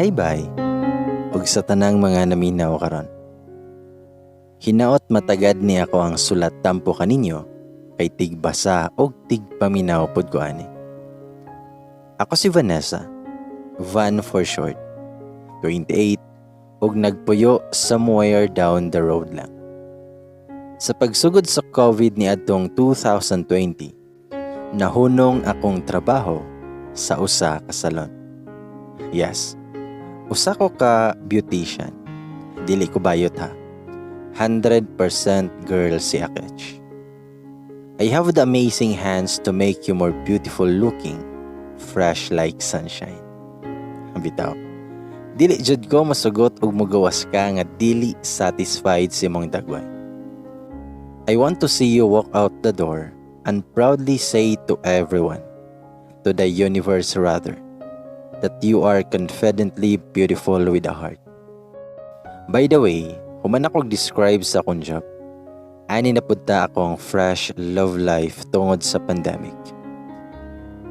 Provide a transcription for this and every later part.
Hi, bye. Ug sa tanang mga naminaw karon. Hinaot matagad ni ako ang sulat tampo kaninyo kay tigbasa og tigpaminaw pod ko ani. Ako si Vanessa, Van for short, 28, ug nagpuyo somewhere down the road lang. Sa pagsugod sa COVID ni adtong 2020, nahunong akong trabaho sa usa ka salon. Yes, usa ko ka beautician. Dili ko bayot ha. 100% girl si Akech. I have the amazing hands to make you more beautiful looking, fresh like sunshine. Bitaw. Dili jud ko masugot og mugawas ka nga dili satisfied sa imong dagway. I want to see you walk out the door and proudly say to everyone, to the universe rather, that you are confidently beautiful with a heart. By the way, human ako describe sa akong job. Ani na pud ta akong fresh love life tungod sa pandemic.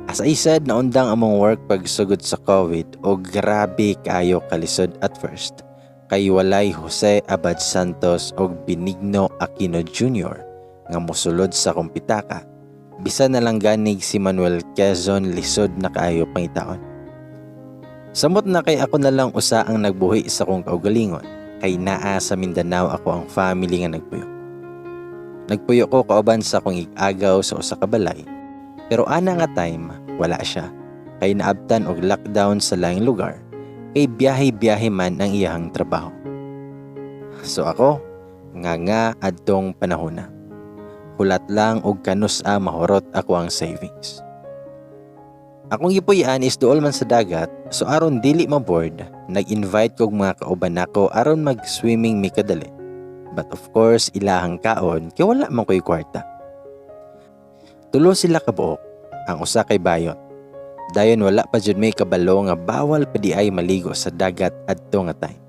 As I said, naundang among work pagsugod sa COVID o grabe kaayo kalisod at first. Kay walay Jose Abad Santos og Benigno Aquino Jr. nga mosulod sa akong pitaka. Bisan na lang ganig si Manuel Quezon, lisod na kaayo pangitaon. Samot na kay ako na lang usa ang nagbuhi sa akong kaugalingon kay naa sa Mindanao ako ang family nga nagpuyo. Nagpuyo ko kauban sa akong ig-agaw sa usa ka balay. Pero ana nga time, wala siya. Kay naabtan og lockdown sa laing lugar kay biyahe-biyahe man ang iyahang trabaho. So ako, nga nga adtong panahon na. Hulat lang og kanus-a mahurot ako ang savings. Akong gipuy-an is duol man sa dagat, so aron dili ma-bored, nag-invite kog mga kauban nako aron mag-swimming mi kadali. But of course, ilahang kaon kay wala man ko'y kwarta. Tulo sila kabuok, ang usa kay bayot. Dayon wala pa jud may kabalo nga bawal pa di ay maligo sa dagat adto nga time.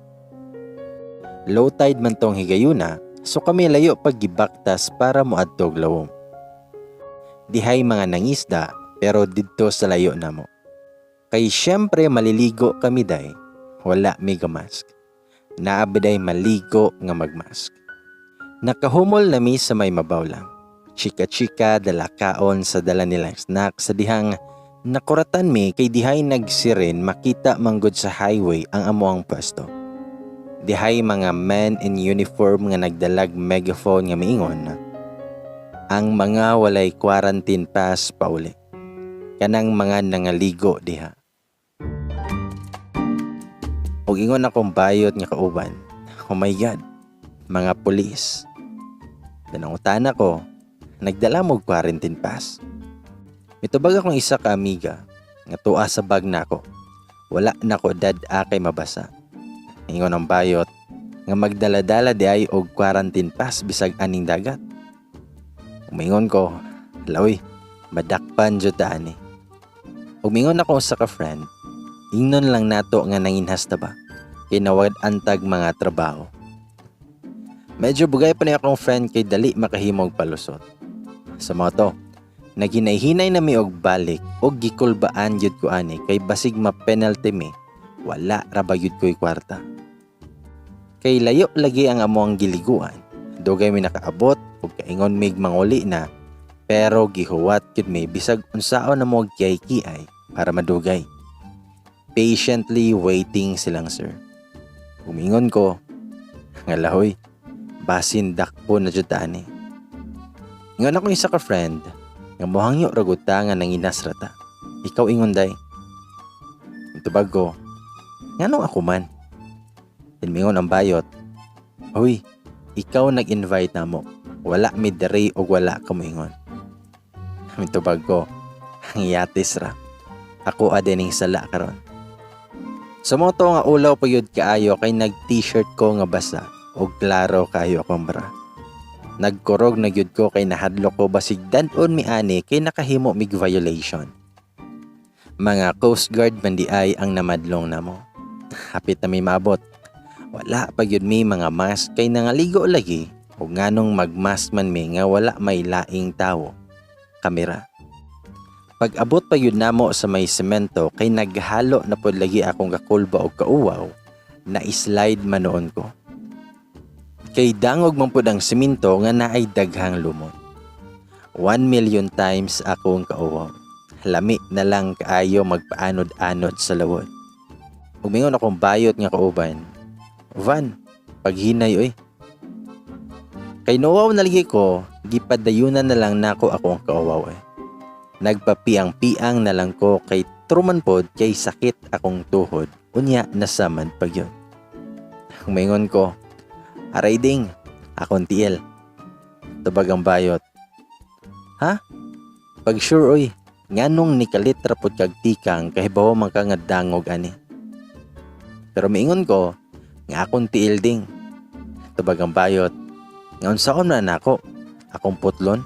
Low tide man tong higayuna, so kami layo pag gibaktas para moadtog lawom. Dihay mga nangisda pero didto sa layo namo. Kay syempre maliligo kami day, wala mi mask. Naa ba day maligo nga magmask? Nakahumol na mi sa may mabaw lang. Chika-chika dala kaon sa dala nilang snack sa dihang nakuratan mi kay dihay nagsiren, makita manggod sa highway ang amoang pwesto. Dihay mga men in uniform nga nagdalag megaphone nga miingon, "Ang mga walay quarantine pass, pauli." Kanang mga nangaligo diha. Ug ingon akong bayot nga kauban, "Oh my God, mga pulis." Nangutana ko, "Nagdala mo og quarantine pass?" Mitubag akong isa ka amiga nga tuwa sa bag nako. "Wala nako dad-a kay mabasa." Ingon ang bayot nga magdala-dala di ay og quarantine pass bisag aning dagat. Umingon ko, "Lawi, madakpan jud ta ani." Ug mingon ako sa ka friend, "Ingnon lang nato nga nanginhas ta ba kay nawad-an tag mga trabaho." Medyo bugay pa ni akong friend kay dali makahimog palusot. Sa mga to, naghinay-hinay na mi og balik og gikulbaan gyud ko ani kay basig ma-penalty mi, wala ra ba gyud ko'y kwarta. Kay layo lagi ang amoang giliguan, dugay mi nakaabot ug kaingon mig manguli na, pero gihuwat gyud mi bisag unsaon na mo kiay-kiay para madugay. Patiently waiting silang sir. Umingon ko, nga lahoy, basin dakpo na jud ta ani. Ingon ako isa ka friend, nga mohangyo ra gud ta nga nanginas ra ta. "Ikaw ingon day." Tubag ko, "Nganong ako man?" Tinmingon ang bayot, "Hoy, ikaw nag-invite na mo. Wala mi diri og wala ka moingon." Mitubag ko, "Ang yatis ra. Ako ning sala karon." Sa mo to nga ulaw pa yun kaayo kay nag-t-shirt ko nga basa og klaro kaayo akong bra. Nagkurog na gyud ko kay nahadlok ko basig dan-on mi ani kay nakahimo mig violation. Mga Coast Guard man di ay ang namadlong namo. Hapit na mi maabot. Wala pa gyud mi mga mask kay nangaligo lagi ug nganong magmask man mi nga wala may laing tawo. Kamera. Pag abot pa yun namo sa may semento kay naghalo na pod lagi akong kakulba og kauwaw, na slide man noon ko. Kay dangog man pod ang semento nga naay daghang lumot. 1 million times akong kauwaw. Lami na lang kaayo magpaanod-anod sa lawod. Ug mingon akong bayot nga kauban, "Van, paghinay oy." Kay nauwaw na lagi ko, gipadayunan na lang nako akong kauwaw eh. Nagpapiang-piang na lang ko kay truman pod kay sakit akong tuhod, unya nasamad pag yun. Mingon ko, "Aray ding, akong tiil." Tubag ang bayot, "Ha? Pag sure oy, nganong nikalit ra pod kag tikang kahibaw man ka nga dangog ani." Pero miingon ko, nga akong tiil ding. Tubag ang bayot, nga unsaon na nako, akong putlon.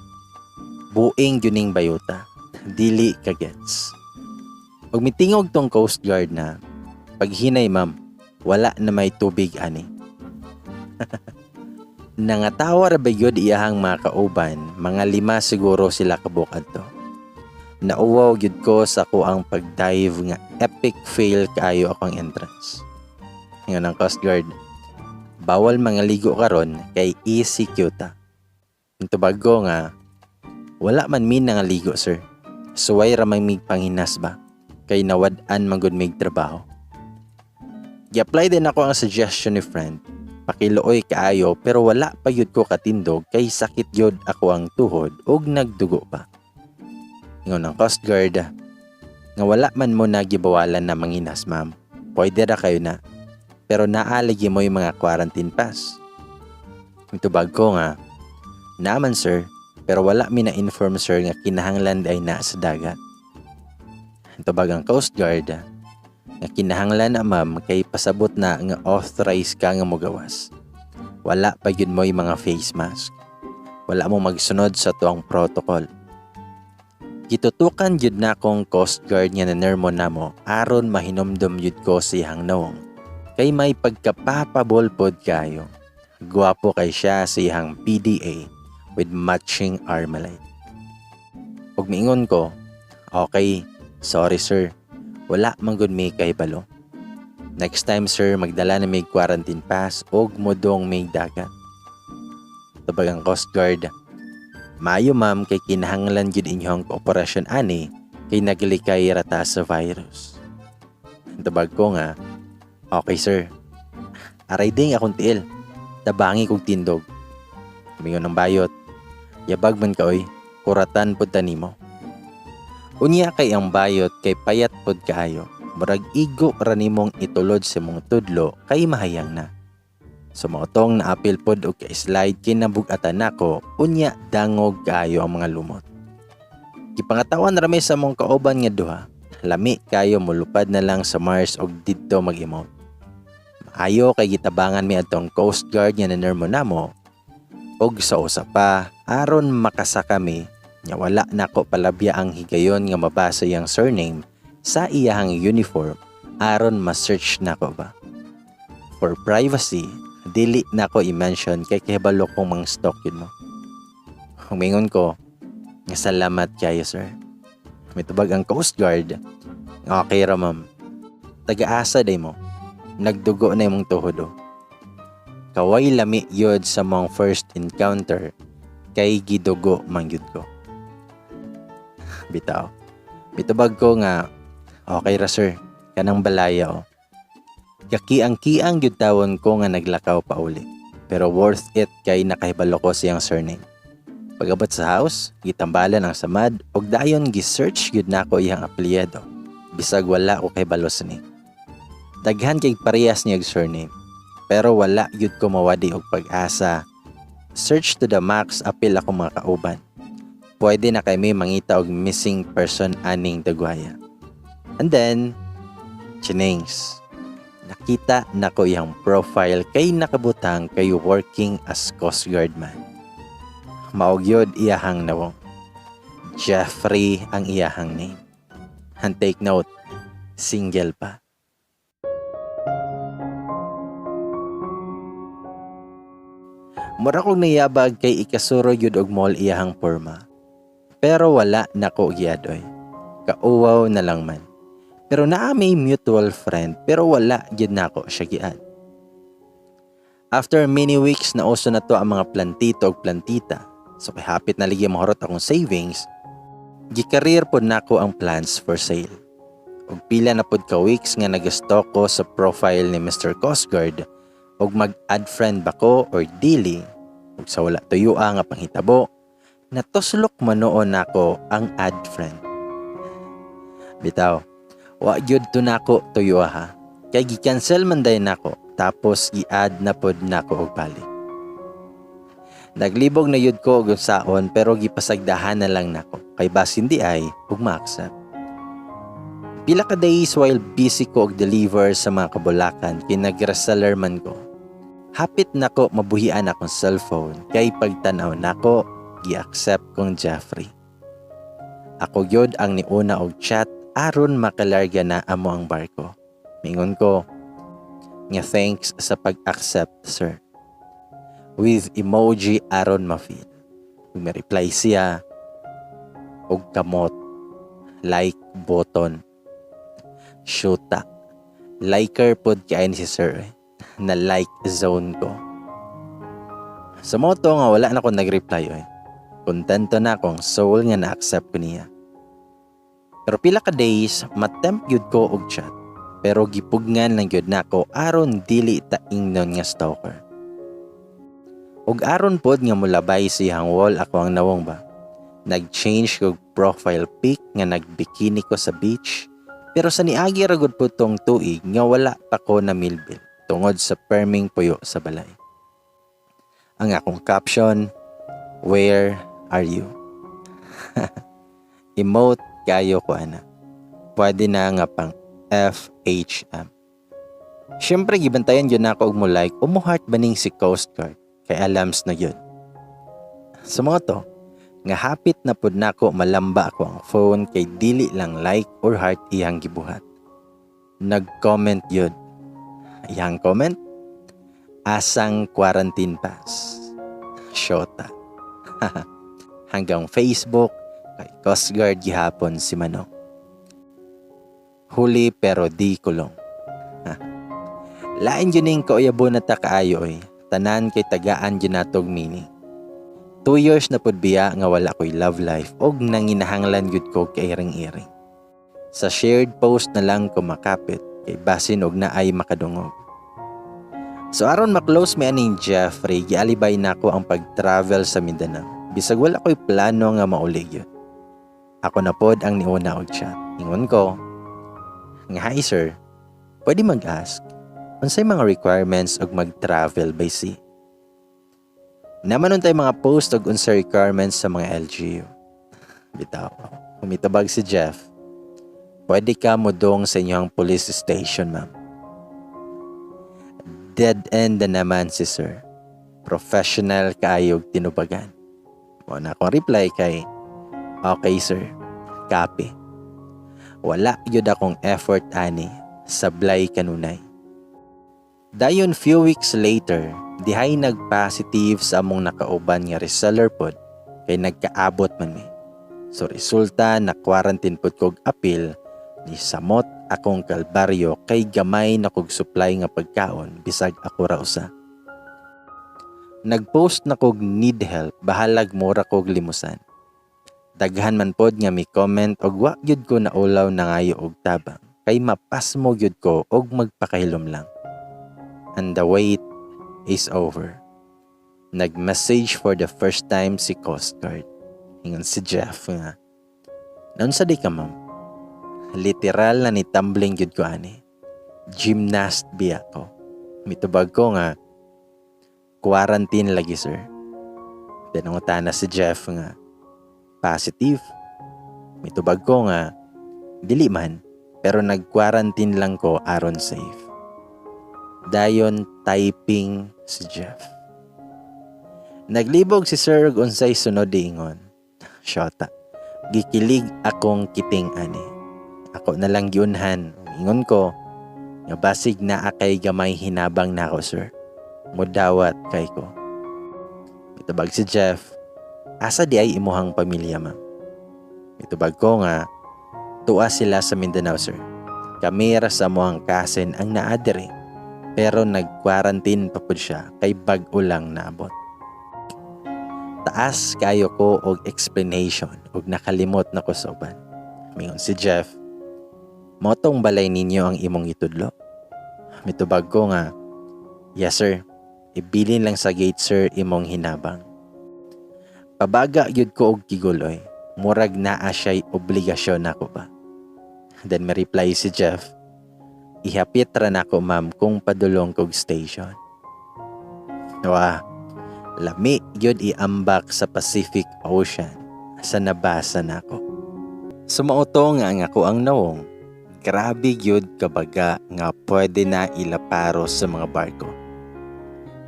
Buing yuning bayota, dili ka gets. Ug mitingog tong Coast Guard na, "Paghinay ma'am, wala na may tubig ani." Nangatawa ra ba gyud iyahang mga kauban, mga 5 siguro sila kabuok adto. Nauwaw gyud ko sa kuang pag-dive nga epic fail kaayo akong entrance. Ingon ang Coast Guard, "Bawal mga ligo karon kay ECQ ta." Tubag ko nga, "Wala man mi nangaligo sir. Suway ra man mig panghinas ba? Kay nawad-an man gud mig trabaho." Gi-apply din ako ang suggestion ni friend. Pakiluoy kaayo pero wala pa yud ko katindog kay sakit yud ako ang tuhod ug nagdugo pa. Ingon ang Coast Guard, nga wala man mo nagibawalan na manginas ma'am. Pwede ra kayo na. Pero naalagi mo yung mga quarantine pass. Mitubag ko nga, naman sir, pero wala mi na-inform sir nga kinahanglan ay na sa dagat. Tubag ang Coast Guard, nga kinahanglan na ma'am kay pasabot na nga authorized ka nga mogawas. Wala pa yun mo yung mga face mask. Wala mo magsunod sa tuang protocol. Gitutukan yun na akong Coast Guard nga nanermo namo aron mahinumdum yun ko sa iyang nawong. Kay may pagkapapabol pod kayo. Gwapo kay siya sa iyang PDA with matching armalite. Ug miingon ko, "Okay, sorry sir, wala man gud mi kahibalo. Next time sir, magdala na mig quarantine pass og modong mig dagat." Tubag ang Coast Guard, "Maayo ma'am kay kinahanglan gyud inyong kooperasyon ani kay naglikay rata sa virus." Tubag ko nga, "Okay sir. Aray ding akong tiil. Tabangi kog tindog." Mingon ng bayot, "Yabag man ka oy, kuratan pod ta nimo." Unya kay ang bayot kay payat pod kaayo. Murag igo ra nimong itulod sa mong tudlo kay mahayang na. Sumotong naapil pod og ka-slide kinabugatan nako, unya dangog kaayo ang mga lumot. Gipangatawan ra mi sa mong kauban nga duha. Lami kayo molupad na lang sa Mars og didto mag-emote. Maayo kay gitabangan mi atong Coast Guard nga nanermo namo og sa usa pa aron makasaka mi nya wala nako palabya ang higayon nga mabasa iyang surname sa iyahang uniform aron ma-search nako ba. For privacy, dili nako i-mention kay kahibalo kong mang stalk yun mo. Humingon ko nga salamat kayo sir. Mitubag ang Coast Guard, "Okay ra ma'am. Taga-asa day mo? Nagdugo na imong tuhod oh." Kaway lami yod sa mong first encounter kay gidugo man gyud ko. Bitaw. Mitubag ko nga, "Okay ra sir, kanang balaya oh." Kakiang-kiang gyud tawon ko nga naglakaw pa uli. Pero worth it kay nakahibalo ko siyang surname. Pag-abot sa house, gitambalan ang samad ug dayon gi-search gyud nako iyang apelyido. Bisag wala ko kahibalo sini. Daghan kay parehas niya og surname. Pero wala gyud ko mawadi og pag-asa. Search to the max apil ako mga kauban. Pwede na kay may mangita og missing person aning Dagwaya. And then, chinings. Nakita nako iyang profile kay nakabutang kay working as Coast Guard man. Mao gyud iyahang nawong. Jeffrey ang iyahang name. And take note, single pa. Mura kog niyabag kay ikasuro gyud og mall iyahang porma. Pero wala nako giadoy. Kauwaw na lang man. Pero naa may mutual friend pero wala gyud nako siya gi-add. After many weeks na uso na to ang mga plantito og plantita. So kay hapit na lagi mahurot akong savings, gi-career pod nako ang plants for sale. Og pila na pod ka weeks nga nag-stalk ko sa profile ni Mr. Coast Guard og mag-add friend ba ko or dili, ug sa wala tuyua nga panghitabo, natuslok man noon nako ang add friend. Bitaw, wa gyud to nako tuyua ha. Kay gi-cancel man dayon nako tapos gi-add na pod nako og balik. Naglibog na yud ko og saon pero gipasagdahan na lang nako kay basin di ay ug ma-accept. Pila ka days while busy ko og deliver sa mga kabulakan kay nag-reseller man ko. Hapit nako mabuhian akong cellphone kay pagtan-aw nako, gi-accept kong Jeffrey. Ako gyud ang niuna og chat aron makalarga na amo ang barko. Mingon ko nga thanks sa pag-accept, sir. With emoji aron ma-feel. Ug reply siya og kamot, like button. Shoota. Liker pod kay ni si sir eh. Na like zone ko. Sa moto nga wala na ko nag-reply oy. Kontento na akong soul nga na-accept ko niya. Pero pila ka days, matempt gyud ko og chat. Pero gipugngan lang gyud nako aron dili ta ingnon nga stalker. Og aron pod nga mulabay siyang wall ako ang nawong ba. Nag-change kog profile pic nga nagbikini ko sa beach. Pero sa niagi ra gud po tong tuig nga wala pa ko na milbil tungod sa perming puyo sa balay. Ang akong caption, "Where are you?" Emote kayo ko ana. Pwede na nga pang FHM. Siyempre gibantayan yun ako og mo like o mo heart baning si Coast Guard kay alams na yun. Sa mga to, nga hapit na pud nako malamba ako ang phone kay dili lang like or heart iyang gibuhat. Nag-comment yun. Iyang comment? "Asang quarantine pass?" Shota. Hanggang Facebook, kay Coast Guard gihapon si Manong. Huli pero di kulong. Lain yun ning kauyabo na ta kaayo oy. Tanan kay tagaan yun natog meaning. 2 years na pud biya nga wala ko'y love life og nanginahanglan gyud ko kay iring-iring. Sa shared post na lang ko makapit kay basin og naay makadungog. So aron ma-close mi aning Jeffrey, gialibay nako ang pag-travel sa Mindanao. Bisag wala ko'y plano nga mauli yun. Ako na pod ang niuna og chat. Ingon ko nga, "Hi sir, pwede mag-ask, unsay mga requirements og mag-travel by sea?" Naman untay mga post og unsay requirements sa mga LGU. Bitaw, umitubag si Jeff, "Pwede ka modong sa inyong police station, ma'am." Dead end na naman si sir. Professional kaayog tinubagan. Mo na akong reply kay, "Okay sir, copy." Wala gyud akong effort ani, sablay kanunay. Dayon few weeks later, dihay nag-positive sa among nakauban nga reseller pod kay nagkaabot man mi. So resulta na quarantine pod kog apil ni samot akong kalbaryo kay gamay na kog supply nga pagkaon bisag ako ra usa. Nagpost na kog need help bahalag mura kog limusan. Daghan man pod nga mi comment og wa gyud ko naulaw nangayo og tabang kay mapasmo gyud ko og magpakahilom lang. And the wait is over. Nag-message for the first time si Coast Guard. Ingon si Jeff nga, "Naunsa di ka, ma'am?" Literal na ni tumbling gyud ko ani. Gymnast biya ko. Mitubag ko nga, "Quarantine lagi, sir." Then na si Jeff nga, "Positive?" Mitubag ko nga, "Dili man, pero nag-quarantine lang ko aron safe." Dayon typing si Jeff. Naglibog si sir og unsay sunod ingon. Shota. Gikilig akong kiting ani. Ako na lang giunhan. Ingon ko nga basig naa kay gamay hinabang nako, sir. Mudawat kay ko. Mitubag si Jeff, "Asa di ay imuhang pamilya, ma'am?" Mitubag ko nga, Atua sila sa Mindanao, sir. Kami ra sa amoang cousin ang naa diri. Pero nag-quarantine pa pud siya kay bag-o lang naabot. Taas kayo ko og explanation og nakalimot na ko sa uban. Mingon si Jeff, "Mao tong balay ninyo ang imong itudlo?" Mitubag ko nga, "Yes, sir, ibilin lang sa gate, sir, imong hinabang." Pabaga gyud ko og kiguloy. Murag naa siya'y obligasyon nako ba. Then may reply si Jeff, "Ihapit ra nako, ma'am, kung padulong kog station." Wah, lami gyud iambak sa Pacific Ocean sa nabasa nako. Sumao to nga ang ako ang nawong, grabe gyud kabaga nga pwede na ilaparo sa mga barko.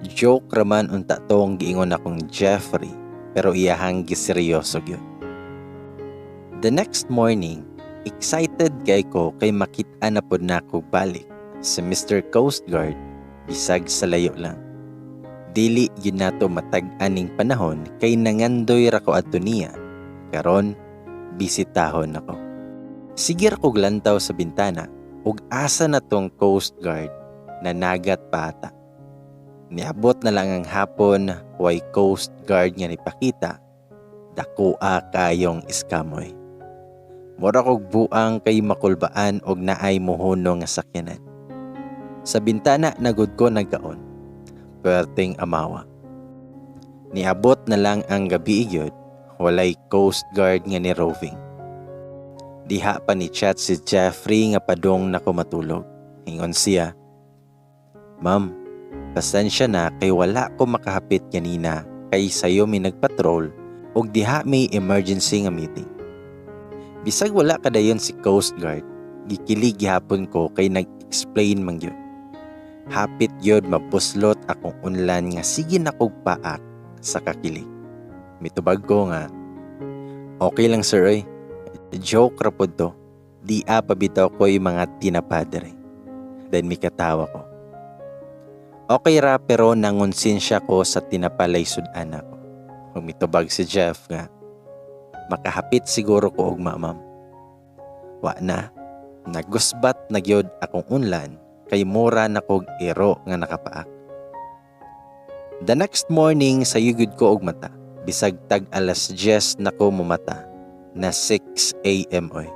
Joke raman unta tong giingon akong Jeffrey, pero iyahang giseryoso gyud. The next morning, excited kay ko kay makit-an na pod nako balik si Mr. Coast Guard bisag sa layo lang. Dili gyud nato matag-an ning panahon kay nangandoy ra ko adto niya. Karon bisitahon nako. Sige ra kog lantaw sa bintana ug asa na tong Coast Guard na nagat pa ata. Niabot na lang ang hapon, way Coast Guard nga nipakita. Dakoa kayong iskamoy. Mura kog buang kay makulbaan og naay muhunong nga sakyanan. Sa bintana na gud ko nagkaon. Perting amawa. Niabot na lang ang gabi gyud, walay Coast Guard nga ni roving. Diha pa ni chat si Jeffrey nga padong nako matulog. Ingon siya, "Ma'am, pasensya na kay wala ko makahapit kanina kay sayo mi nagpatrol ug diha may emergency nga meeting." Bisag wala kadayon si Coast Guard, gikilig gihapon ko kay nag-explain man gyud. Hapit gyud mabuslot akong unlan nga sige na kog paak sa kakilig. Mitubag ko nga, "Okay lang, sir, oy. Joke ra pod to. Di a pa bitaw ko'y mga tinapa diri." Then mikatawa ko. Okay ra, pero nangonsensya ko sa tinapalay sudan ako. Mitubag si Jeff nga, "Makahapit siguro ko ugma, ma'am." Wa na, nagusbat na gyud akong unlan kay mura na kog iro nga nakapaak. The next morning, sa yugod ko og mata, bisag tag alas 10 na ko mumata na 6 a.m. oy.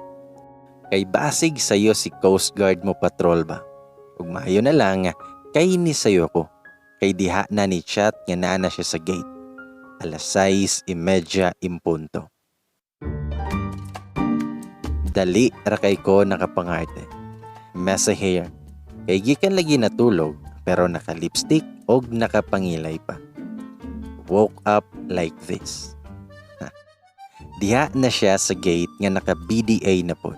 Kay basig sayo si Coast Guard mo patrol ba. Ug maayo na lang kay ni sayo ko. Kay diha na ni chat nga naa na siya sa gate. Alas 6:30 impunto. Dali ra kay ko nakapangarte. Messy hair. Kay gikan lagi natulog, pero naka-lipstick og nakapangilay pa. Woke up like this. Ha. Diha na siya sa gate nga naka BDA na pod.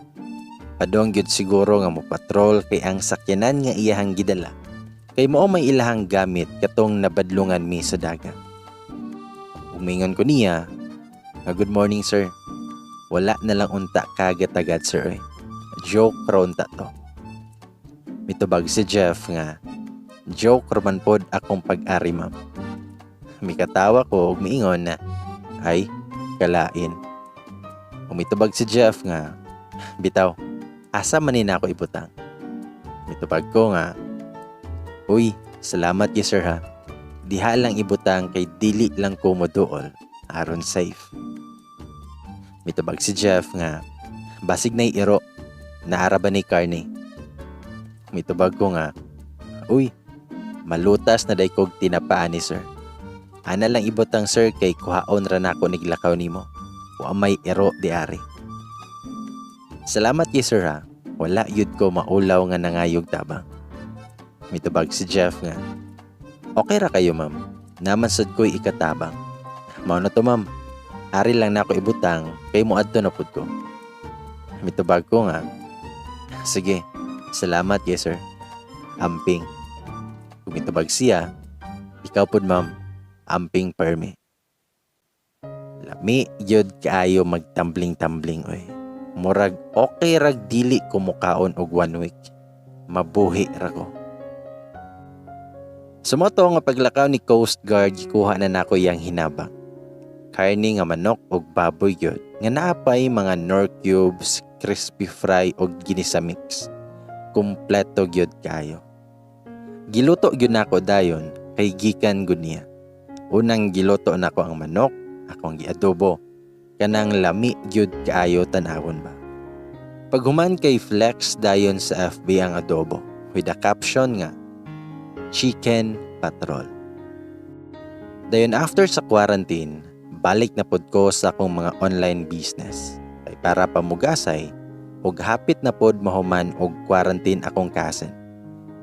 Padong gyud siguro nga mo patrol kay ang sakyanan nga iyahang gidala kay mao may ilahang gamit katong nabadlungan mi sa dagat. Umingon ko niya nga, "Good morning, sir." Wala na lang unta kagatagad, sir, eh. Joke ra unta to. Mitubag si Jeff nga, "Joke raman pod akong pag-ari, ma'am." Mikatawa ko ug miingon na, "Ay, kalain." Umitubag si Jeff nga, "Bitaw, asa man ni nako ibutang?" Mitubag ko nga, "Uy, salamat ye, sir, ha. Diha lang ibutang kay dili lang ko moduol aron safe." Mitubag si Jeff nga, "Basig nay iro, naara ba ni karne?" Mitubag ko nga, "Uy, malutas na day kog tinapaan ni sir. Ana lang ibutang, sir, kay kuhaon ra nako niglakaw nimo. Wa may iro di ari. Salamat ye, sir, ha. Wala yud ko maulaw nga nangayog tabang." Mitubag si Jeff nga, "Okay ra kayo, ma'am. Naman sad ko'y ikatabang. Mao na to, ma'am. Ari lang nako ibutang kay moadto na pud ko." Mitubag ko nga, "Sige, salamat ye, sir. Amping." Mitubag siya, "Ikaw pud, ma'am. Amping permi." Lami gyud kaayo magtambling-tambling oy. Murag okay rag dili ko mukaon og one week. Mabuhi ra ko. Sumoto nga paglakaw ni Coast Guard, gikuha na nako iyang hinabang. Karne nga manok og baboy gyud nga naapay mga Knorr cubes, crispy fry og ginisa mix. Kumpleto gyud kaayo. Giluto gyud nako dayon kay gikan gud niya. Unang giluto nako ang manok, akong giadobo. Kanang lami gyud kaayo tan-awon ba. Paghuman kay flex dayon sa FB ang adobo with a caption nga "Chicken Patrol". Dayon after sa quarantine, balik na pod ko sa akong mga online business. Kay para pamugasay ug hapit na pod mahuman og quarantine akong cousin.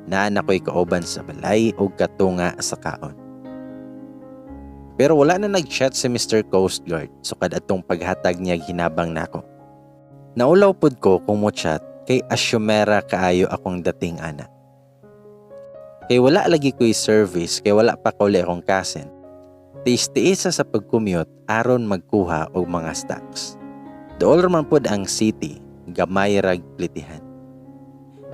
Naa na ko'y kauban sa balay ug katunga sa kaon. Pero wala na nag-chat si Mr. Coast Guard sukad atong paghatag niya hinabang nako. Naulaw pod ko kung mo chat kay asyumera kaayo akong dating ana. Kay wala lagi ko'y service kay wala pa kauli akong cousin. Tiis-tiisa sa pag-commute aron magkuha og mga stocks. Dool man pod ang city, gamay rag plitihan.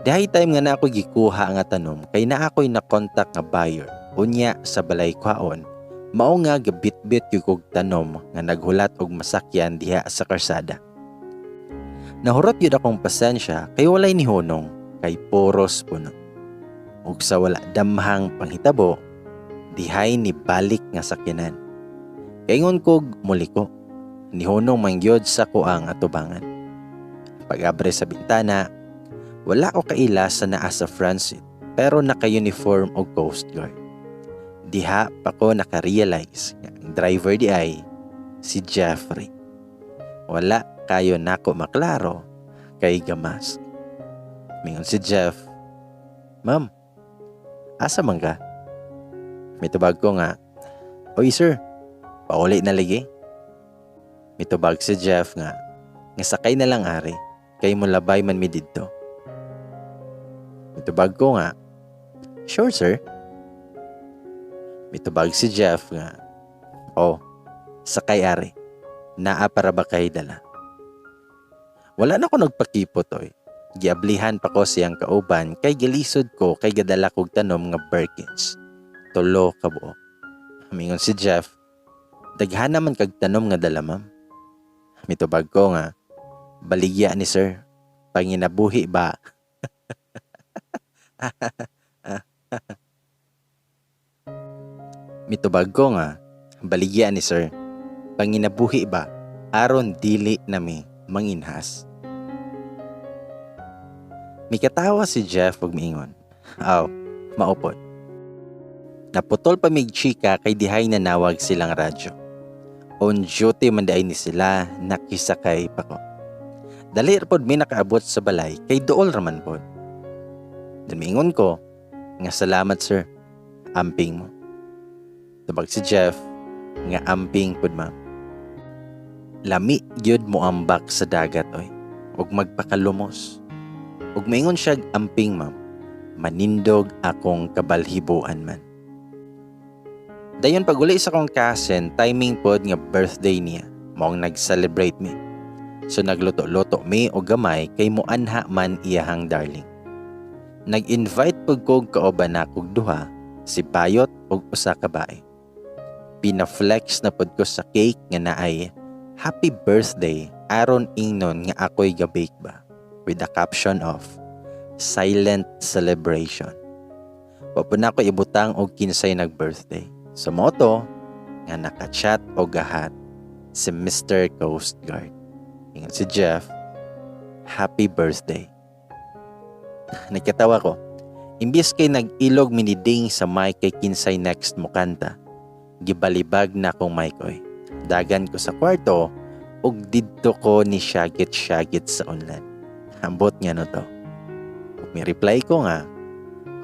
Dihay time nga na ako gikuha nga tanom kay naa ako'y na-contact nga buyer unya sa balay kwaon, mao nga gabitbit gyud kog tanom nga naghulat og masakyan diha sa karsada. Nahurot gyud akong pasensya kay walay nihunong kay puros puno. Ug sa wala damhang panghitabo, dihay ni balik nga sakyanan. Kaingon kog muliko, nihunong man gyud sa kuang atubangan. Pag-abre sa bintana, wala ko kaila sa naa sa front seat pero naka-uniform og Coast Guard. Diha pa ko naka-realize nga ang driver di ay si Jeffrey. Wala kayo nako maklaro kay gamask. Mingon si Jeff, "Ma'am, asa man ka?" Mitubag ko nga, "Oy sir, pauli na lagi." Mitubag si Jeff nga sakay na lang ari, kay mulabay man mi didto. Mitubag ko nga, "Sure, sir." Mitubag si Jeff nga, "Oh, sakay ari, naa para ba kay dala?" Wala na ko nagpakipot oy. Giablihan pa ko siyang kauban kay gilisod ko kay gadala kog tanom nga Birkins. 3 ka buok. Mingon si Jeff, "Daghan naman kag tanom nga dala, ma'am." Mitubag ko nga, "Baligya ni sir, panginabuhi ba?" Mitubag ko nga, "Baligya ni sir, panginabuhi ba, aron dili nami manginhas." Mikatawa si Jeff ug miingon, "Aw, maupod." Naputol pa mig chika kay dihay nanawag silang radyo. On duty man diay ni sila, nakisakay pa ko. Dali ra pod mi nakaabot sa balay kay duol ra man pod. Then miingon ko nga, "Salamat sir, amping mo." Tubag si Jeff nga, "Amping pod, ma'am." Lami gyud mo ambak sa dagat oy, ug magpakalumos. Ug maingon siya amping ma'am, manindog akong kabalhibuan man. Dayon pag-uli sa akong cousin, timing pod nga birthday niya, maong nag-celebrate mi. So nagluto-luto mi og gamay kay muanha man iyahang darling. Nag-invite pud kog kauban nakog duha, si Bayot ug usa ka bae. Pina-flex na pod ko sa cake nga naay "Happy birthday" aron ingnon nga ako'y gabake ba, with the caption of "Silent Celebration". Wa po na ako ibutang og kinsay nag-birthday. So mao to nga naka-chat og gahat si Mr. Coast Guard. Ingon si Jeff, "Happy birthday." Nagkatawa ko. Imbis kay nag-ilog miniding sa mic kay kinsay next mo kanta, gibalibag na akong mic oy. Dagan ko sa kwarto ug didto ko ni syagit-syagit sa online. Ambot nga no to. Ug mi reply ko nga,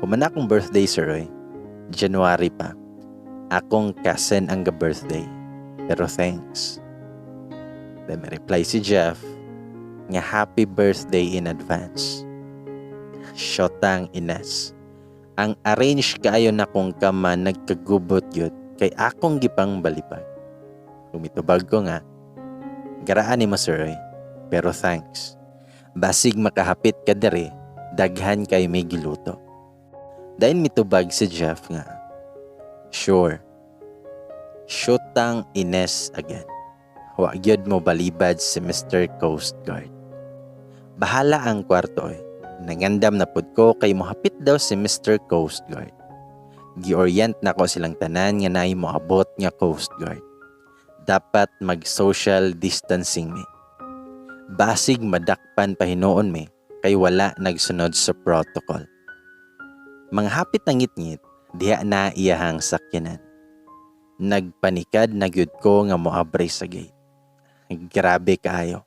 "Human akong birthday sir oy. January pa. Akong cousin ang ga-birthday. Pero thanks." Then may reply si Jeff nga, "Happy birthday in advance." Shotang Ines. Ang arrange kaayo na kong kama nagkagubot yun kay akong gipang balibag. Kumitubag ko nga, "Garaan ni mo sir oy, pero thanks. Basig makahapit ka diri, daghan kay may giluto." Dayon mitubag si Jeff nga, "Sure." Shootang Ines again. Wa gyud mo balibad si Mr. Coast Guard. Bahala ang kwarto oy. Nangandam na pud ko kay mohapit daw si Mr. Coast Guard. Giorient nako silang tanan nga naay moabot nga Coast Guard. Dapat mag-social distancing mi. Basig madakpan pa hinuon mi kay wala nagsunod sa protocol. Mga hapit na ngitngit, diha na iyahang sakyanan. Nagpanikad na gyud ko nga moabri sa gate. Grabe kaayo.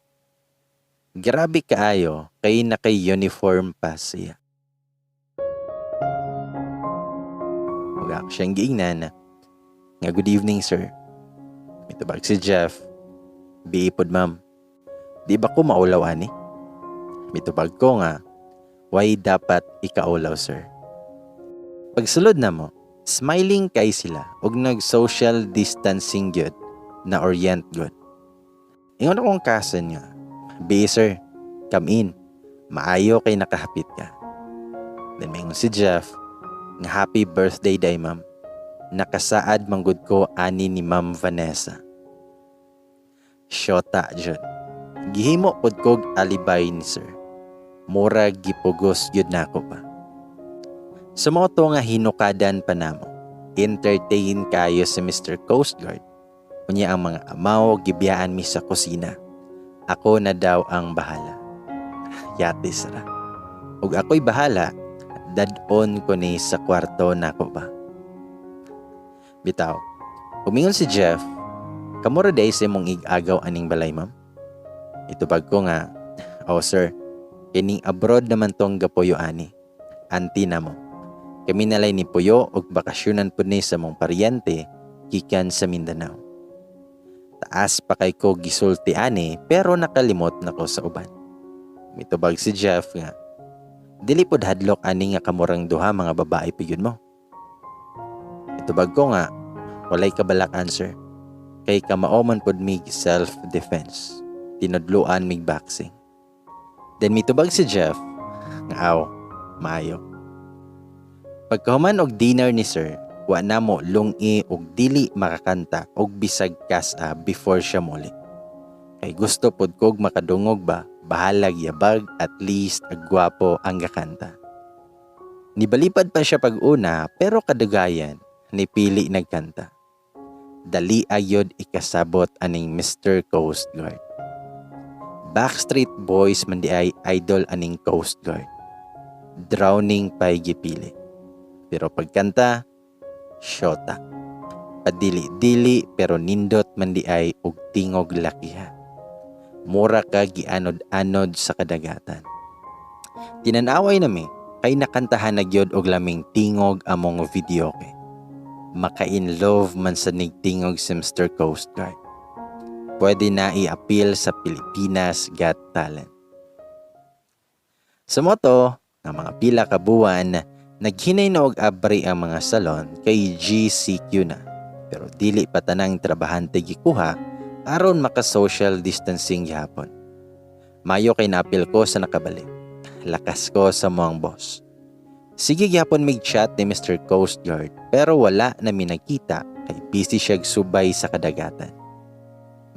Grabe kaayo kay naka-uniform pa siya. Ug ako siyang giingnan nga, "Good evening, sir." Mitubag si Jeff, "Bi pod, ma'am." "Di ba ko maulaw ani?" Mitubag ko nga, "Why dapat ikaulaw, sir?" Pagsulod na mo, smiling kay sila ug nag-social distancing gyud na orient good. Ingon akong cousin nga, "Be sir, come in. Maayo kay nakahapit ka." Then maingon si Jeff nga, "Happy birthday day, ma'am. Nakasaad manggod ko ani ni Ma'am Vanessa." Shota jud. Gihimo pod kog alibay ni sir. Murag gipugos gyud nako pa. Sa mao to nga hinukadan pa namo. Entertain kayo si Mr. Coast Guard. Unya ang mga amaw gibiyaan mi sa kusina. Ako na daw ang bahala. Yatis ra. Ug ako'y bahala, dad-on ko ni sa kwarto nako ba. Bitaw, humingon si Jeff, "Kamo ra diay sa imong ig-agaw aning balay, ma'am?" Itubag ko nga, "Oh sir, kining abroad naman tong gapuyo ani. Auntie na mo. Kami nalay ni Puyo og bakasyonan pud ni sa mong paryente gikan sa Mindanao." Taas pa kay ko gisulti ani pero nakalimot na ko sa uban. Mitubag si Jeff nga, "Dili pod hadlok ani nga kamurang duha mga babae pigyon mo?" Mitubag ko nga, "Walay kabalak answer. Kay kamao man pod mig self-defense. Tinudluan mig boxing." Then mitubag si Jeff nga, "Aw, maayo." Pagkahuman og dinner ni sir, wa na mo lungi og dili makakanta og bisag kas-a before siya muli. Kay gusto pod kog makadungog ba, bahalag yabag, at least agwapo ang gakanta. Nibalipad pa siya pag-una pero kadugayan nipili nagkanta. Dali ayod ikasabot aning Mr. Coast Guard. Backstreet Boys man di ay idol aning Coast Guard. Drowning pa'y gipili. Pero pagkanta, shota. Padili-dili pero nindot man di ay og tingog lakiha. Mura ka gianod-anod sa kadagatan. Tinanaway nami kay nakantahan na gyud og laming tingog among videoke. Maka-in love man sa nigtingog si Mr. Coast Guard. Pwede na i-appeal sa Pilipinas Got Talent. Sa moto, nga mga pila ka buwan, naghinay na og abri ang mga salon kay GCQ na. Pero dili pa tanang trabahante gikuha aron maka-social distancing gihapon. Mayo kay naapil ko sa nakabalik. Lakas ko sa moang boss. Sige gihapon mig chat ni Mr. Coast Guard pero wala na mi nagkita kay busy siyag subay sa kadagatan.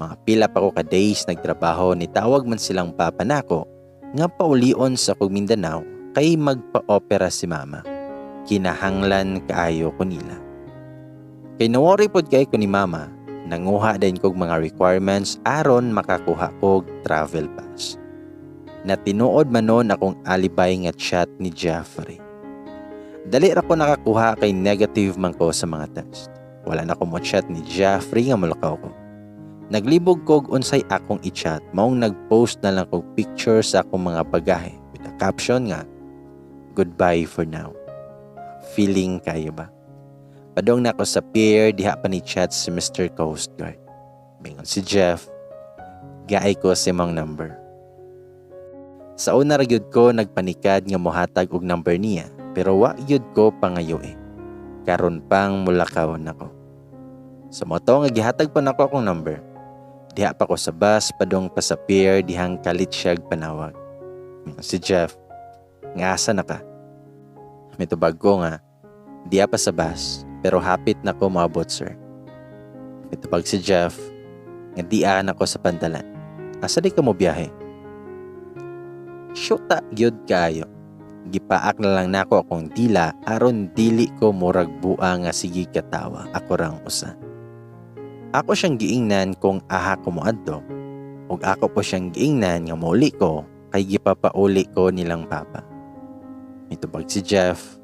Mga pila pa ko ka days nagtrabaho, ni tawag man silang papa nako nga paulion sa kog Mindanao kay magpa-opera si mama. Kinahanglan kaayo ko nila. Kay na-worry pod kay ko ni mama, nanguha din kog mga requirements aron makakuha kog travel pass. Natinuod man noon akong alibay nga chat ni Jeffrey. Dali ra ko nakakuha kay negative man ko sa mga test. Wala na ko mo chat ni Jeffrey nga mulakaw ko. Naglibog kog unsay akong i-chat, maong nag-post na lang kog picture sa akong mga bagahe with a caption nga, "Goodbye for now." Feeling kayo ba? Padong na ako sa pier, diha pa ni chat si Mr. Coast Guard. Mingon si Jeff, "Gaay ko sa imong number." Sa una ra gyud ko nagpanikad nga mohatag og number niya, pero wa gyud ko pangayo eh. Karon pang mulakaw nako. Sa moto nga gihatag pa nako akong number. Diha pa ko sa bus padong pa sa pier dihang kalit siyag panawag. Mingon si Jeff, "Nga asa na ka?" Mitubag ko nga, "Diha pa sa bus, pero hapit na ko moabot, sir." Mitubag si Jeff nga dian ako sa pantalan. Asa di ka mo biyahe? Syuta gyud kaayo. Gipaak na lang nako akong dila aron dili ko murag buang nga sige katawa ako rang usa. Ako siyang giingnan kung aha ko moadto ug ako po siyang giingnan nga mouli ko kay gipapauli ko nilang papa. Mitubag si Jeff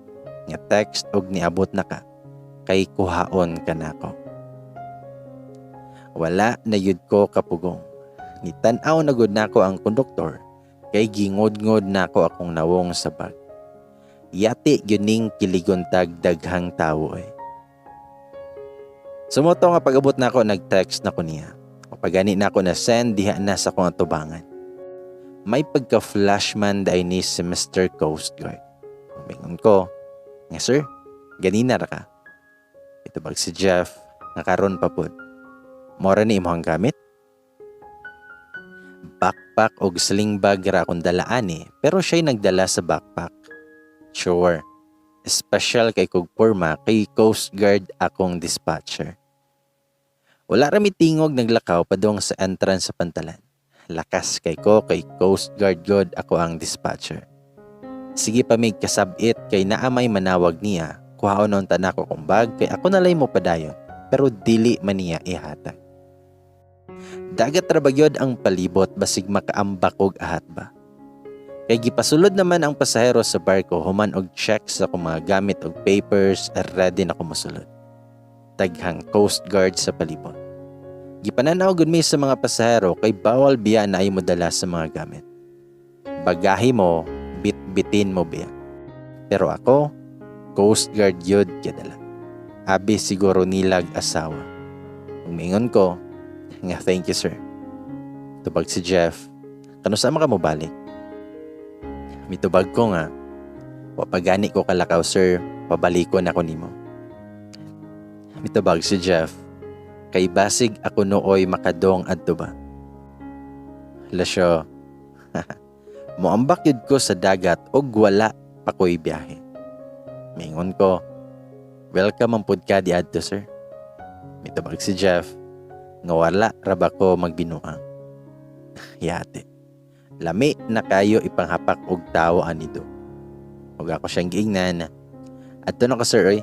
nga text og niabot na ka kay kuhaon ka nako. Wala na yud ko kapugong. Nitan-aw na gud nako ang konduktor kay gingod-ngod nako akong nawong sa bag. Yati gyud ning kiligontag daghang tawo eh. Sumuto nga pag-abot nako nag-text na ko niya. O pagani nako na send diha na sa akong atubangan. May pagka-flashman dai ni si Mr. Coast Guard. Mingon ko, nga sir, ganina ra ka. Itubag si Jeff, nga karon pa pod. Mora ni imong gamit? Backpack og sling bag ra akong dalaan eh, pero siya'y nagdala sa backpack. Sure, special kay kog porma kay Coast Guard akong dispatcher. Wala ra mi tingog naglakaw padung sa entrance sa pantalan. Lakas kay ko kay Coast Guard god ako ang dispatcher. Sige pa mig kasabit kay naamay manawag niya, kuhaon unta nako kong bag kay ako nalay mo padayon, pero dili man niya ihatag. Dagat ra bagyod ang palibot basig makaambak og ahat ba. Kay gipasulod naman ang pasahero sa barko human og check sa akong mga gamit og papers, ready na ko mosulod. Daghang Coast Guard sa palibot. Gipananaw gud mi sa mga pasahero kay bawal biya na ay modala sa mga gamit. Bagahe mo, bitbitin mo biya. Pero ako, Coast Guard yun kadala. Abi siguro nilag asawa. Umingon ko, nga thank you sir. Tubag si Jeff, kanusa man ka mo balik? Mitubag ko nga, wapagani ko kalakaw sir, pabalikon ako nimo. Mitubag si Jeff, kay basig ako nooy makadong adto ba. Lasyo, moambak yun ko sa dagat og wala pa ko'y biyahe. Mingon ko, welcome ang pud ka di adto sir. Mitubag si Jeff, nga wala ra ba ko magbinuang. Yate. Lami na kayo ipanghapak og tawo anido. Ug ako siyang giingnan. Adto na ka sir oy,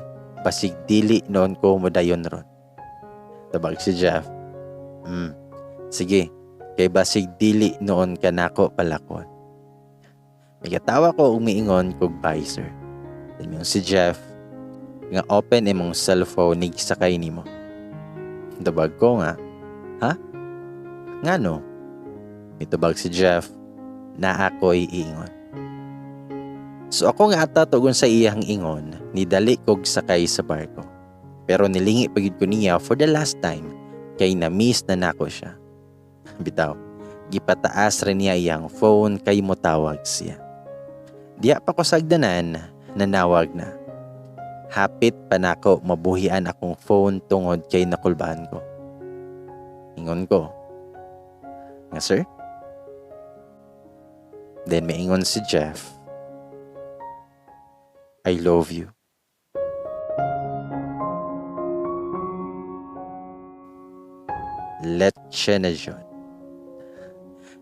basig dili noon ko modayon ron. Tabag si Jeff. Sige, kay basig dili noon ka nako palakon. Nagatawa ko umiingon kog bye sir. Then si Jeff nga open imong cellphone nig sakay nimo. Tubag ko nga, ha? Nga no? Mitubag si Jeff na ako'y iingon. So ako nga ata tugon sa iyang ingon, nidali kog sakay sa barko. Pero nilingi pagid ko niya for the last time kay na-miss na nako siya. Bitaw, gipataas rin niya iyang phone kay motawag siya. Diya pa ko sagdanan, nanawag na. Hapit pa nako mabuhian akong phone tungod kay nakulbaan ko. Ingon ko, nga sir? Then maingon si Jeff, I love you. Letche na yun.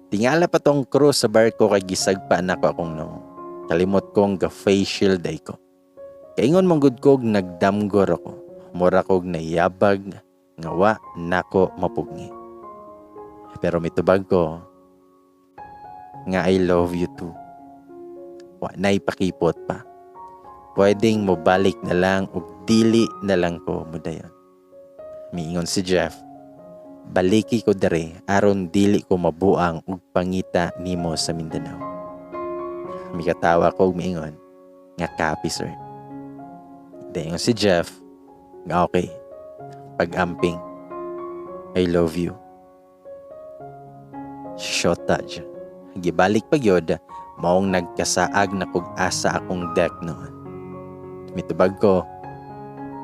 Tingala pa tong crew sa barko kay gisagpa nako akong no. Kalimot kong ga face shield ay ko. Kaingon mong gud kog nagdamgor ako. Mura kog nayabag nga wa nako mapugngi. Pero mitubag ko nga I love you too. Wa na'y pakipot pa. Pwedeng mobalik na lang og dili na lang ko mudayon. Miingon si Jeff, baliki ko dere aron dili ko mabuang og pangita nimo sa Mindanao. Mikatawa ko og miingon nga copy sir. Dayon si Jeff nga okay. Pag-amping, I love you. Shota dyan. Gibalik pa gyud, maong nagkasaag na kog asa akong deck noon. Mitubag ko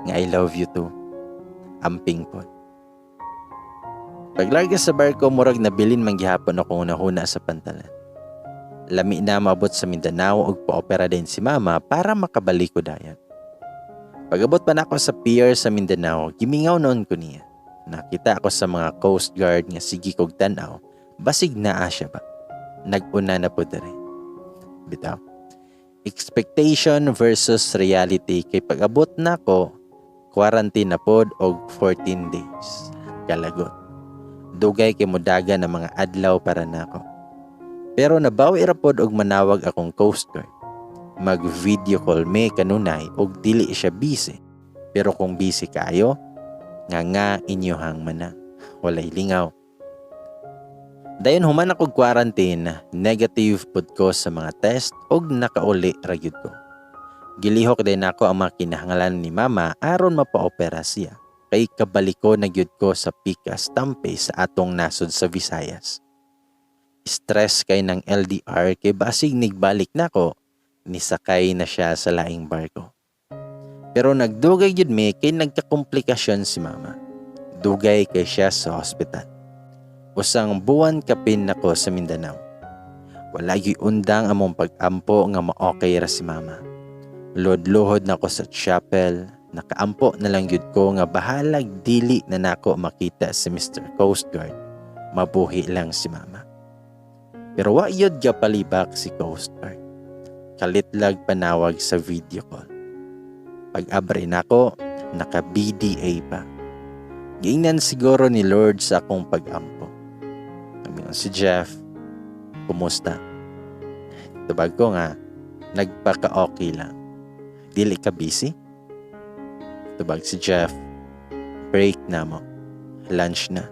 nga I love you too. Amping po. Paglarga sa barko, murag nabilin man gihapon akong unahuna sa pantalan. Lami na maabot sa Mindanao og paopera din si mama para makabalik ko dayon. Pag-abot pa nako sa pier sa Mindanao, gimingaw noon ko niya. Nakita ako sa mga Coast Guard nga sige kog tan-aw, basig naa siya ba. Nag-una na po diri. Bitaw. Expectation versus reality kay pag-abot nako, quarantine na pod og 14 days. Kalagot. Dugay kay mudagan ang mga adlaw para nako. Pero nabawi ra pod og manawag akong Coast Guard. Mag-video call me kanunay og dili siya busy. Pero kung busy kayo, nga nga inyohang manang. Walay lingaw. Dayon human ako quarantine, negative pud ko sa mga test og nakauli ra gyud ko. Gilihok din ako ang mga kinahanglan ni mama aron mapaopera siya. Kay kabaliko na gyud ko sa pikas tampe sa atong nasod sa Visayas. Stress kay ng LDR kay basig nigbalik nako, nisakay na siya sa laing barko. Pero nagdugay gyud mi kay nagkakomplikasyon si mama. Dugay kay siya sa hospital. Usang buwan kapin nako sa Mindanao. Wala gyud undang among pag-ampo nga ma-okay ra si mama. Luhod-luhod nako sa chapel, nakaampo na lang gyud ko nga bahalag dili na nako makita si Mr. Coast Guard. Mabuhi lang si mama. Pero wa gyud gapalibak si Coast Guard. Kalitlag panawag sa video call. Pag-abre nako, naka BDA pa. Giingnan siguro ni Lord sa akong pag-ampo. Sabi si Jeff, "Kumusta?" Tubag ko nga, "Nagpaka-okay lang. Dili ka busy?" Tubag si Jeff, "Break na mo. Lunch na.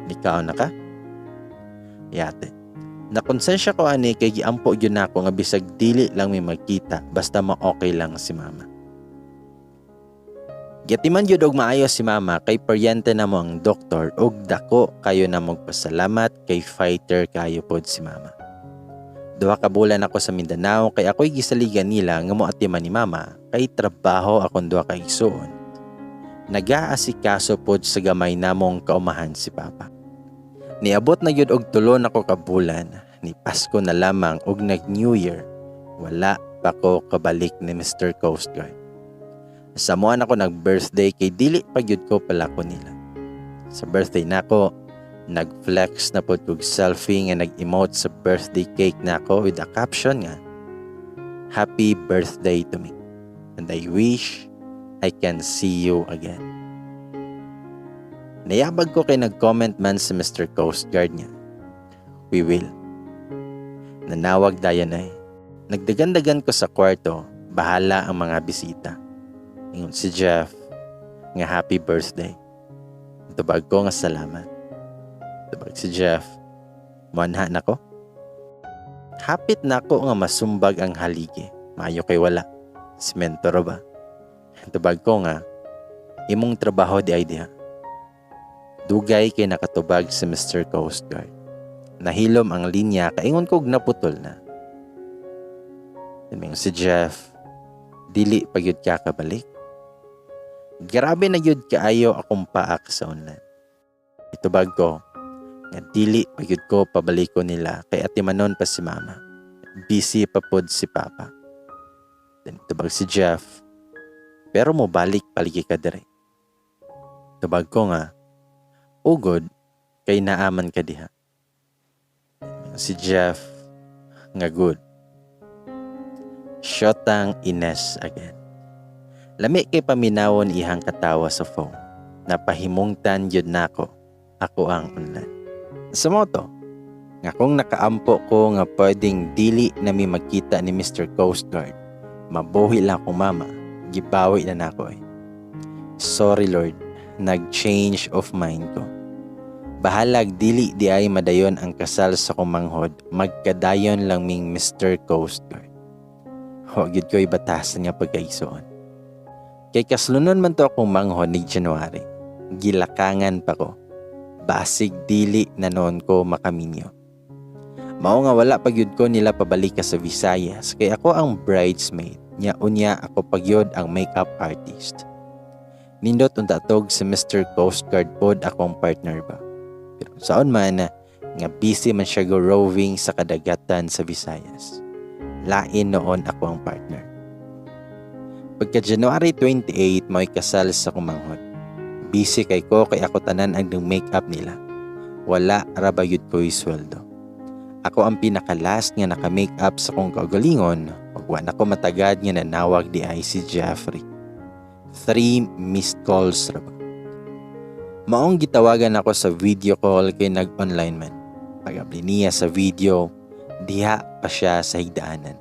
Nikaon na ka?" Yate. Nakonsensya ko ani kay giampo gyud nako nga bisag dili lang mi magkita basta ma-okay lang si mama. Giatiman gyud og maayo si mama kay paryente namo ang doktor og dako kayo na magpasalamat kay fighter kayo pod si mama. 2 ka bulan ako sa Mindanao kay ako'y gisaligan nila nga moatiman ni mama kay trabaho akong duha ka igsuon. Nagaasikaso pod sa gamay namong kaumahan si papa. Niabot na gyud og 3 nako ka bulan, ni Pasko na lamang og nag New Year, wala pa ko kabalik ni Mr. Coast Guard. Sa muan ako nag-birthday kay dili pa gyud ko palako nila. Sa birthday nako, nag-flex na pod kog selfie nga nag-emote sa birthday cake nako with a caption nga, "Happy birthday to me and I wish I can see you again." Nayabag ko kay nag-comment man si Mr. Coast Guard niya, "We will." Nanawag dayon ay. Nagdagan-dagan ko sa kwarto, bahala ang mga bisita. Ingon si Jeff nga happy birthday. Tubag ko nga salamat. Tubag si Jeff, "Muanha na ko." Hapit na ako nga masumbag ang haligi. Maayo kay wala. Simento ra ba? Tubag ko nga, "Imong trabaho di ay diha." Dugay kay nakatubag si Mr. Coast Guard. Nahilom ang linya kaingon kog naputol na. Ingon si Jeff, "Dili pa gyud ka kabalik." Grabe na gyud kaayo akong paak sa unlan. Itubag ko nga dili pa gyud ko pabaliko nila kay atimanon pa si mama. Busy pa pod si papa. Then tubag si Jeff, "Pero mo balik paligi ka dire." Tubag ko nga, "Ugod kay naaman ka diha." Si Jeff nga good. Shotang Ines again. Lami kay paminawon ihang katawa sa phone. Napahimungtan gyud nako ako ang unlan. Sa moto, nga kung nakaampo ko nga pwedeng dili na mi magkita ni Mr. Coast Guard, mabuhi lang akong mama, gibawi na nako eh. Sorry Lord, nag-change of mind ko. Bahalag dili di ay madayon ang kasal sa kumanghod, magkadayon lang ming Mr. Coast Guard. Wa gyud ko'y batasan nga pagkaigsuon. Kay kaslunon man to akong manghod ni January. Gilakangan pa ko. Basig dili na noon ko makaminyo. Mao nga wala pa gyud ko nila pabalika sa Visayas kay ako ang bridesmaid. Nya unya ako pa gyud ang makeup artist. Nindot unta tog si Mr. Coast Guard pod akong partner ba. Pero saon man nga busy man siya go roving sa kadagatan sa Visayas. Lain noon ako ang partner. Pagka January 28 mo'y kasal sa kumanghod. Busy kay ko kay ako tanan ang make-up nila. Wala ra ba yud ko'y sweldo. Ako ang pinaka-last nga naka-make up sa kong kaugalingon ug wa na ko matagad nga nanawag di ay si Jeffrey. Three missed calls ra ba. Maong gitawagan ako sa video call kay nag-online man. Pag-abli niya sa video, diha pa siya sa higdaanan.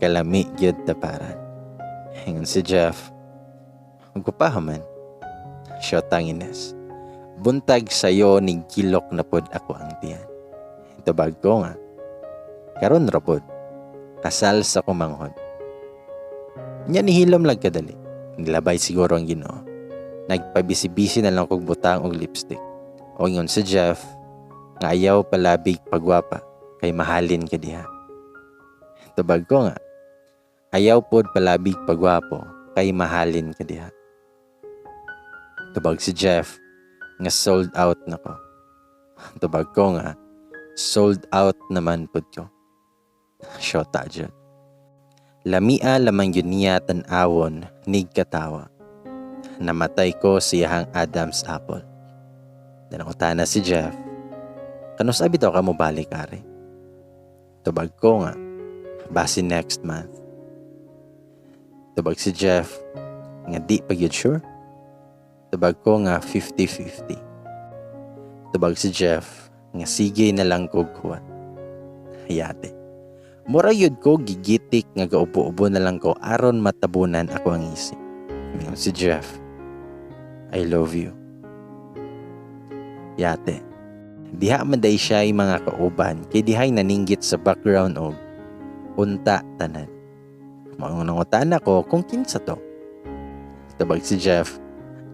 Kalami gyud taparan. Ingon si Jeff, "Ug pa man." Syotang Ines. Buntag sayo ni gilok na pod ako ang tiyan. Tubag ko nga, karon ra pod. Kasal sa kumanghod. Nya nihilom lang kadali. Nilabay siguro ang Ginoo. Nagpabisi-bisi na lang kog butang og lipstick. O ingon si Jeff, nga ayaw palabig pagwapa kay mahalin ka diha. Tubag ko nga, ayaw pod palabig pagwapo kay mahalin ka diha. Tubag si Jeff nga sold out na ko. Tubag ko nga sold out naman pod ko. Shota jud. Lamia lamang yun niya tan-awon nig katawa. Namatay ko sa iyahang Adam's apple. Nangutana si Jeff, "Kanus-a bitaw ka mo balik ari?" Tubag ko nga, basi next month. Tubag si Jeff nga di pa gyud sure. Tubag ko nga 50-50. Tubag si Jeff nga sige na lang kog huwat. Hayate. Mura yun ko gigitik nga gaubo-ubo na lang ko aron matabunan ako ang isip. Mingon si Jeff, "I love you." Yate. Diha man day siya mga kauban kay dihay naninggit sa background og unta tanan. Maong nangutana ko kung kinsa to. Tubag si Jeff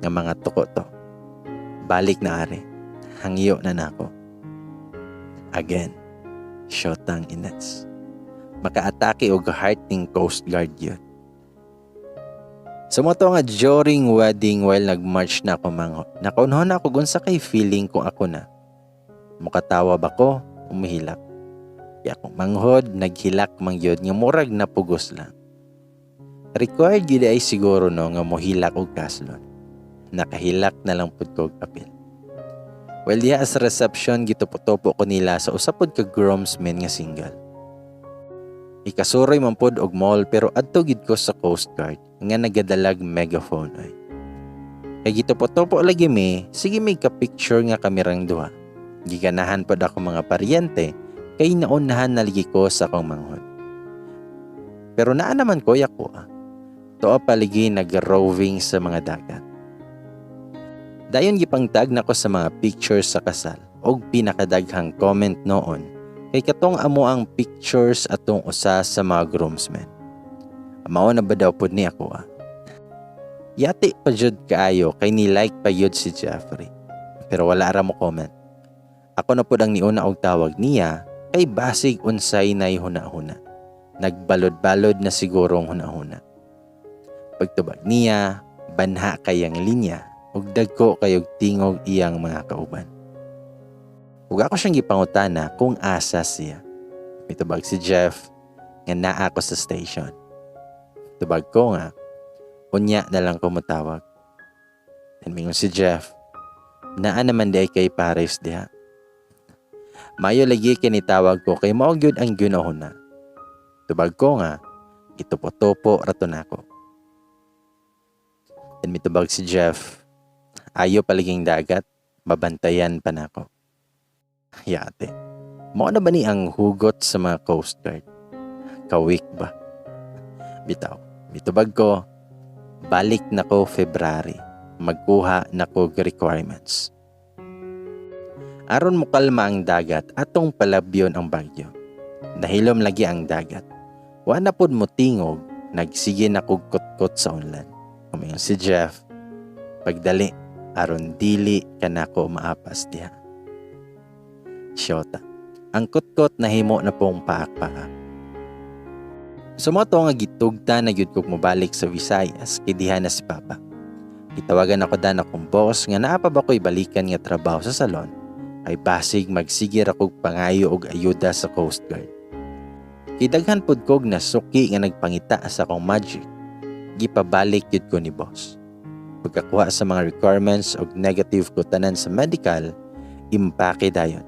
nga mga tuko to. Balik na ari. Hangyo na nako. Again, syotang Ines. Makaatake og heart ning Coast Guard yun. Sa mo to nga during wedding while nag-march na ako manghod, nakaunhon na ako kung kay feeling kung ako na. Mukatawa ba ko? Umihilak. Kaya akong manghod, naghilak man gyud nga murag napugos lang. Required gyud ay siguro no nga mohilak og kaslon. Nakahilak na lang pud ko og apil. Well, diha sa reception gitupo-tupo ko nila sa usa pud ka groomsmen nga single. Ikasuroy man pod og mall pero adto gid ko sa Coast Guard nga nagadalag megaphone ay. Kay gitupo-tupo lagi mi, sige may ka-picture nga kami rang duha. Giganahan pod ako mga paryente kay naunhan na lagi ko sa akong manghod. Pero naa naman ko ako ah. Tuo paligi nag-roving sa mga dagat. Dayon gipangtag nako sa mga pictures sa kasal og pinakadaghang comment noon kay katong amo ang pictures atong usa sa mga groomsmen. Mao na ba daw pud ni ako ah. Yati pa jud kaayo kay ni like pa yun si Jeffrey. Pero wala ra mo comment. Ako na pud ang niuna og tawag niya kay basig unsay nay huna-huna. Nagbalod-balod na sigurong huna-huna. Pagtubag niya, banha kayang linya ug dagko kayog tingog iyang mga kauban. Ug ako siyang gipangutana kung asa siya. Mitubag si Jeff nga naa ko sa station. Tubag ko nga, unya na lang ko motawag. Then mingon si Jeff, naa naman di kay Paris diha. Mayo lagi kinitawag ko kay mao gyud ang ginahuna. Tubag ko nga, gitupo-tupo rato nako. Then mitubag si Jeff, ayo paliging dagat, mabantayan pa nako. Yate. Mao na ba ni ang hugot sa mga Coast Guard? Kawik ba? Bitaw. Mitubag ko, balik na ko February. Magkuha na ko requirements. Aron mo kalma ang dagat, atong palabyon ang bagyo. Nahilom lagi ang dagat. Wa na pod mo tingog, nagsige na kog kutkot sa unlan. Umingon si Jeff, pagdali, aron dili ka nako maapas diha. Shota. Ang kutkot nahimo na pong paak-paak. Sumoto nga gitugta na gyud kog mobalik sa Visayas kay diha na si Papa. Gitawagan ako dan akong boss nga naa pa ba ko'y balikan nga trabaho sa salon ay basig magsigir akog pangayo og ayuda sa Coast Guard. Kay daghan pud kog nasuki nga nagpangita sa akong magic. Gipabalik gyud ko ni boss. Pagkakuha sa mga requirements og negative ko tanan sa medical, impake dayon.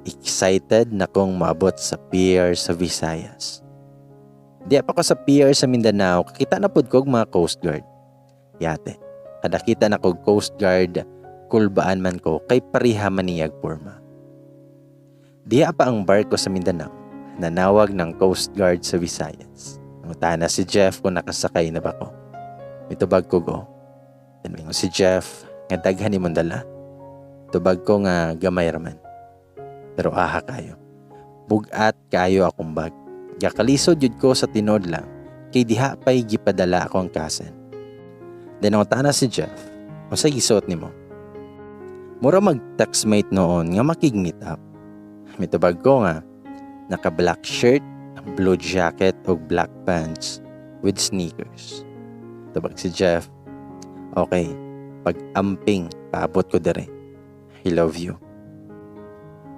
Excited na kong maabot sa pier sa Visayas. Diha pa ko sa pier sa Mindanao, kakita na pud ko og mga Coast Guard. Yate, kada kita na kog Coast Guard, kulbaan man ko kay pareha man niyag porma. Diha pa ang barko sa Mindanao, nanawag ng Coast Guard sa Visayas. Nangutana si Jeff kung nakasakay na ba ko. Mitubag ko go. Then mingon si Jeff nga daghan nimong dala. Tubag ko nga gamay raman. Pero aha kayo. Bugat kayo akong bag. Gakalisod jud ko sa tinod lang kay diha pa'y gipadala akong cousin. Then nangutana si Jeff, "Unsay gisuot nimo? Mura mag-textmate noon nga makig-meet up." Mitubag ko nga naka black shirt, blue jacket ug black pants with sneakers. Tubag si Jeff, "Okay, pag amping paabot ko dere. I love you."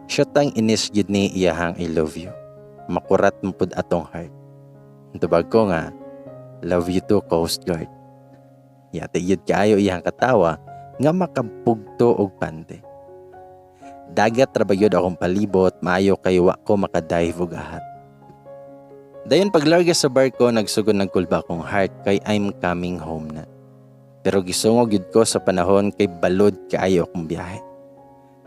Syotang inis gid ni iyahang "I love you." Makurat mo pud atong heart. Tubag ko nga, "Love you too, Coast Guard." Yate gyud kaayo iyang katawa nga makapugto og pante. Dagat ra ba gyud akong palibot, maayo kay wa ko makadive og ahat. Dayon paglarga sa barko, nagsugod nagkulba akong heart kay I'm coming home na. Pero gisungog gyud ko sa panahon kay balod kaayo akong biyahe.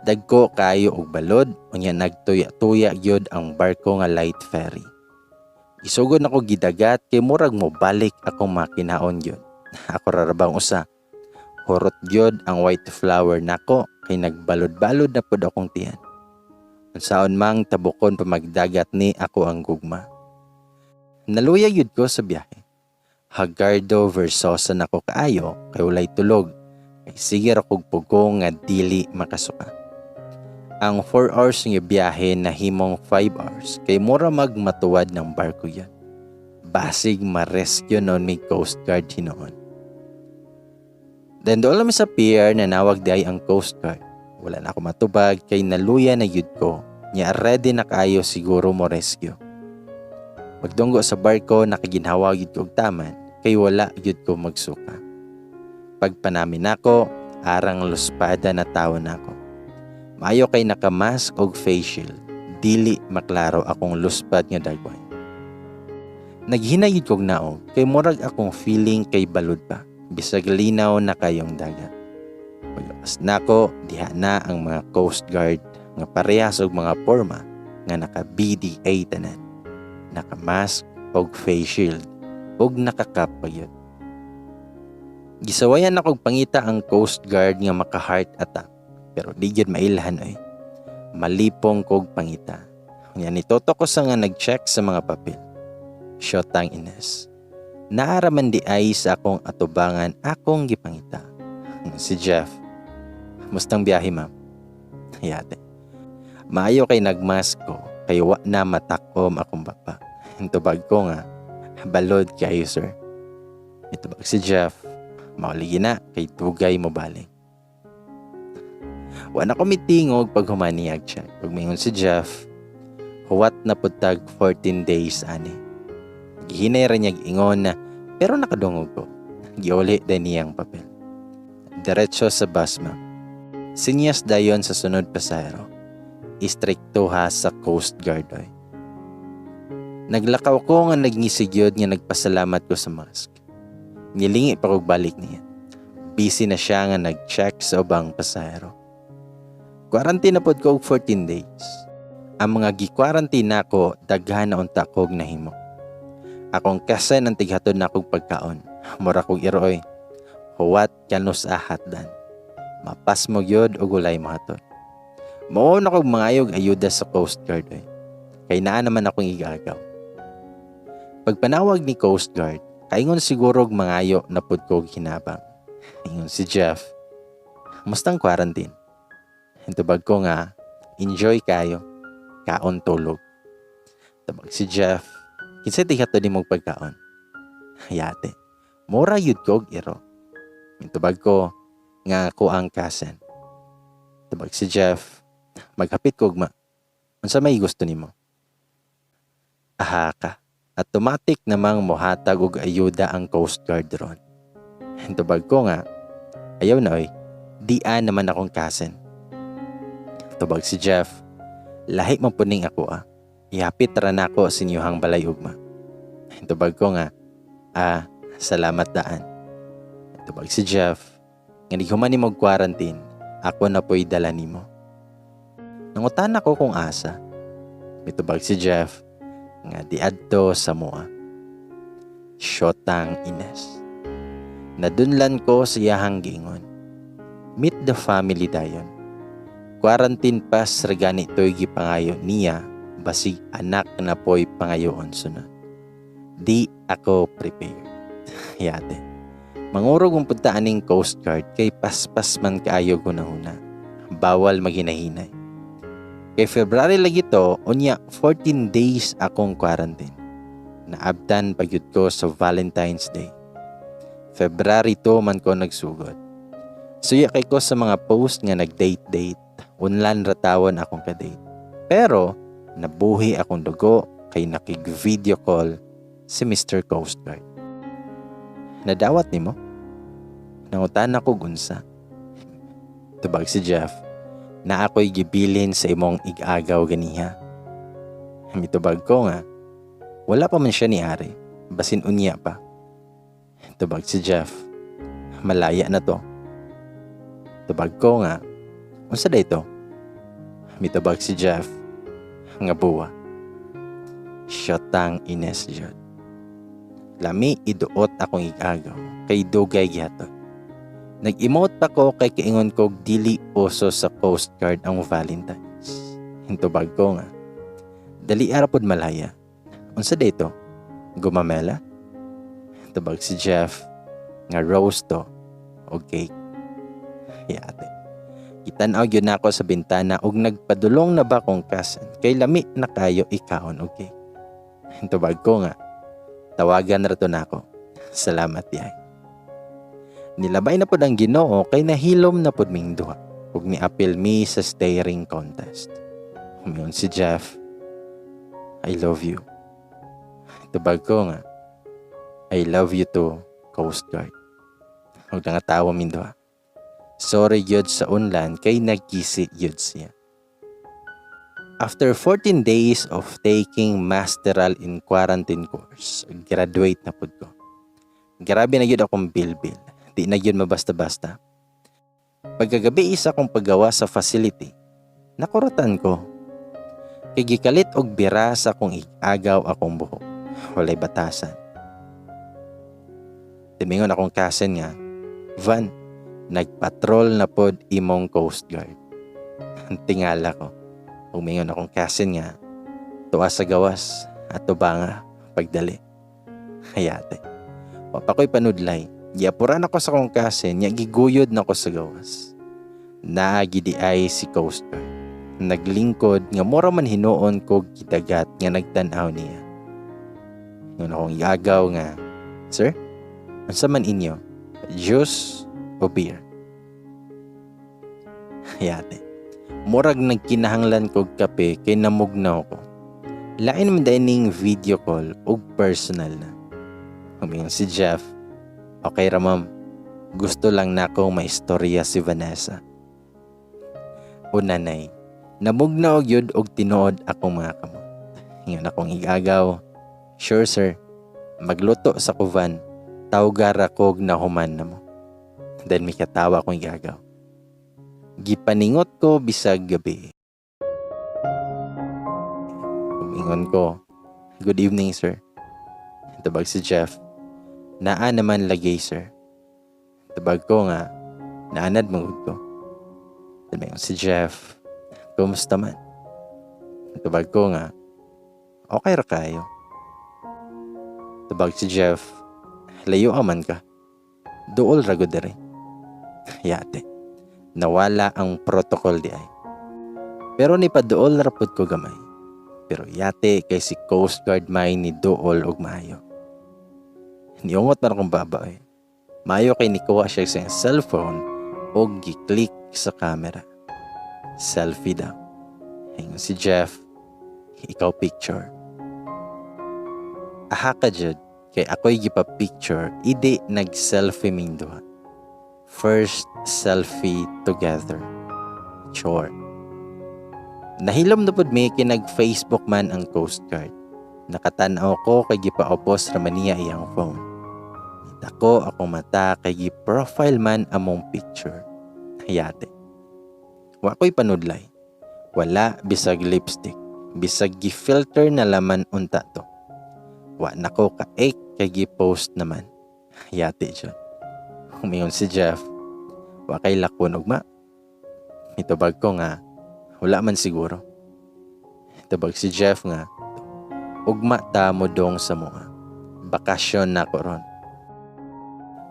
Dagko kaayo og balod, unya nagtuya-tuya gyud ang barko nga light ferry. Gisugod nako gidagat kay murag mo balik akong makinaon gyud. Ako ra bang usa. Hurot gyud ang white flower nako kay nagbalod-balod na pud akong tiyan. Unsaon mang tabukon pa magdagat ni ako ang gugma. Naluya gyud ko sa biyahe. Hagardo Versosa nako kaayo kay walay tulog kay sige ra kog pugong nga dili makasuka. Ang 4 hours nga biyahe nahimong 5 hours kay mura magmatuwad ng barko yan. Basig ma-rescue noon may Coast Guard hinuon. Then dool mi sa pier, nanawag di ay ang Coast Guard. Wala na ako matubag kay naluya na gyud ko. Nya ready na kaayo siguro mo rescue. Pagdunggo sa barko, nakaginhawa gyud ko og taman kay wala gyud ko magsuka. Pagpanamin nako, arang luspada na tawo nako. Maayo kay nakamask og face shield, dili maklaro akong luspad nga dagway. Naghinay gyud kog naog kay murag akong feeling kay balod pa, bisag linaw na kayong dagat. Paglapas nako, diha na ang mga Coast Guard nga parehas og mga porma nga naka BDA tanan. Naka-mask og face shield og nakakap pa gyud. Gisawayan akong pangita ang Coast Guard nga maka-heart attack pero di gyud mailhan oy. Malipong kog pangita. Nya nitoto ko sa nga nag-check sa mga papel. Syotang Ines. Naara man di ay sa akong atubangan akong gipangita. Si Jeff. "Mustang biyahe, ma'am?" Yate. Maayo kay nagmask ko kay wa na matakom akong baba. Tubag ko nga, "Balod kayo, sir." Itubag si Jeff, "Mauligi na kay dugay mo balik." Wa na ko mitingog pag humaniyag check. Pag mingon si Jeff, "Huwat na pud tag 14 days ani." Gihinay ra niya ingon na pero nakadungog ko. Giuli din niyang papel. "Diretso sa bus, ma'am. Sinyas dayon sa sunod pasahero. Istrikto ha sa Coast Guard oy." Naglakaw ko nga nagngisig nga nagpasalamat ko sa mask. Nilingi pa kog balik niya. Busy na siya nga nag-check sa ubang pasahero. Quarantine na pod ko og 14 days. Ang mga gi-quarantine nako, daghan na unta kog nahimo. Akong cousin ang tighatod na kog pagkaon. Mura kog iroy. Huwat kanus hatdan. Mapasmo gyud og walay mohatod. Mao na kog mangayog ayuda sa Coast Guard oy. Kay naa naman akong igagaw. Pagpanawag ni Coast Guard, kaingon siguro og mangayo na pud kog hinabang. Ingon si Jeff, "Mustang quarantine?" Tubag ko nga, "Enjoy kayo. Kaon, tulog." Tubag si Jeff, "Kinsay tighatod nimong pagkaon?" Yate. Mura yud kog iro. Tubag ko nga ako ang cousin. Tubag si Jeff, "Maghapit ko ugma. Unsa may gusto nimo?" Aha ka. Automatic namang mohatag og ayuda ang Coast Guard ron. Tubag ko nga, Ayaw na oy, di-a naman akong cousin. Tubag si Jeff, lahi man puning ako ah. Ihapit ra nako sa inyuhang balay ugma. Tubag ko nga, ah, salamat daan. Tubag si Jeff, nga human nimo quarantine, ako na po'y dala nimo. Nangutan ako kung asa. Mitubag si Jeff, nga diadto sa mua. Shotang Ines. Nadunlan ko sa iyahang giingon. Meet the family dayon. Quarantine pass ra gani to'y gipangayo niya, basig anak na po'y pangayoon sunod. Di ako prepared. Yate. Mangurog ang punta aning Coast Guard kay paspas man kaayo gunahuna. Bawal maghinahinay. Kay February lagi to, unya 14 days akong quarantine. Naabtan pagyud ko sa Valentine's Day. February 2 man ko nagsugod. Suya kay ko sa mga post nga nag-date-date. Unlan ratawon akong ka-date. Pero nabuhi akong dugo kay nakig-video call si Mr. Coast Guard. Nadawat nimo? Nangutan ako gunsa. Tubag si Jeff, na ako'y gibilin sa imong igagaw ganiha. Mitubag ko nga, wala pa man siya ni Ari, basin unya pa. Tubag si Jeff, malaya na to. Tubag ko nga, unsa day to? Mitubag si Jeff, nga buwa. Syotang Ines jud. Lami iduot akong igagaw kay dugay gihaton. Nag-emote pa ko kay kaingon ko dili uso sa Coast Guard ang Valentine's. Hintubag ko nga, dali ara pod malaya. Unsa day to? Gumamela? Tubag si Jeff nga rose to o cake. Yate. Gitan-aw gyud nako sa bintana og nagpadulong na ba kong cousin kay lami na kayo ikaon og cake. Hintubag ko nga, tawagan ra to nako. Salamat yay. Nilabay na pod ang Ginoo kay nahilom na pod ming duha ug niapil mi sa staring contest. Humingon si Jeff, I love you. Tubag ko nga, I love you too, Coast Guard. Ug nangatawa min duha. Sorry gyud sa unlan kay nagkisi gyud siya. After 14 days of taking masteral in quarantine course, graduate na pud ko. Grabe na gyud akong bilbil. Di na gyud mabasta-basta. Pagkagabi isa akong paggawa sa facility, nakuratan ko. Kay gikalit og bira sa akong igagaw akong buhok. Walay batasan. Timingon akong cousin nga, Van, nagpatrol na pod imong Coast Guard. Tingala ko. Umingon akong cousin nga, tuwa sa gawas at nga pagdali. Hayate. Wapako'y panudlay. Giapuran ako sa akong cousin nya giguyod na ko sa gawas. Naagi ay si Coast Guard. Naglingkod nga mura man hinuon ko gidagat nga nagtan-aw niya. Ngun akong igagaw nga, Sir, unsa man inyo? Juice o beer? Hayate. Murag nagkinahanglan kog kape kay namugnaw ko. Lain man ning video call ug personal na. Humingon si Jeff, okay ra ma'am, gusto lang nako maistorya si Vanessa. Unanay, namugnaw gyud og tinuod akong mga kamot. Ingon akong igagaw, sure sir, magluto sa kuvan, tawgar akog nahuman na mo. Then may katawa akong igagaw. Gipaningot ko bisag gabi. Umingon ko, good evening sir. Tabag si Jeff, naa naman lagay sir. Tabag ko nga, naanad mangud ko. Tumayon si Jeff, kumusta man? Tabag ko nga, okay ra kayo. Tabag si Jeff, layo man ka. Duol ra gud diri. Yate. Nawala ang protocol di ay. Pero ni paduol ra pud ko gamay. Pero yate kay si Coast Guard may ni duol og maayo. Niungot man akong baba eh. Maayo kay nikuha siya sa iyang cellphone og gi-click sa camera. Selfie daw. Ingon si Jeff, ikaw picture. Aha ka jud, kay ako'y gipa-picture, idi nag-selfie ming duha. First selfie together. Chore. Nahilom na pud mi kay nag-Facebook man ang Coast Guard. Nakatanaw ko kay gipaubos ra man niya iyang phone. Nidako akong mata kay gi-profile man among picture. Hayate. Wa ko'y panudlay. Wala bisag lipstick. Bisag gi-filter na laman unta to. Wa nako ka-ek kay gi-post naman. Hayate jud. Umingon si Jeff, "Wa kay lakwon ugma?" Mitubag ko nga, "Wala man siguro." Tubag si Jeff nga, "Ugma ta mo dong sa mga. Bakasyon na ko ron."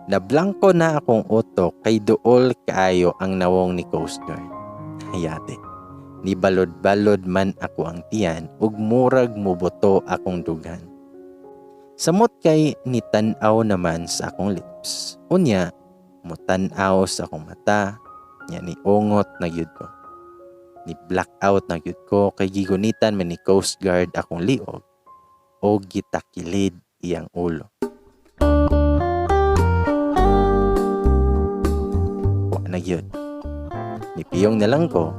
Nablangko na akong utok kay duol kaayo ang nawong ni Coast Guard. Hayate. Nibalod-balod man ako ang tiyan ug murag mubuto akong dughan. Samot kay nitan-aw naman sa akong lips. Unya, mutan-aw sa akong mata, nya ni ungot na gyud ko. Ni blackout na gyud ko kay gigunitan man ni Coast Guard akong liog o gitakilid iyang ulo. Wa na gyud. Nipiyong na lang ko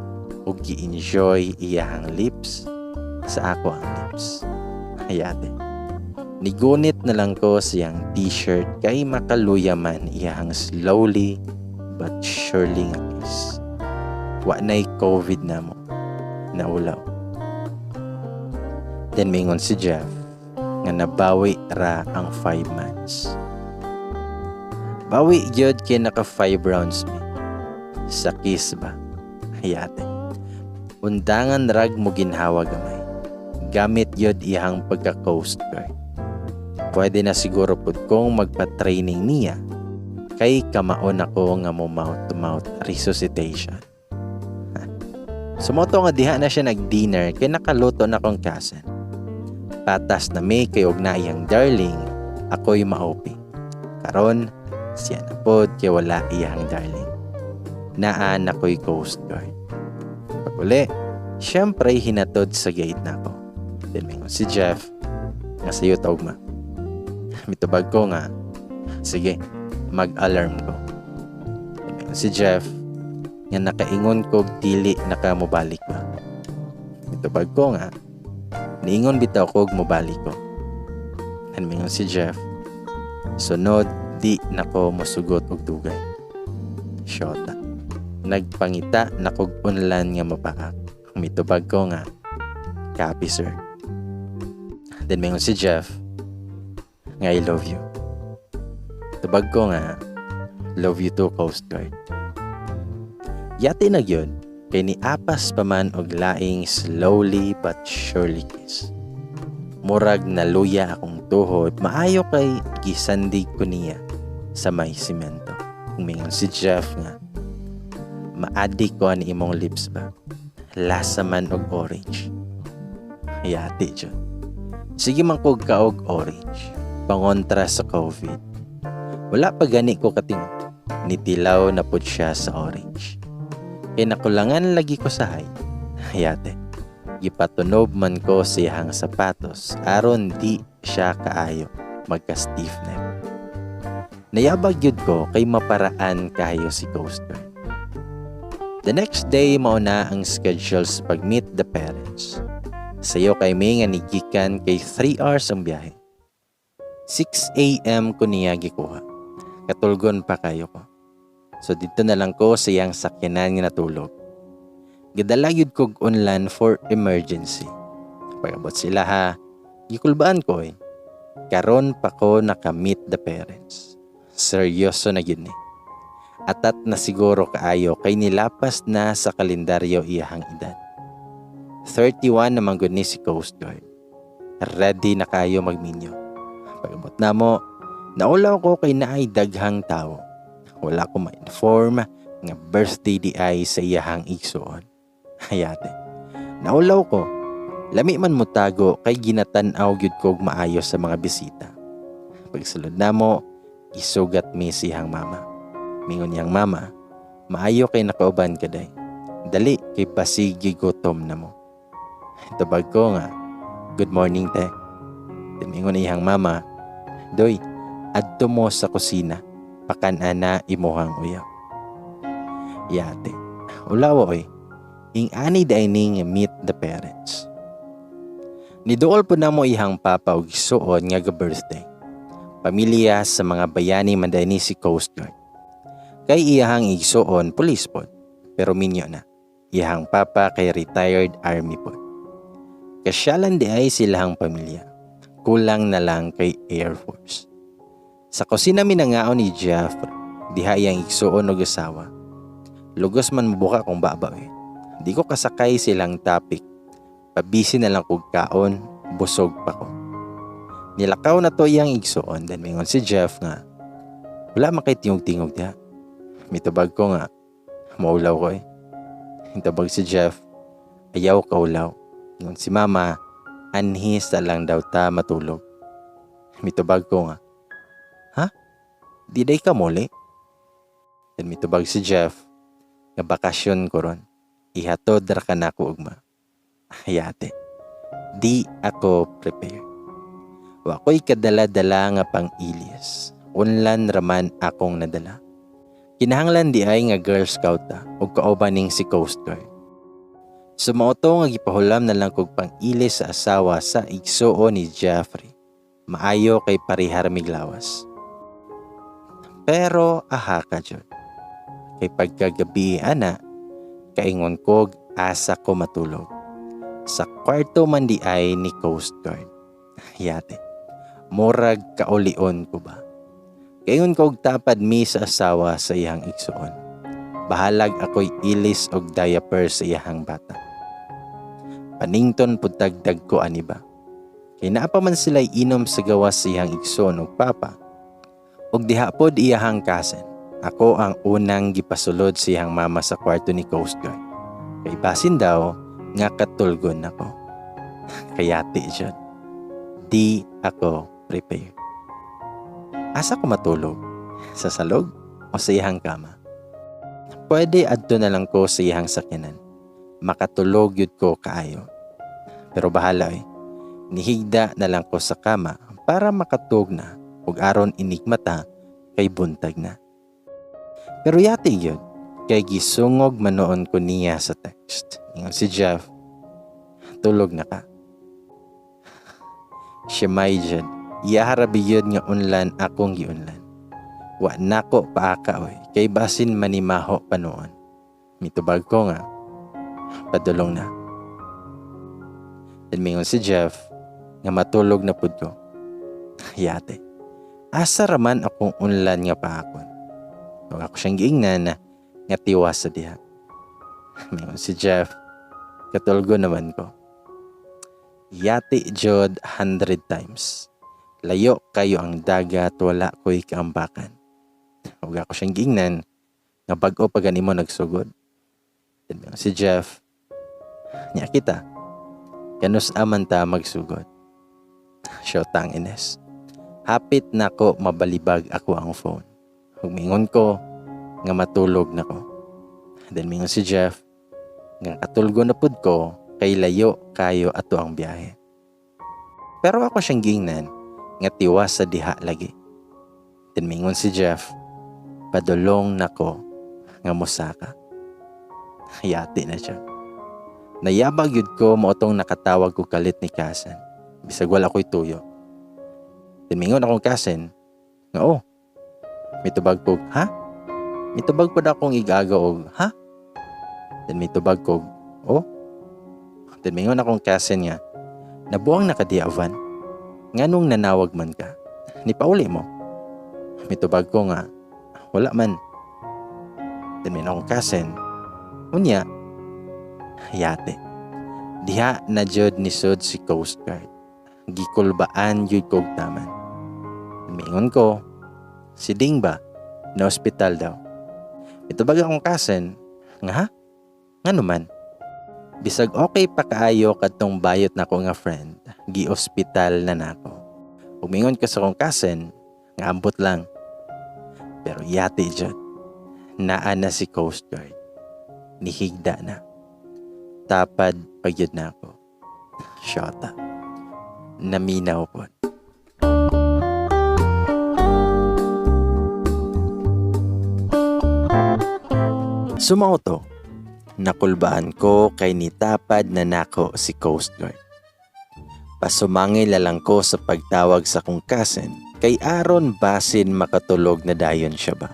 ug gi-enjoy iyahang lips sa ako ang lips. Hayate. Nigunit na lang ko siyang t-shirt kay makaluya man iyahang slowly but surely nga kiss. Wa na'y COVID na mo. Naulaw. Then mingon si Jeff nga nabawi ra ang 5 months. Bawi gyud kay naka 5 rounds mi. Sa kiss ba? Hayate. Undangan rag mo ginhawa gamay. Gamit gyud iyang pagka-Coast Guard. Pwede na siguro pud kong magpa-training niya kay kamaon ako nga mo mouth-to-mouth resuscitation. Sumoto nga diha na siya nag-dinner kay nakaluto na kong cousin. Patas na may kay og na iyang darling, ako'y maopi. Karon, siya na pod kay wala iyang darling. Naa na ko'y Coast Guard. Pag-uli, syempre hinatod sa gate na ako. Then mingon si Jeff, nga sayo taugma. Mitubag ko nga, "Sige, mag-alarm ko." Then mingon si Jeff, nga nakaingon ko dili nakamobalik ba. Mitubag ko nga, "Niingon bitaw ko mobalik ko." Then mingon si Jeff, "Sunod di nako mosugot og dugay." Shota. Nagpangita nakog unlan nga mapaak. Mitubag ko nga, "Copy, sir." Then mingon si Jeff nga I love you. Tubag ko nga, "Love you too, Coast Guard." Yati na gyud kay ni apas pa man og laing slowly but surely kiss. Murag naluya akong tuhod, maayo kay gisandig ko niya sa may simento. Umingon si Jeff nga, "Maadik ko ani imong lips ba? Lasa man og orange." Yati jud. Sige man kog kaog orange. Pangontra sa COVID. Wala pa gani ko katingo. Nitilaw na pud siya sa orange. Kay nakulangan lagi ko sa height. Hayate. Gipatunob man ko siyang sapatos aron di siya kaayo magka stiff neck. Nayabag yun ko kay maparaan kayo si Coast Guard. The next day mauna ang schedule sa pag-meet the parents. Sayo kay may nga nigikan kay 3 hours ang biyahe. 6 a.m. ko niya gikuha. Katulgon pa kayo ko. So dito na lang ko sa iyang sakyanan nga natulog. Gidala gyud kog unlan for emergency. Pag-abot sila ha, gikulbaan ko eh. Karon pa ko naka-meet the parents. Seryoso na gyud ni. Atat na siguro kaayo kay nilapas na sa kalendaryo iyahang edad. 31 naman gud ni si Coast Guard. Ready na kayo magminyo. Pag-abot na mo, naulaw ko kay naay daghang tao. Wala ko ma-inform nga birthday di ay sa iyahang igsuon. Hayate. Naulaw ko. Lami man mo tago kay ginatan-aw gyud kog maayo sa mga bisita. Pagsulod namo, isugat mi siyang mama. Mingon niyang mama, "Maayo kay nakauban ka day. Dali kay basig gutom na mo." Tabag ko nga, "Good morning, te." Mingon iyang mama, "Doy, adto mo sa kusina, pakan-ana imuhang uyab." Yate. Ulawa oy. Ing ani dining meet the parents. Niduol po namo ihang papa og igsuon nga ga-birthday. Pamilya sa mga bayani man ni si Coast Guard. Kay iyahang igsuon police pod, pero minyo na. Iyahang papa kay retired army pod. Kasyalan di ay silahang pamilya. Kulang na lang kay Air Force. Sa kusina minangaon ni Jeffrey, diha iyang igsuon og asawa. Lugos man mubuka kung baba eh. Di ko kasakay silang topic. Pabisi na lang kog kaon, busog pa ko. Nilakaw na to iyang igsuon, then mingon si Jeff nga, wala man kay tingog-tingog diha. Mitubag ko nga, maulaw ko eh. Mitubag si Jeff, ayaw kaulaw. Ingon si mama, anhi sa lang daw ta matulog. Mitubag ko nga, ha? Di day ka muli? Then mitubag si Jeff, nga bakasyon ko ron. Ihatod ra ka nako ugma. Yate, di ako prepared. Wa ko'y kadala-dala nga pang-ilis. Unlan raman akong nadala. Kinahanglan di ay nga Girl Scout ta og kauban ning si Coast Guard. Sumao to nga gipahulam na lang kog pang-ilis sa asawa sa igsuo ni Jeffrey. Maayo kay parihar miglawas. Pero aha ka jud. Kay pagkagabi ana, kaingon kog asa ko matulog. Sa kwarto man di ay ni Coast Guard. Yate. Murag kaulion ko ba? Kaingon kog tapad mi sa asawa sa iyang igsuon. Bahalag ako'y ilis og diaper sa iyahang bata. Panington pud tagdag ko ani ba? Kay naa pa man sila'y inom sa gawas sa iyang igsuon og papa. Og diha pod iyahang cousin. Ako ang unang gipasulod sa iyang mama sa kwarto ni Coast Guard. Kay basin daw nga katulgon ako. Kayati jud. Di ako prepared. Asa ko matulog? Sa salog o sa iyang kama? Pwede adto na lang ko sa iyang sakyanan. Makatulog yun ko kaayo. Pero bahala eh. Nihigda na lang ko sa kama para makatug na ug aron inigmata kay buntag na. Pero yati yun, kay gisungog manoon ko niya sa text. Ingon si Jeff, tulog na ka. Siya may jud, iyaharabi yun nga unlan akong giunlan. Wa nako paaka oy, kay basin manimaho pa noon. Mitubag ko nga, padulong na. Then mingon si Jeff, nga matulog na pud ko. Yate, asa raman akong unlan nga paakon. Ug ako siyang giingnan na nga tiwas sa diha. Mingon si Jeff, katulgo naman ko. Yati jud 100 times. Layo kayo ang dagat, wala ko'y kaambakan. Ug ako siyang giingnan nga bag-o pa gani mo nagsugod. Then mingon si Jeff, nya kita, kanus aman ta magsugod. Syotang Ines. Hapit nako mabalibag ako ang phone. Ug mingon ko nga matulog nako. Then mingon si Jeff nga katulgo na pud ko kay layo kayo ato ang biyahe. Pero ako siyang giingnan nga tiwas sa diha lagi. Then mingon si Jeff, padulong nako nga mosaka. Yati na siya. Nayabag yun ko maotong nakatawag ko kalit ni Kasan. Bisag wala ko'y tuyo. Then mingon akong cousin nga oh, mitubag ko, ha? Mitubag pa akong igaga og, ha? Then mitubag ko, oh? Then mingon akong cousin nga, nabuang nakadiavan. Nganong nanawag man ka? Ni pauli mo. Mitubag ko nga, wala man. Then mingon akong cousin, unya, yate. Diha na jud ni sud si Coast Guard. Gikulbaan jud kog taman. Mingon ko, si Ding ba? Na ospital daw. Mitubag akong cousin, nga ha? Nga naman? Bisag okay pa kaayo kadtong bayot nako nga friend, gi-ospital na nako. Umingon ko sa akong cousin, nga ambot lang. Pero yati jud, naa na si Coast Guard. Nihigda na. Tapad pagyud na ako. Shota. Naminaw po. Sumao to, nakulbaan ko kay nitapad na nako si Coast Guard. Pasumangil na lang ko sa pagtawag sa kong cousin kay aron basin makatulog na dayon siya ba.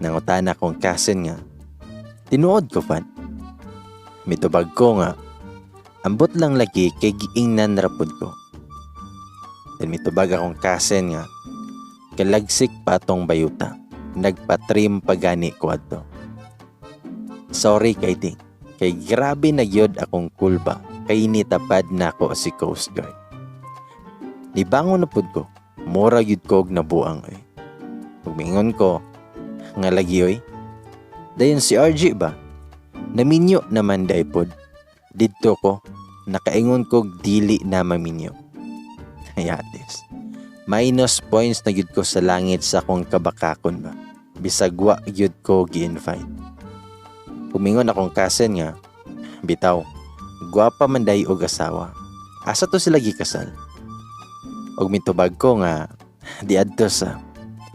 Nangutana kong cousin nga, "Tinuod ko fan?" Mitubag ko nga, "Ambot lang lagi kay giingnan ra pud ko." Then mitubag akong cousin nga, "Kalagsik pa atong bayuta. Nagpa-trim pa gani ko adto." Sorry kay Ting, kay grabe na gyud akong kulba kay nitapad nako si Coast Guard. Nibangon na pud ko, mura gyud kog nabuang oy. Ug miingon ko, nga lagi oy. Dayon si RG ba? Naminyo naman day pod. Didto ko, nakaingon kog dili na maminyo. Hayatis. Minus points na gyud ko sa langit sa akong kabakakon ba. Bisag wa gyud ko gi-invite. Umingon akong cousin nga, "Bitaw, gwapa man day og asawa. Asa to sila gikasal?" Og mitubag ko nga, "Di adto sa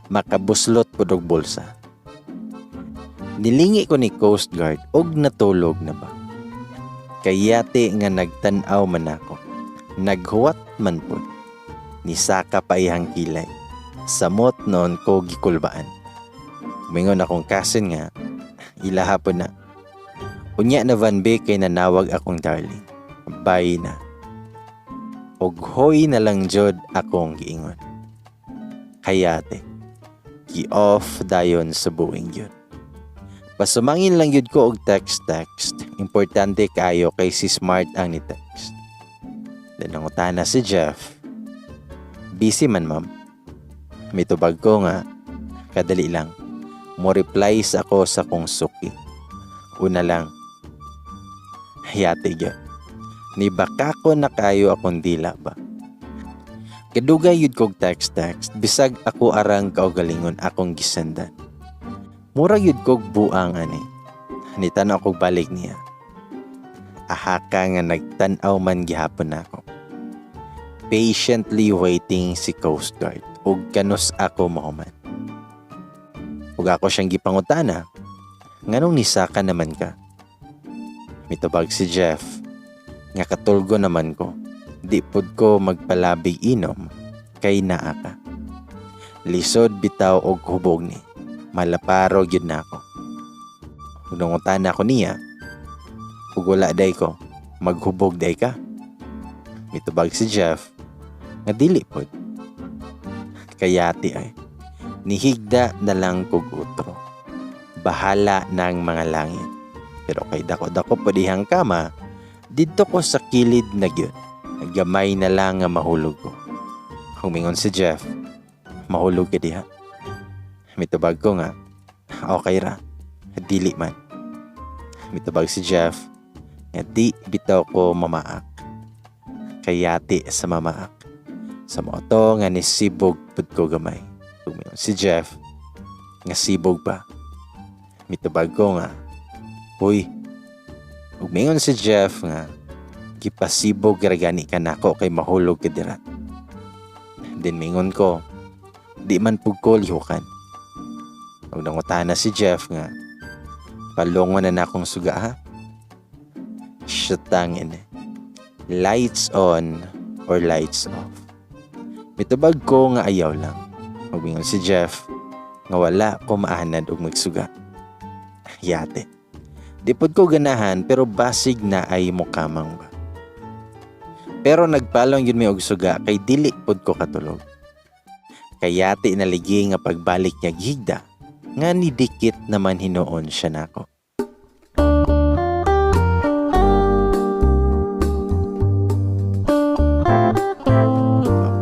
makabuslot pud og bulsa." Nilingi ko ni Coast Guard og natulog na ba. Kayati nga nagtan-aw man ako. Naghuwat man pud. Nisaka pa iyang kilay. Samot noon ko gikulbaan. Umingon akong cousin nga, "Ilaha po na. Unya na Van B kay nanawag akong darling. Bye na." Og hoy na lang jud akong giingon. Kayate, gi-off dayon sa buwing yun. Pasumangin lang yun ko og text-text. Importante kayo kay si Smart ang ni text. Then nangutana si Jeff, "Busy man, ma'am?" Mitubag ko nga, "Kadali lang. Mo replies ako sa kong suki. Una lang." Hayati gyud. Ni baka ko na kayo akong dila ba. Kadugay yun kog text-text, bisag ako arang kaugalingon akong gisendan. Mura yun kog buang ani. Nitanaw kog balik niya. Ahaka nga nagtan-aw man gihapon nako. Patiently waiting si Coast Guard ug kanus ako mahuman. Ug ako siyang gipangutana, "Nganong nisaka naman ka?" Mitubag si Jeff, nga katulgo naman ko. Di pud ko magpalabig inom kay naa ka. Lisod bitaw og hubog ni. Malaparo gyud nako. Ug nangutana ko niya, "Ug wala day ko, maghubog day ka?" Mitubag si Jeff, nga dili pod. Kayati ay, nihigda na lang kog utro. Bahala ng mga langit. Pero kay dako-dako pod iyang kama, didto ko sa kilid na gyud. Gamay na lang nga mahulog ko. Humingon si Jeff, "Mahulog ka diha." Mitubag ko nga, "Okay ra, dili man." Mitubag si Jeff, nga di bitaw ko mamaak. Kayati sa mamaak. Sa moto nga ni sibog pud ko gamay. Humingon si Jeff, nga sibog pa. Mitubag ko nga, "Huy." Humingon si Jeff nga, "Gipasibog ra gani ka nako kay mahulog ka dira." Then mingon ko, "Di man pug ko lihukan." Ug nangutana si Jeff nga, "Palungon na nakong suga ha." Syutang ine. Lights on or lights off? Mitubag ko nga ayaw lang. Magmingon si Jeff nga wala ko maanad og magsuga. Yate. Di pod ko ganahan pero basig na ay mukamang ba. Pero nagpalong yun may og suga kay dili pod ko katulog. Kayati naligi nga pagbalik niya gihigda nga nidikit naman hinuon siya nako.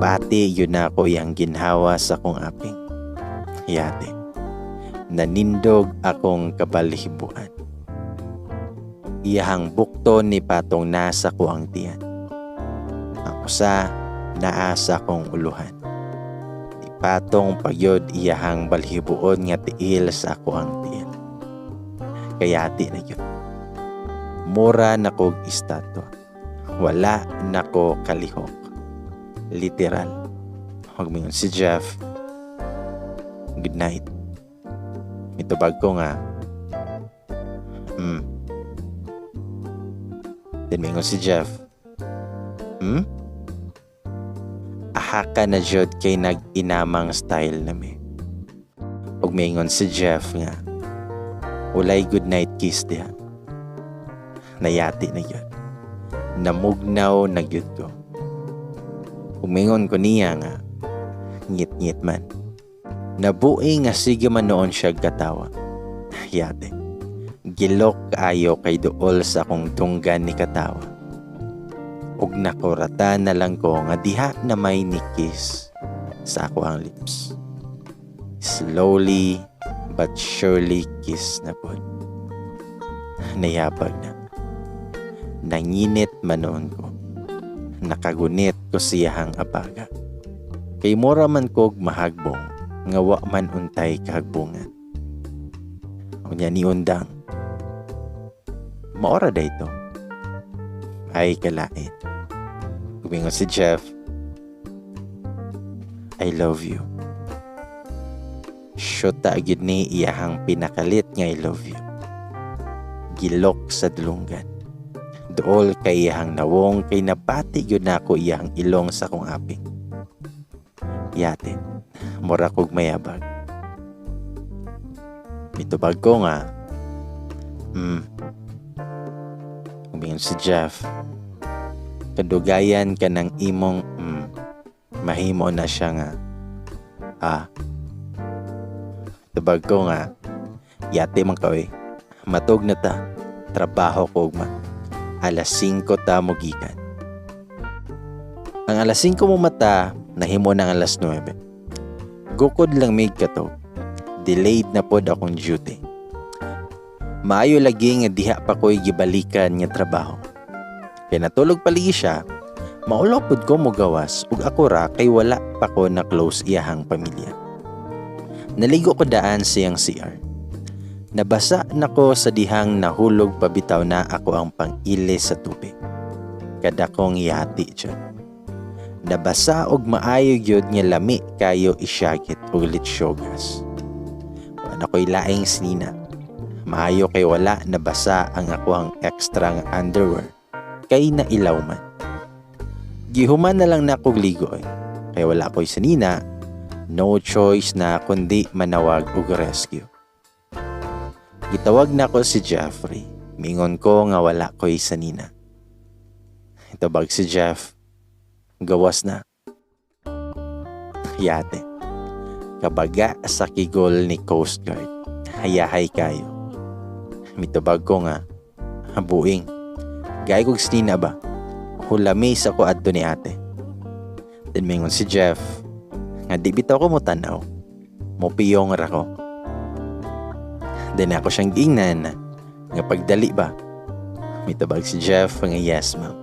Pati yun ako iyang ginhawa sa kong aping. Yate. Nanindog akong kabalhibuan. Iyahang bukto ni patong nasa ko ang tiyan. Ang usa naa sa akong uluhan. Di patong pagyod iyahang balhibuon nga tiil sa ako ang tiil. Kayati na yun. Mura na kog estatwa. Wala na ko kalihok. Literal. Huwag si Jeff, "Good night." Mitubag ko nga, Hmm. Then mingon si Jeff, "Hmm?" Ahaka na jud kay nag-inamang style na mi. Ug mingon si Jeff nga, "Walay good night kiss diha." Nayati na gyud. Namugnaw na gyud ko. Ug mingon ko niya nga, "Ngit-ngit man." Nabuhi nga sige man noon siya katawa. Yate. Gilok kaayo kay duol sa akong dunggan ni katawa. Ug nakurata na lang ko nga diha na may ni kiss sa ako ang lips. Slowly but surely kiss na pod. Nayabag na. Nanginit man noon ko. Nakagunit ko siyahang abaga. Kay mura man kog mahagbong nga wa man untay kahagbungan. Unya ni undang. Maora da ito. Ay kalain. Gumingon si Jeff, "I love you." Syota gyud ni iyahang pinakalit nga "I love you." Gilok sa dulunggan. Duol kay iyahang nawong kay nabati gyud nako iyahang ilong sa akong aping. Yate, mura kog mayabag. Mitubag ko nga, Umingon si Jeff, "Kadugayan ka ng imong mahimo na siya nga, ah." Tubag ko nga, "Yate man ka oy. Matug na ta. Trabaho ko ugma. Alas 5 ta mo gikan." Ang alas 5 mo mata, nahimo ng alas 9. Gukod lang mig kato. Delayed na pod akong duty. Maayo lagi nga diha pa ko'y gibalikan nga trabaho. Kay natulog paligi siya, maulaw pod ko mogawas ug ako ra kay wala pa ko na close iyahang pamilya. Naligo ko daan siyang CR. Nabasa nako sa dihang nahulog pabitaw na ako ang pang-ilis sa tubig. Kada kong yati dyan. Nabasa og maayo gyud nga lami kayo isyagit og litsyogas. Wala ko'y laing sinina. Maayo kay wala nabasa ang ako ang extra nga underwear kay nailaw man. Gihuman na lang na kog ligo eh. Kay wala ko'y sinina, no choice na kundi manawag og rescue. Gitawag na ko si Jeffrey. Mingon ko nga wala ko'y sanina. Itabag si Jeff, "Gawas na." Yate. Kabaga sa kigol ni Coast Guard. Hayahay kayo. Mitubag ko nga, "Buing. Gay kog sinina ba? Hulami sa ko adto ni ate." Then mingon si Jeff, nga di bitaw ko mo tanaw. Mupiyong ra ko. Then ako siyang giingnan nga pagdali ba. Mitubag si Jeff nga yes, ma'am.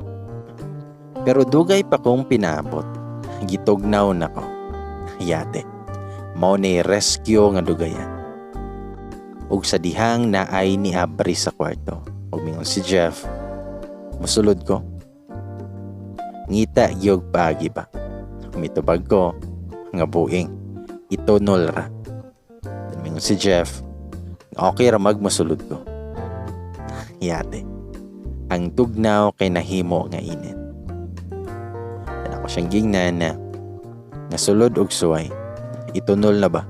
Pero dugay pa kong pinaabot. Gitugnaw na ko. Yate. Mao ni rescue nga dugayan. Ug sa dihang naay ni abri sa kwarto. Ug mingon si Jeff, "Musulod ko. Ngita gyud paagi ba?" Mitubag ko nga buing. Itunol ra. Then mingon si Jeff, okay ra magmusulod ko. Yate. Ang tugnaw kay nahimo nga init. Then ako siyang gingnan na nasulod og suway. Itunol na ba?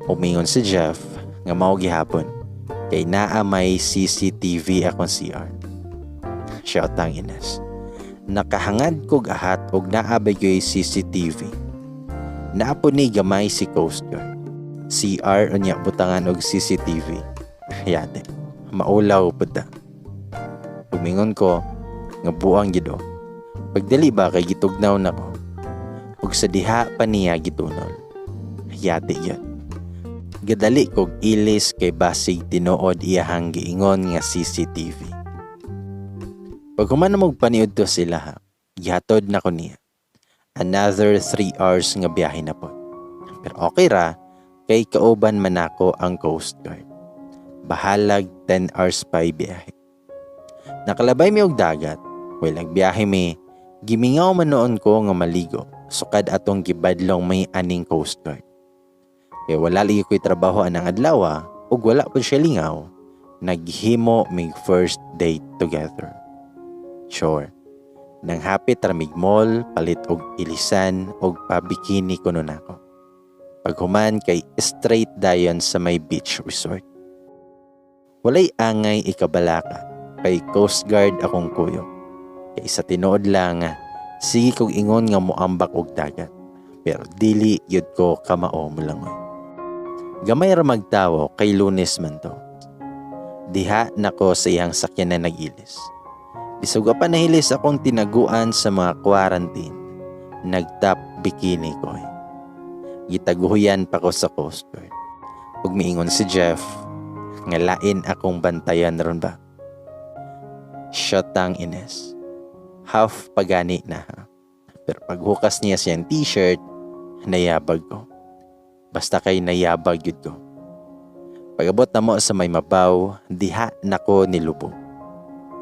Umingon si Jeff nga mao gihapon kay naa may CCTV akong CR. Shout ang Ines. Nakahangad kog ahat og naa ba gyud CCTV. Naa po ni gamay si Coast Guard. CR unya butangan og CCTV. Yate. Maulaw pud ta. Umingon ko nga buang gid oh. Pagdali ba kay gitugnaw na ko. Ug sa diha pa niya gitunol. Yate yun. Gadali kog ilis kay basig tinuod iyahang giingon nga CCTV. Pag human na paniud to sila ha, gihatod na ko niya. Another 3 hours nga biyahe na po. Pero okay ra, kay kauban man ako ang Coast Guard. Bahalag 10 hours pa biyahe. Nakalabay mi og dagat, well biyahe mi, gimingaw man noon ko nga maligo, sukad atong gibadlong may aning Coast Guard. Kay wala lagi ko'y trabaho anang adlaw, ug wala pud siya lingaw, naghimo mig first date together. Sure. Nang hapit ra mig mall, palit og ilisan og pa-bikini kuno nako. Paghuman kay straight dayon sa may beach resort. Walay angay ikabalaka kay Coast Guard akong kuyog. Kay sa tinuod lang, sige kog ingon nga moambak og dagat. Pero dili gyud ko kamao molangoy. Gamay ra magtawo kay Lunes man to. Diha nako sa iyang sakyanan nag-ilis. Bisag pa nahilis akong tinaguan sa mga quarantine, nagtap bikini ko. Gitaguhoyan pa ko sa Coast Guard. Ug miingon si Jeff, nga lain akong bantayan ron ba? Shotang Ines. Half pagani na ha. Pero paghukas niya siyang t-shirt, nayabag ko. Basta kay nayabag yun ko. Pag-abot na mo sa may mabaw, diha nako nilubog.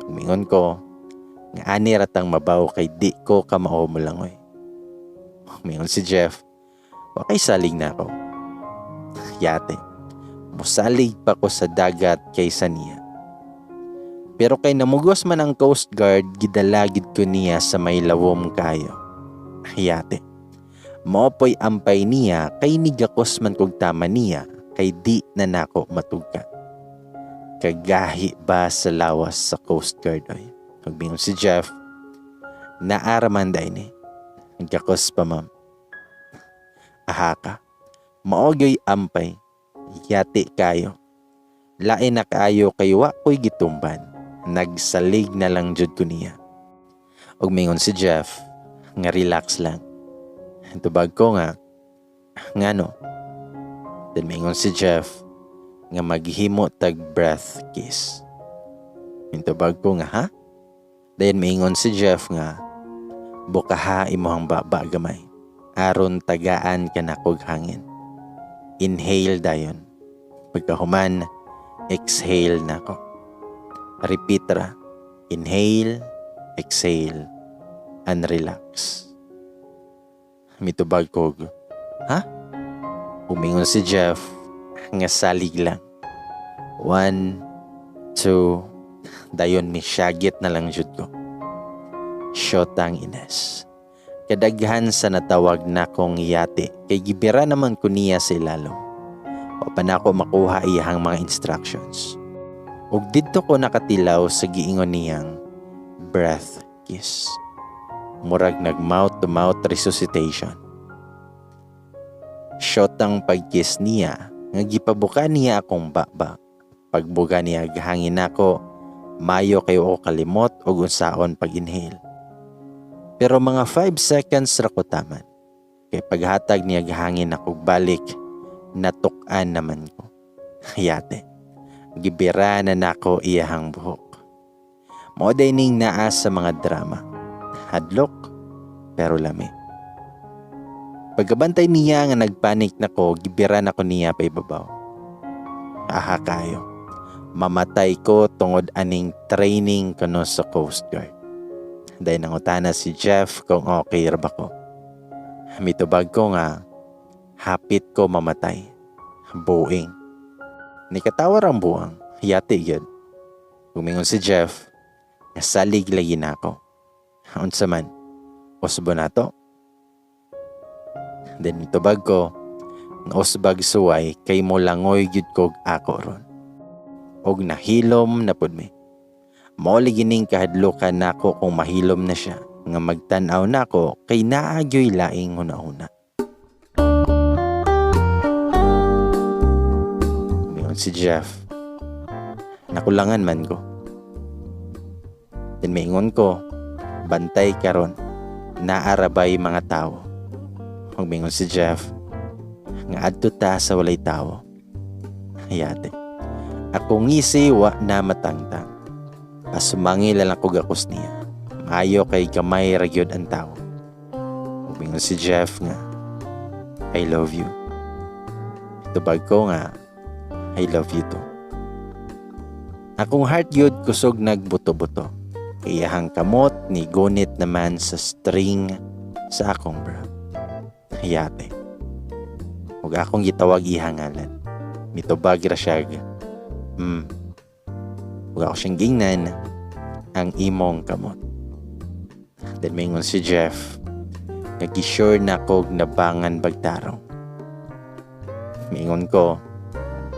Mingon ko, nga ani ratang mabaw kay di ko kamao molangoy. Mingon si Jeff, wa kay salig na ako. Yate, musalig pa ko sa dagat kaysa niya. Pero kay namugos man ang Coast Guard, gidalagid ko niya sa may lawom kayo. Yate, maopoy ampay niya kay nigakos man kog tama niya kay di na nako matugka. Kagahi ba sa lawas sa Coast Guard oy? Magbingon si Jeff, naaraman day ni. Nagkakos pa, ma'am. Aha ka. Maogyoy ampay. Yati kayo. Lain na kaayo kay wa ko'y gitumban. Nagsalig na lang jud ko niya. Ug mingon si Jeff, nga relax lang. Tubag ko nga, ngano? Then mingon si Jeff, nga maghimo tag breath kiss. Mintubag ko nga, ha? Then mingon si Jeff nga, bukaha imong baba gamay. Aron tagaan ka na kog hangin. Inhale dayon. Pagkahuman, exhale na ko. Repeat ra. Inhale, exhale, and relax. Mitubag kog, ha? Umingon si Jeff, nga salig lang. 1, 2, dayon misyagit na lang jud ko. Shotang Ines. Kadaghan sa natawag na kong yate kay gibira naman ko niya sa ilalom. Wa pa nako makuha iyahang mga instructions. Ug didto ko nakatilaw sa giingon niyang breath kiss. Murag nag mouth to mouth resuscitation. Shotang pagkiss niya nga gipabuka niya akong baba. Pagbuga niya gahangin nako, mayo kayo ako kalimot og unsaon pag-inhale. Pero mga 5 seconds ra ko taman. Kay paghatag niya gahangin ako balik, natuk-an naman ko. Yate, gibira na nako iyahang buhok. Mao day ning naa sa mga drama. Hadlok, pero lami. Pagkabantay niya nga nagpanik nako, gibira nako niya pa ibabaw. Aha kayo. Mamatay ko tungod aning training kuno sa Coast Guard. Dahil nangutana si Jeff kung okay ra ba ko. Mitubag ko nga, hapit ko mamatay. Buing. Nikatawa ang buang, yati gyud. Gumingon si Jeff, nasalig lagi na ako. Unsa man, usbo na to. Then mitubag ko, nga usbag suway kay mo langoy gyud kog ako ron. Og nahilom na pud mi. Mao gining kahadlukan nako kung mahilom na siya nga magtan-aw nako kay naa gyoy laing hunahuna. Mingon si Jeff, nakulangan man ko. Then maingon ko, bantay karon, naarabay mga tao. Magmingon si Jeff, nga adto ta sa walay tao. Hayate, akong ngisi wa na matangtang. Pasumangil lang ko gakos niya. Maayo kay gamay ra gyud ang tao. Magmingon si Jeff nga, I love you. Tubag ko nga, I love you too. Akong heart gyud kusog nagbuto-buto. Iyahang kamot ni gunit naman sa string sa akong bra. Hayate. Ug akong gitawag iyang ngalan. Mitubag ra siya. Ug ako siyang gingnan, "Ang imong kamot." Then mingon si Jeff, nga gi-sure na kog nabangan bagtarong. Mingon ko,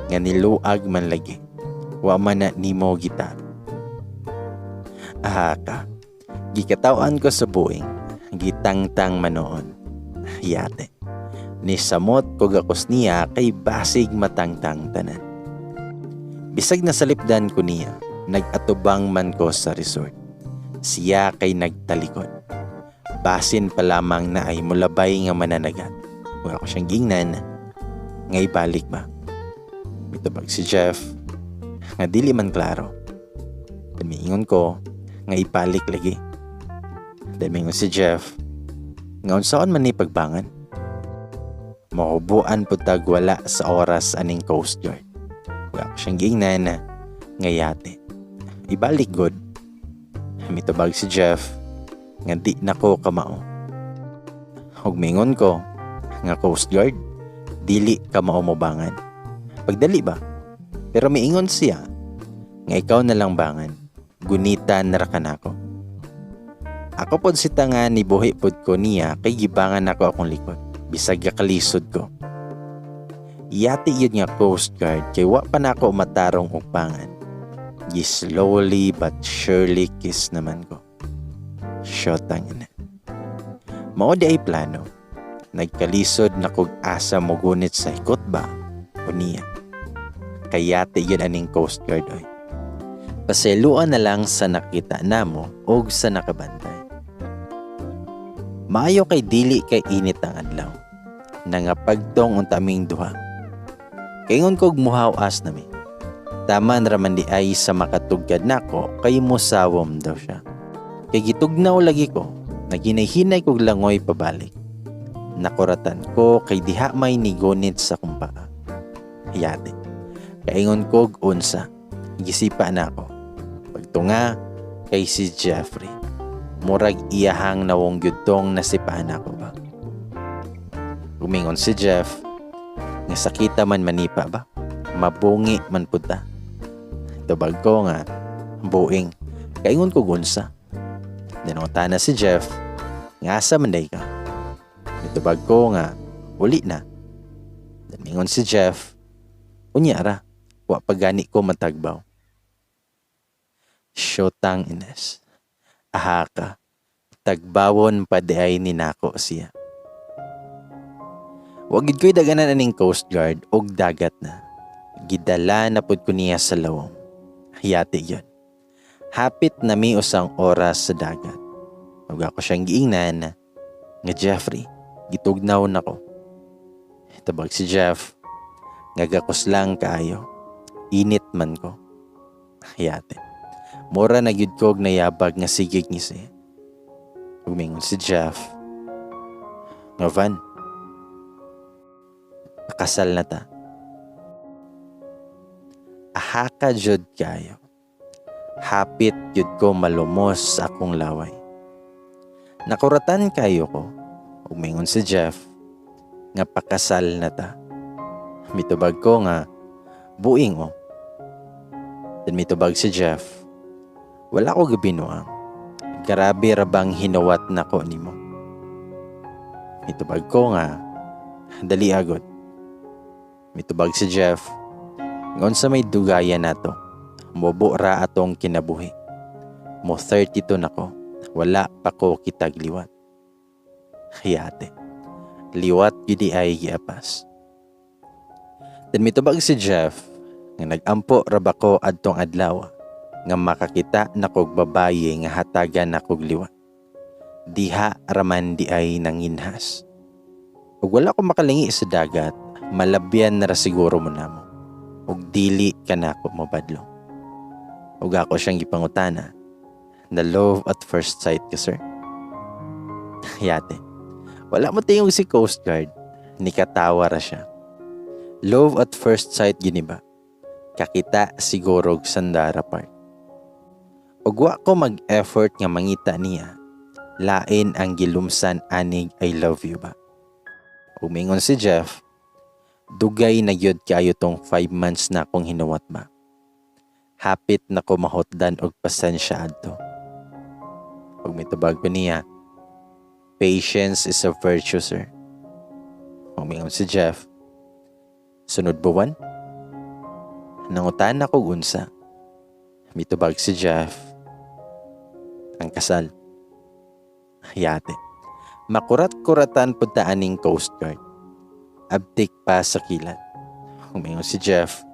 nga niluag man lagi. Wa man na nimo gitarong. Aha ka. Gikatawan ko sa buing. Gitangtang manoon. Yate. Nisamot ko gakos niya kay basig matangtang tanan. Bisag nasalipdan ko niya, nag-atubang man ko sa resort. Siya kay nagtalikod. Basin pa lamang na ay mulabay nga mananagat. Ug ako siyang gingnan, nga ibalik ba. Mitubag si Jeff, nga dili man klaro. Then miingon ko, nga ibalik lagi. Then miingon si Jeff, nga unsaon man ni pagbangan. Mahubuan pud tag wala sa oras aning Coast Guard. Ug ako siyang gingnan, nga yate. Ibalik gud. Mitubag si Jeff, nga di nako kamao. Ug mingon ko, nga Coast Guard, dili ka mao mobangan. Pagdali ba? Pero miingon siya, nga ikaw na lang bangan. Gunitan na ra ka nako. Ako pod si nga nibuhi pod ko niya kay gibangan nako akong likod. Bisag kalisod ko. Yati yun nga Coast Guard kay wa pa nako matarong og bangan. Gi slowly but surely kiss naman ko. Shotang ina. Mao di ay plano. Nagkalisod na kog asa mogunit sa hikot ba o niya. Kayati yun aning Coast Guard oy. Pasayloan na lang sa nakita namo og sa nakabantay. Maayo kay dili kay init ang adlaw. Nangapagtong unta aming duha. Kaingon kog muhaw-as nami. Tama na raman di ay sa makatugkad nako kay musawom daw siya. Kay gitugnaw lagi ko, naginay-hinay kog langoy pabalik. Nakuratan ko kay diha may nigunit sa kumpaa. Yate. Kaingon kog unsa. Gisipa na ako. Pagtunga kay si Jeffrey. Murag iyahang nawong gyud tong nasipaan ako ba. Umingon si Jeff nga sakita man manipa ba. Mabungi man pud ta. Tubag ko nga buing. Kaingon ko gunsa. Dinungta na si Jeff nga asa man day ka. Mitubag ko nga uli na. Damingon si Jeff, unya ra, wa pa gani ko matagbaw. Syotang Ines. Aha ka, tagbawon pa di ay ninako siya. Wa gid ko'y daganan aning Coast Guard og dagat na. Gidala na pud ko niya sa lawom. Yati yun. Hapit na mi usang oras sa dagat. Ug ako siyang giingnan nga Jeffrey, gitugnaw nako. Tabag si Jeff, nga gakos lang kaayo. Init man ko. Yate. Mura na gyud kog nayabag nga sigig ni siya. Ug mingon si Jeff, nga Van, pakasal na ta. Aha ka jud kayo. Hapit jud ko malumos sa akong laway. Nakuratan kayo ko. Ug mingon si Jeff, nga pakasal na ta. Mitubag ko nga, buing oh. Then mitubag si Jeff, wala ko gabinuang. Grabe ra bang hinuwat nako nimo. Mitubag ko nga, dali agod. Mitubag si Jeff, ngon sa may dugayan nato, mobo ra atong kinabuhi. Mo 32 nako, wala pa ko kitag liwat. Yate, liwat gyud ay giapas. Then mitubag si Jeff, nga nagampo ra ba ko adtong adlaw, nga makakita na kog babaye nga hatagan na kog liwat. Diha raman di ay nanginhas. Ug wala ko makalingi sa dagat, malabyan na ra siguro mo namo. Ug dili ka nako mabadlong. Ug ako siyang gipangutana, na love at first sight ka, sir? Yate. Wala mo tingog si Coast Guard, nikatawa ra siya. Love at first sight gini ba? Kakita siguro og Sandara Park. Ug wa ko mag-effort nga mangita niya, lain ang gilumsan anig I love you ba. Umingon si Jeff, Dugay na gyud kaayo tong 5 months na akong hinuwat ba. Hapit na ko mahutdan og pasensya adto. Pag mitubag ko niya, "Patience is a virtue, sir." Ug mingon si Jeff, "Sunod buwan?" Nangutan ako unsa. Mitubag si Jeff, "Ang kasal." Yate. Makurat-kuratan pud ta aning Coast Guard. Abtik pa sa kilat. Ug mingon si Jeff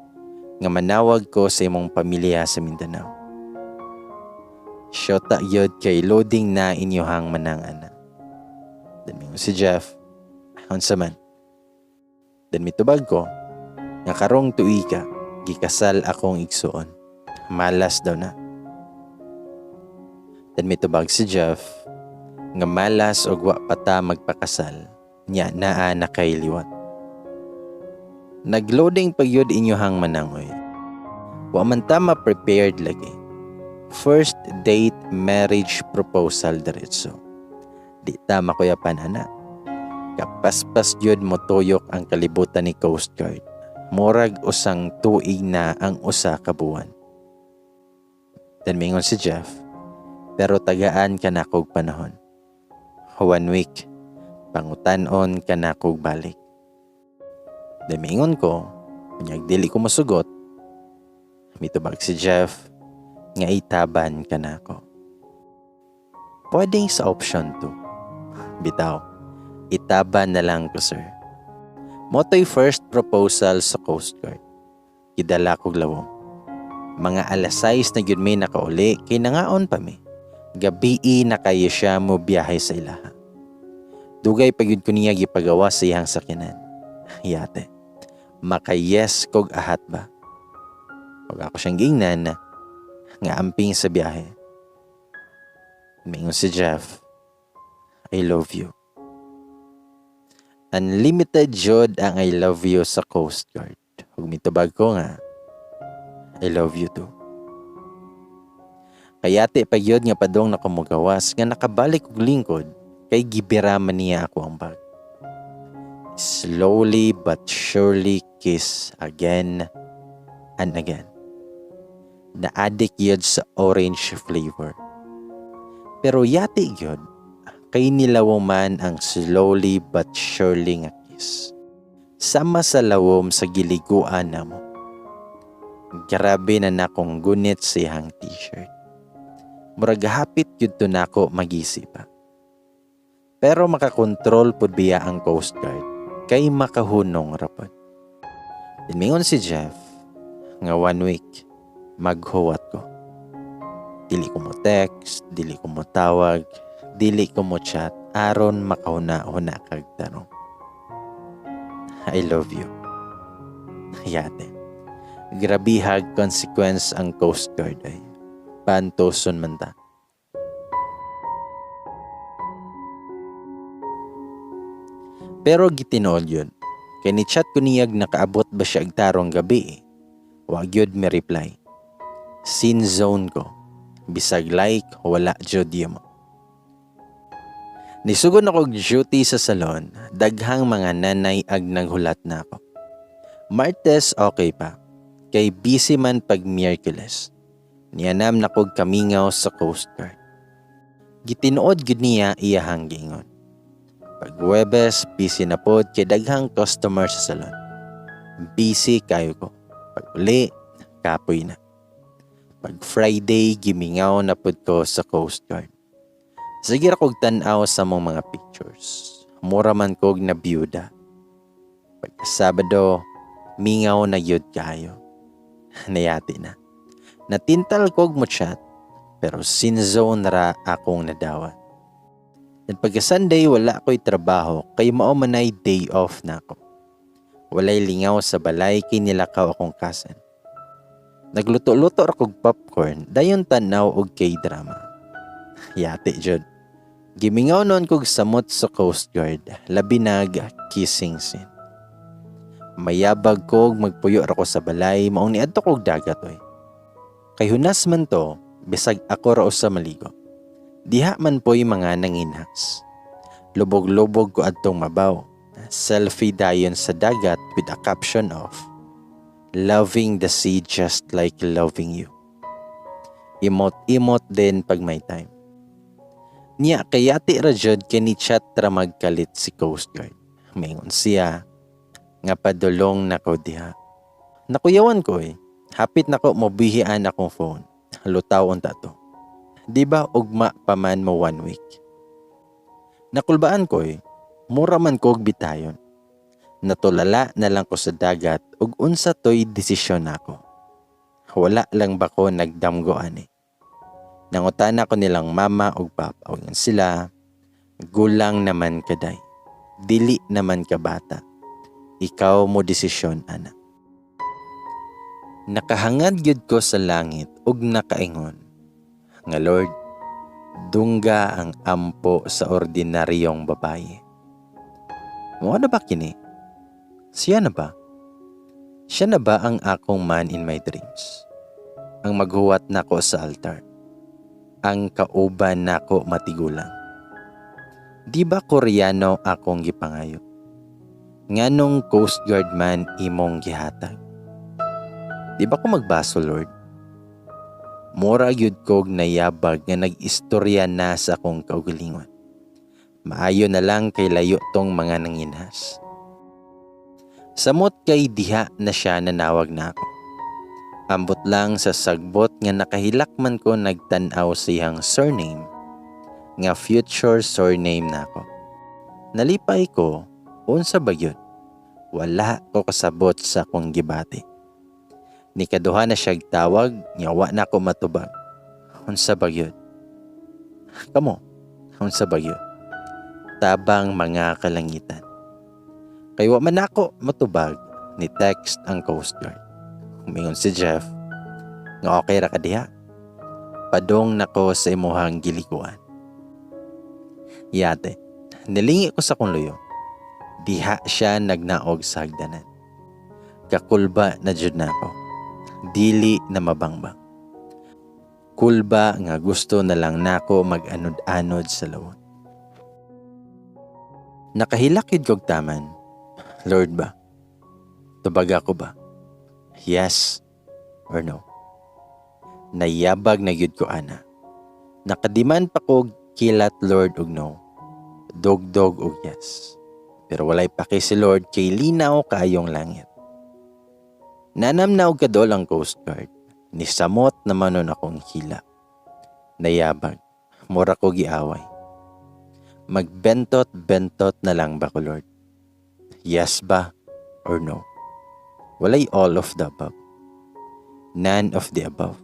nga manawag ko sa imong pamilya sa Mindanao. Syota gyud kay loading na inyohang manang ana. Then mingon si Jeff, "Unsa man?" Then mitubag ko nga karong tuiga gikasal akong igsuon. Malas daw na. Then mitubag si Jeff nga malas og wa pa ta magpakasal nya naa na kay liwat. Nagloading pagyud inyohang manangoy. Wa man ta ma-prepared lagi. First date, marriage proposal diretso. Di ta makuyapan ana. Kapaspas gyud motuyok ang kalibutan ni Coast Guard. Murag usang tuig na ang usa ka buwan. Then mingon si Jeff, "Pero tagaan ka nakog panahon. One week, pangutan-on ka nakog balik." Then mingon ko, "Unyag dili ko mosugot?" Mitubag si Jeff nga itaban ka nako. Pwedeng sa option 2. Bitaw, itaban na lang ko, sir. Mao to'y first proposal sa Coast Guard. Gidala kog lawom. Mga alas 6 na gyud mi nakauli kay nangaon pa mi. Gabii na kayo siya mo biyahe sa ilaha. Dugay pa gyud ko niya gipagawa sa iyang sakyanan. Yate. Maka-yes kog ahat ba. Ug ako siyang giingnan nga amping sa biyahe. Mingon si Jeff, "I love you." Unlimited jud ang "I love you" sa Coast Guard. Ug mitubag ko nga, "I love you too." Kayati pa gyud nga padong na kumugawas nga nakabalik og lingkod kay gibira man niya ako ang bag. Slowly but surely kiss again and again. Na-addict gyud sa orange flavor. Pero yati gyud kay nilawom man ang slowly but surely nga kiss. Sama sa lawom sa giliguan namo. Grabe na nakong gunit sa iyang t-shirt. Murag hapit gyud to nako magisi pa. Pero makakontrol pud biya ang Coast Guard kay makahunong ra pod. Mingon si Jeff nga one week maghuwat ko. Dili ko mo text, dili ko mo tawag, dili ko mo chat aron makahuna-huna kag tarong. I love you. Yate. Grabihag consequence ang Coast Guard ay. Pantoson man ta. Pero gitinuod yun. Kay ni chat ko niyag nakaabot ba siya og tarong gabi eh. Wa gyud mi reply. Seen zone ko. Bisag like, wala jud mo. Nisugod ako og duty sa salon, daghang mga nanay ag naghulat na ako. Martes okay pa, kay busy man pag Miyerkules. Nianam na kog kamingaw sa Coast Guard. Gitinuod gyud niya iyahang giingon. Pag Huwebes, busy na pod kay daghang customer sa salon. Busy kayo ko. Pag uli, kapoy na. Pag Friday, gimingaw na pod ko sa Coast Guard. Sige ra kog tan-aw sa mong mga pictures. Mura man kog na byuda. Pag Sabado, mingaw na gyud kayo. Nayati na. Natintal kog mo chat, pero seen zone ra akong nadawat. Then pagka Sunday, wala ko'y trabaho kay mao manay day off na ako. Walay lingaw sa balay kay nilakaw akong cousin. Nagluto-luto ra kog popcorn, dayon tan-aw og K-drama. Yati jud. Gimingaw noon kog samot sa Coast Guard, labi nag kissing scene. Mayabag kog magpuyo ra ko sa balay, maong niadto kog dagat oy. Kay hunas man to, bisag ako ra usa maligo. Diha man po'y mga nanginhas. Lubog-lubog ko adtong mabaw. selfie dayon sa dagat with a caption of "Loving the sea just like loving you." Emote-emote din pag may time. Niya kayati ra jud kay ni chat ra magkalit si Coast Guard. Maingon siya nga padulong nako diha. Nakuyawan ko eh. Hapit nako mobihian akong phone. Lutaw unta to. Di ba ugma pa man mo one week? Nakulbaan ko eh. Mura man kog bitayon. Natulala na lang ko sa dagat ug unsa toy desisyon nako. Wala lang ba ko nagdamgo ani. Nangutana ko nilang mama ug papa, ug sila, "Gulang naman kaday. Dili naman ka bata. Ikaw mo desisyon ana." Nakahangad gyud ko sa langit ug nakaingon nga, "Lord, dungga ang ampo sa ordinaryong babaye." Mao na ba kini? Siya na ba? Siya na ba ang akong man in my dreams? Ang maghuwat nako sa altar. Ang kauban nako matigulang. Di ba Koreano akong gipangayo? Nganong Coast Guard man imong gihatag? Di ba ko magbaso, Lord? Mura gyud kog nayabag nga nag-istorya na sa akong kaugalingon. Maayo na lang kay layo tong mga nanginhas. Samot kay diha na siya nanawag na ako. Ambot lang sa sagbot nga nakahilak man ko nagtan-aw sa iyang surname, nga future surname nako. Nalipay ko, unsa ba gyud? Wala ko kasabot sa akong gibati. Nikaduha na siyag tawag, nga wa na ko matubag. Unsa ba gyud? Kamo, unsa ba gyud? Tabang mga kalangitan. Kay wa man ako matubag, ni text ang Coast Guard. Umingon si Jeff, nga okay ra ka diha. Padong nako sa imuhang giliguan. Yate, nilingi ko sa kong luyo. Diha siya nagnaog sa hagdanan. Kakulba na jud nako. Dili na mabangbang. Kulba nga gusto na lang nako mag-anod-anod sa lawon. Nakahilak yun kog taman. Lord ba? Tubaga ko ba? Yes or no? Nayabag na gyud ko ana. Nakadiman pa ko kilat Lord og no. Dogdog og yes. Pero walay paki si Lord kay linaw kaayong langit. Nanam na og kadol ang Coast Guard. Nisamot naman nun akong hila. Nayabag. Mura ko giaway. Magbentot-bentot na lang ba ko, Lord? Yes ba or no? Walay all of the above. None of the above.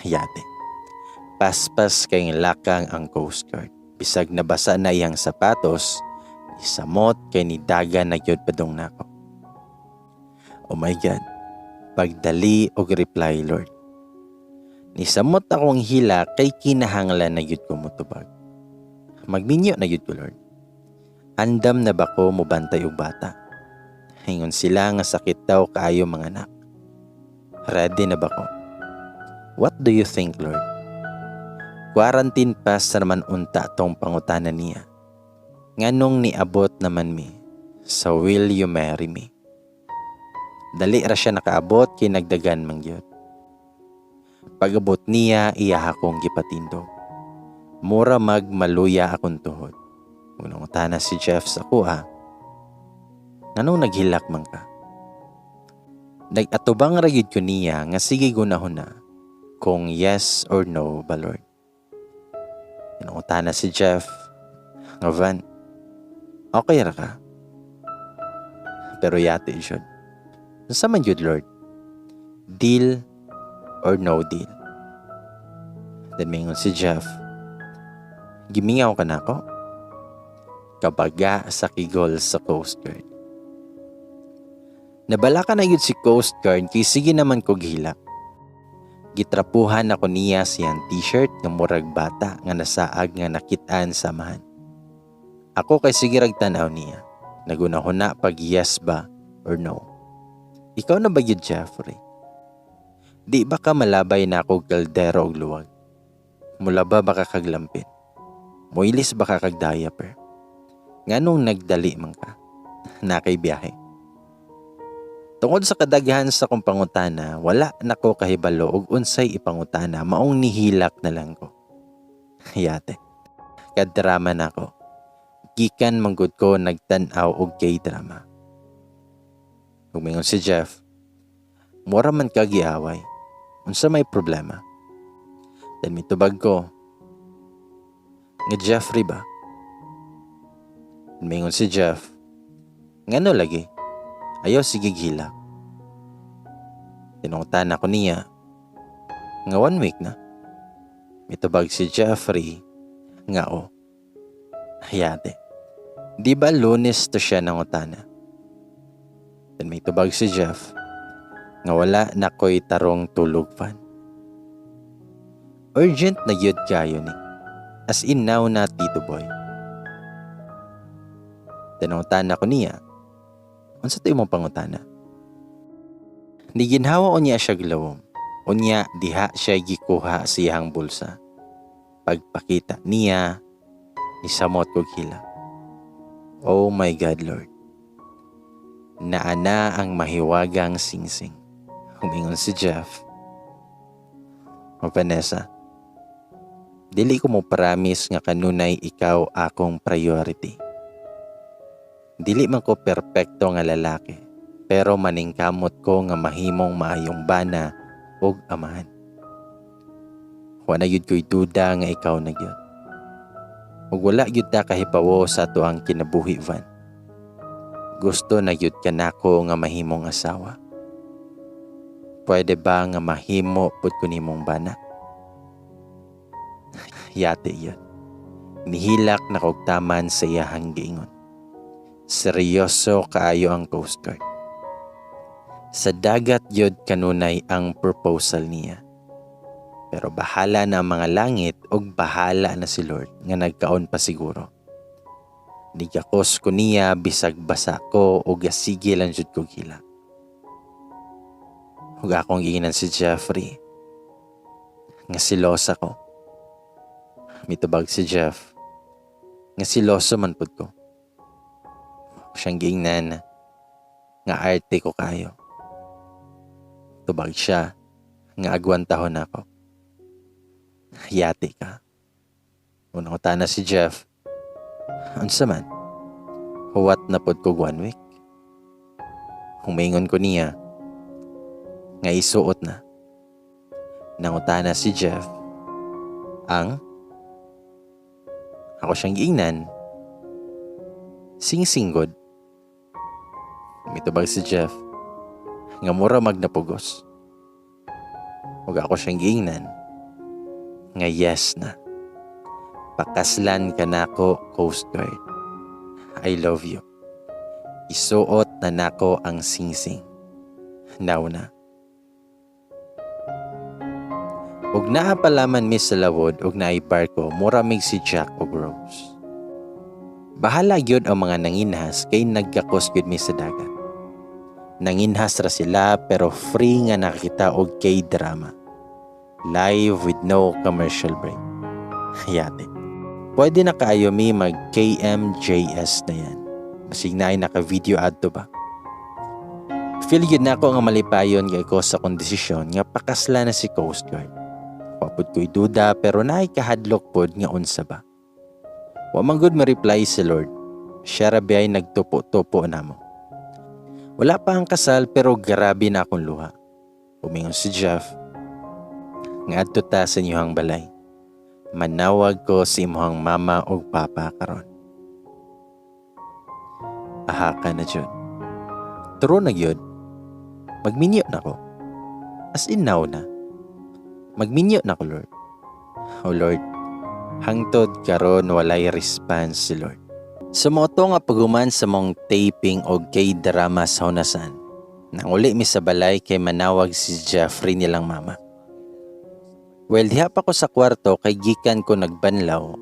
Yate. Paspas kay lakang ang Coast Guard. Bisag nabasa na iyang sapatos, isamot kay ni daga na gyud padung nako. Oh my God. Pagdali og reply, Lord. Nisamot akong hila kay kinahanglan na gyud ko motubag. Magminyo na gyud ko, Lord. Andam na ba ko mobantay og bata? Ingon sila nga sakit daw kaayo mga anak. Ready na ba ko? What do you think, Lord? Quarantine pass na naman unta tong pangutana niya. Nganong niabot naman mi sa "Will you marry me?" Dali ra siya nakaabot kay nagdagan man gyud. Pag-abot niya, iya akong gipatindog. Mura mag maluya akong tuhod. Ug nangutana si Jeff sa kuha, "Nganong naghilak man ka?" Nag-atubang ra gyud ko niya nga sige gunahon na kung yes or no ba, Lord. Nangutana si Jeff nga, "Van, okay ra ka?" Pero yati jud. Unsa man jud, Lord? Deal or no deal? Then mingon si Jeff, "Gimingaw ka nako?" Kabaga sa kigol sa Coast Guard. Nabalaka na yun si Coast Guard kay sige naman ko gihilak. Gitrapuhan ako niya siyang t-shirt nga murag bata nga nasaag nga nakitaan sa amahan. Ako kay sige rag tan-aw niya. Nagunahuna pag yes ba or no. Ikaw na ba yun, Jeffrey? Di ba ka malabay na ako kaldero og luwag? Mulaba ba ka kaglampin? Muilis ba ka kag diaper? Nganong nagdali man ka? Naa kay biyahe. Tungod sa kadaghan sa kong pangutana, wala nako kahibalo og unsay ipangutana, maong nihilak na lang ko. Yate. Kadrama nako. Gikan manggod ko nagtan-aw og K-drama. Ug mingon si Jeff, "Mura man ka giaway. Unsa may problema?" Then mitubag ko, "Nga Jeffrey ba?" Mingon si Jeff, "Ngano lagi? Ayaw sige hilak." Tinungtan ako niya, "Nga one week na?" Mitubag si Jeffrey, nga o. Yate. Di ba Lunes to siya nangutana? Then may tubag si Jeff, nga wala na ko'y tarong tulog fan. Urgent na gyud kayo ni. As in now na, Tito Boy. Tinungtan ako niya, "Unsa to imong pangutana?" Niginhawa unya siya glawom. Unya diha siya gikuha sa iyang bulsa. Pagpakita niya, nisamot kog hila. Oh my God, Lord. Naana ang mahiwagang singsing. Humingon si Jeff, "O Vanessa, dili ko mo promise nga kanunay ikaw akong priority. Dili man ko perpekto nga lalaki, pero maningkamot ko nga mahimong maayong bana og amahan. Wa na gyud ko'y duda nga ikaw na gyud. Ug wala gyud ta kahibawo sa ato ang kinabuhi, Van. Gusto na gyud ka nako nga mahimong asawa. Pwede ba nga mahimo pud ko nimong bana?" Yate yun. Nihilak na kog taman sa iyahang giingon. Seryoso kaayo ang Coast Guard. Sa dagat yod kanunay ang proposal niya. Pero bahala na ang mga langit og bahala na si Lord nga nagkaon pa siguro. Nigakos ko niya bisag basa ko og gasige lang jud ko gila. Ug akong giingnan si Jeffrey nga silosa ko. Mitubag si Jeff nga siloso man pud ko. Siyang giingnan nga arte ko kayo. Tubag siya nga agwantahon ako. Yati ka. Unang na si Jeff. Unsa man? Huwat na pod ko one week. Humingon ko niya nga isuot na. Nangutana si Jeff. Ang? Ako siyang giingnan. Sing-singgod. Mitubag si Jeff nga mura magnapugos. Ug ako siyang giingnan nga yes na. Pakaslan ka nako, Coast Guard. I love you. Isuot na nako ang singsing. Now na. Ug naa palaman mi sa lawod ug naay barko, mura mig si Jack ug Rose. Bahala gyud ang mga nanginhas kay nagkakos gyud mi sa dagat. Nanginhas ra sila pero free nga nakakita og K-drama. Live with no commercial break. Yate. Pwede na kaayo mi mag KMJS na yan. Basig na ay naka-video adto ba? Feel gyud nako nga malipayon kay ko sa akong desisyon nga pakasla na si Coast Guard. Wa pud ko'y duda pero naay kahadlok pod nga unsa ba. Wa man gud ma-reply si Lord. Siya ra biyay nagtupo-tupo namo. Wala pa ang kasal pero grabe na akong luha. Umingon si Jeff. Ngadto ta sa inyong balay. Manawag ko sa imong mama ug papa karon. Aha ka na jud. True na gyud. Magminyo na ko. As in now na. Magminyo na ko, Lord. Oh Lord, hangtod karon walay response si Lord. Sa mao to nga paghuman sa mong taping og K-drama sa hunasan, nanguli mi sa balay kay manawag si Jeffrey nilang mama. Well, diha pa ko sa kwarto kay gikan ko nagbanlaw.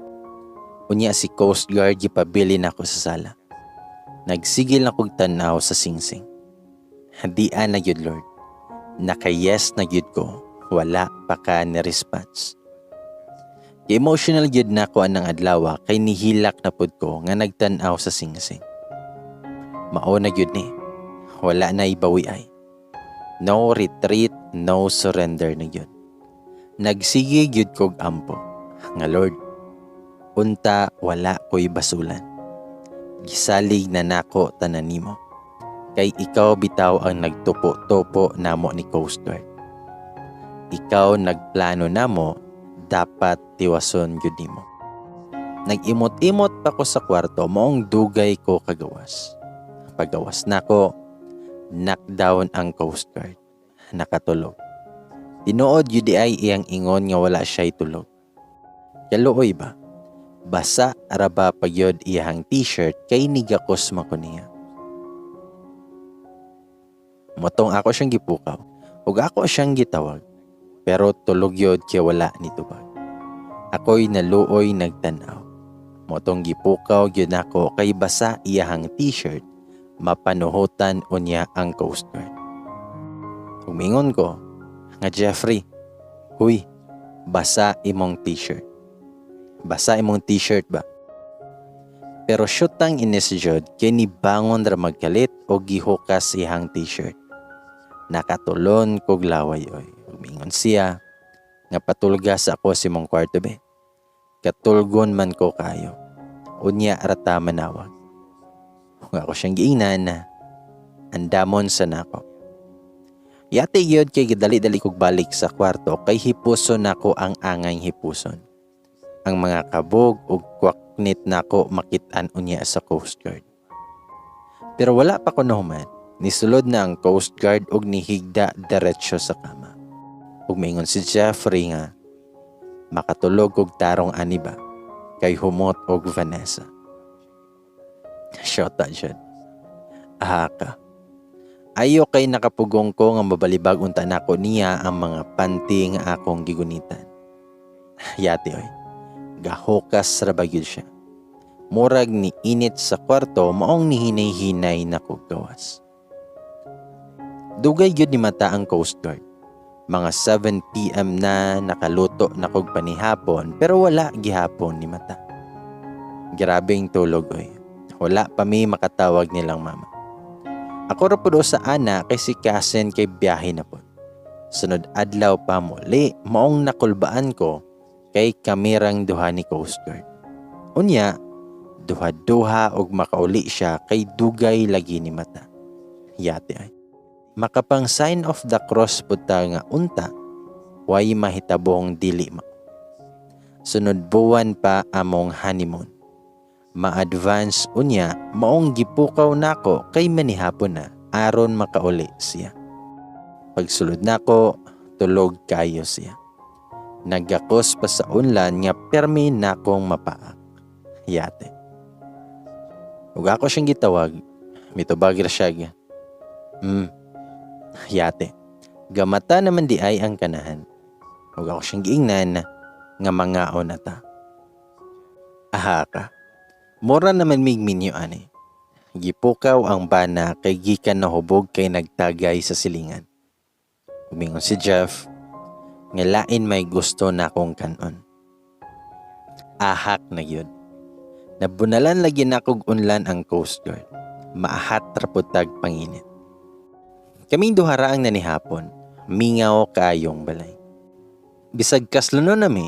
Unya si Coast Guard gipabili na ko sa sala. Nagsigil na kog tan-aw sa singsing. Hadian na gyud, Lord. Naka-yes na gyud ko. Wala pa ka ni response. Emotional gyud na ko anang adlaw kay nihilak na pud ko nga nagtan-aw sa singsing. Mao na gyud ni. Wala na ibawi ay. No retreat, no surrender na gyud. Nagsige gyud kog ampo nga, "Lord, unta wala ko'y basulan. Gisalig na nako tanan nimo. Kay ikaw bitaw ang nagtupo-tupo namo ni Coast Guard. Ikaw nagplano namo, dapat tiwason gyud nimo." Nag-imot-imot pa ko sa kwarto, maong dugay ko kagawas. Pagawas nako, knockdown ang Coast Guard. Nakatulog. Tinuod yun di ay iyang ingon nga wala siya'y tulog. Kaluoy ba? Basa raba pagyod iyahang t-shirt kay nigakos man ko niya. Motong ako siyang gipukaw ug ako siyang gitawag. Pero tulog yod kay wala ni tubag. Ako'y naluoy nagtanaw. Motong gipukaw gyud nako kay basa iyahang t-shirt, mapanuhutan unya ang Coast Guard. Umingon ko nga, "Jeffrey, huy, basa imong t-shirt. Basa imong t-shirt ba?" Pero syutang inis jud kay nibangon ra magkalit o gihukas iyang t-shirt. Nakatulon kog laway oy. Umingon siya nga patulgas ako sa imong kwarto be. Katulgon man ko kayo. Unya rata manawag. Ug ako siyang giingnan na andamon sa nako. Yati gyud kay gidali-dali kog balik sa kwarto kay hipuson nako ang angay hipuson. Ang mga kabog ug kwaknit nako makit-an unya sa Coast Guard. Pero wala pa ko nahuman, nisulod na ang Coast Guard ug nihigda diretso sa kama. Ug maingon si Jeffrey nga makatulog og tarong ani ba kay humot og Vanessa. Shota jud. Ahaka. Ayo kay nakapugong ko nga mabalibag unta nako niya ang mga panty nga akong gigunitan. Yati oy. Gahukas ra ba gyud siya. Murag ni init sa kwarto, maong nihinay-hinay na kog gawas. Dugay gyud ni mata ang Coast Guard. Mga 7 p.m. na, nakaluto na kog panihapon, pero wala gihapon ni mata. Grabeng tulog oy. Wala pa mi makatawag nilang mama. Ako ra pud sa ana kay si cousin kay biyahe na pod. Sunod adlaw pa muli, maong nakulbaan ko kay kamirang duha ni Coast Guard. Unya, duha-duha og makauli siya kay dugay lagi ni mata. Yati ay. Makapang sign of the cross pud ta nga unta way mahitabong dili ma. Sunod buwan pa among honeymoon. Ma-advance unya, maong gipukaw nako kay manihapon na aron makauli siya. Pagsulod nako, tulog kayo siya. Nagakos pa sa unlan nga permi nakong mapaak. Yate. Ug ako siyang gitawag, mitubag ra siya. Yate. Gamata naman di ay ang kanahan. Ug ako siyang giingnan nga mangaon na ta. Aha ka. Mura naman mig minyo ani. Gipukaw ang bana kay gikan nahubog kay nagtagay sa silingan. Umingon si Jeff nga lain may gusto na akong kanon. Ahak na yun. Nabunalan lagi na kog unlan ang Coast Guard. Maahat ra pud tag panginit. Kaming duha ra ang nanihapon. Mingaw kaayong balay. Bisag kasluno nami,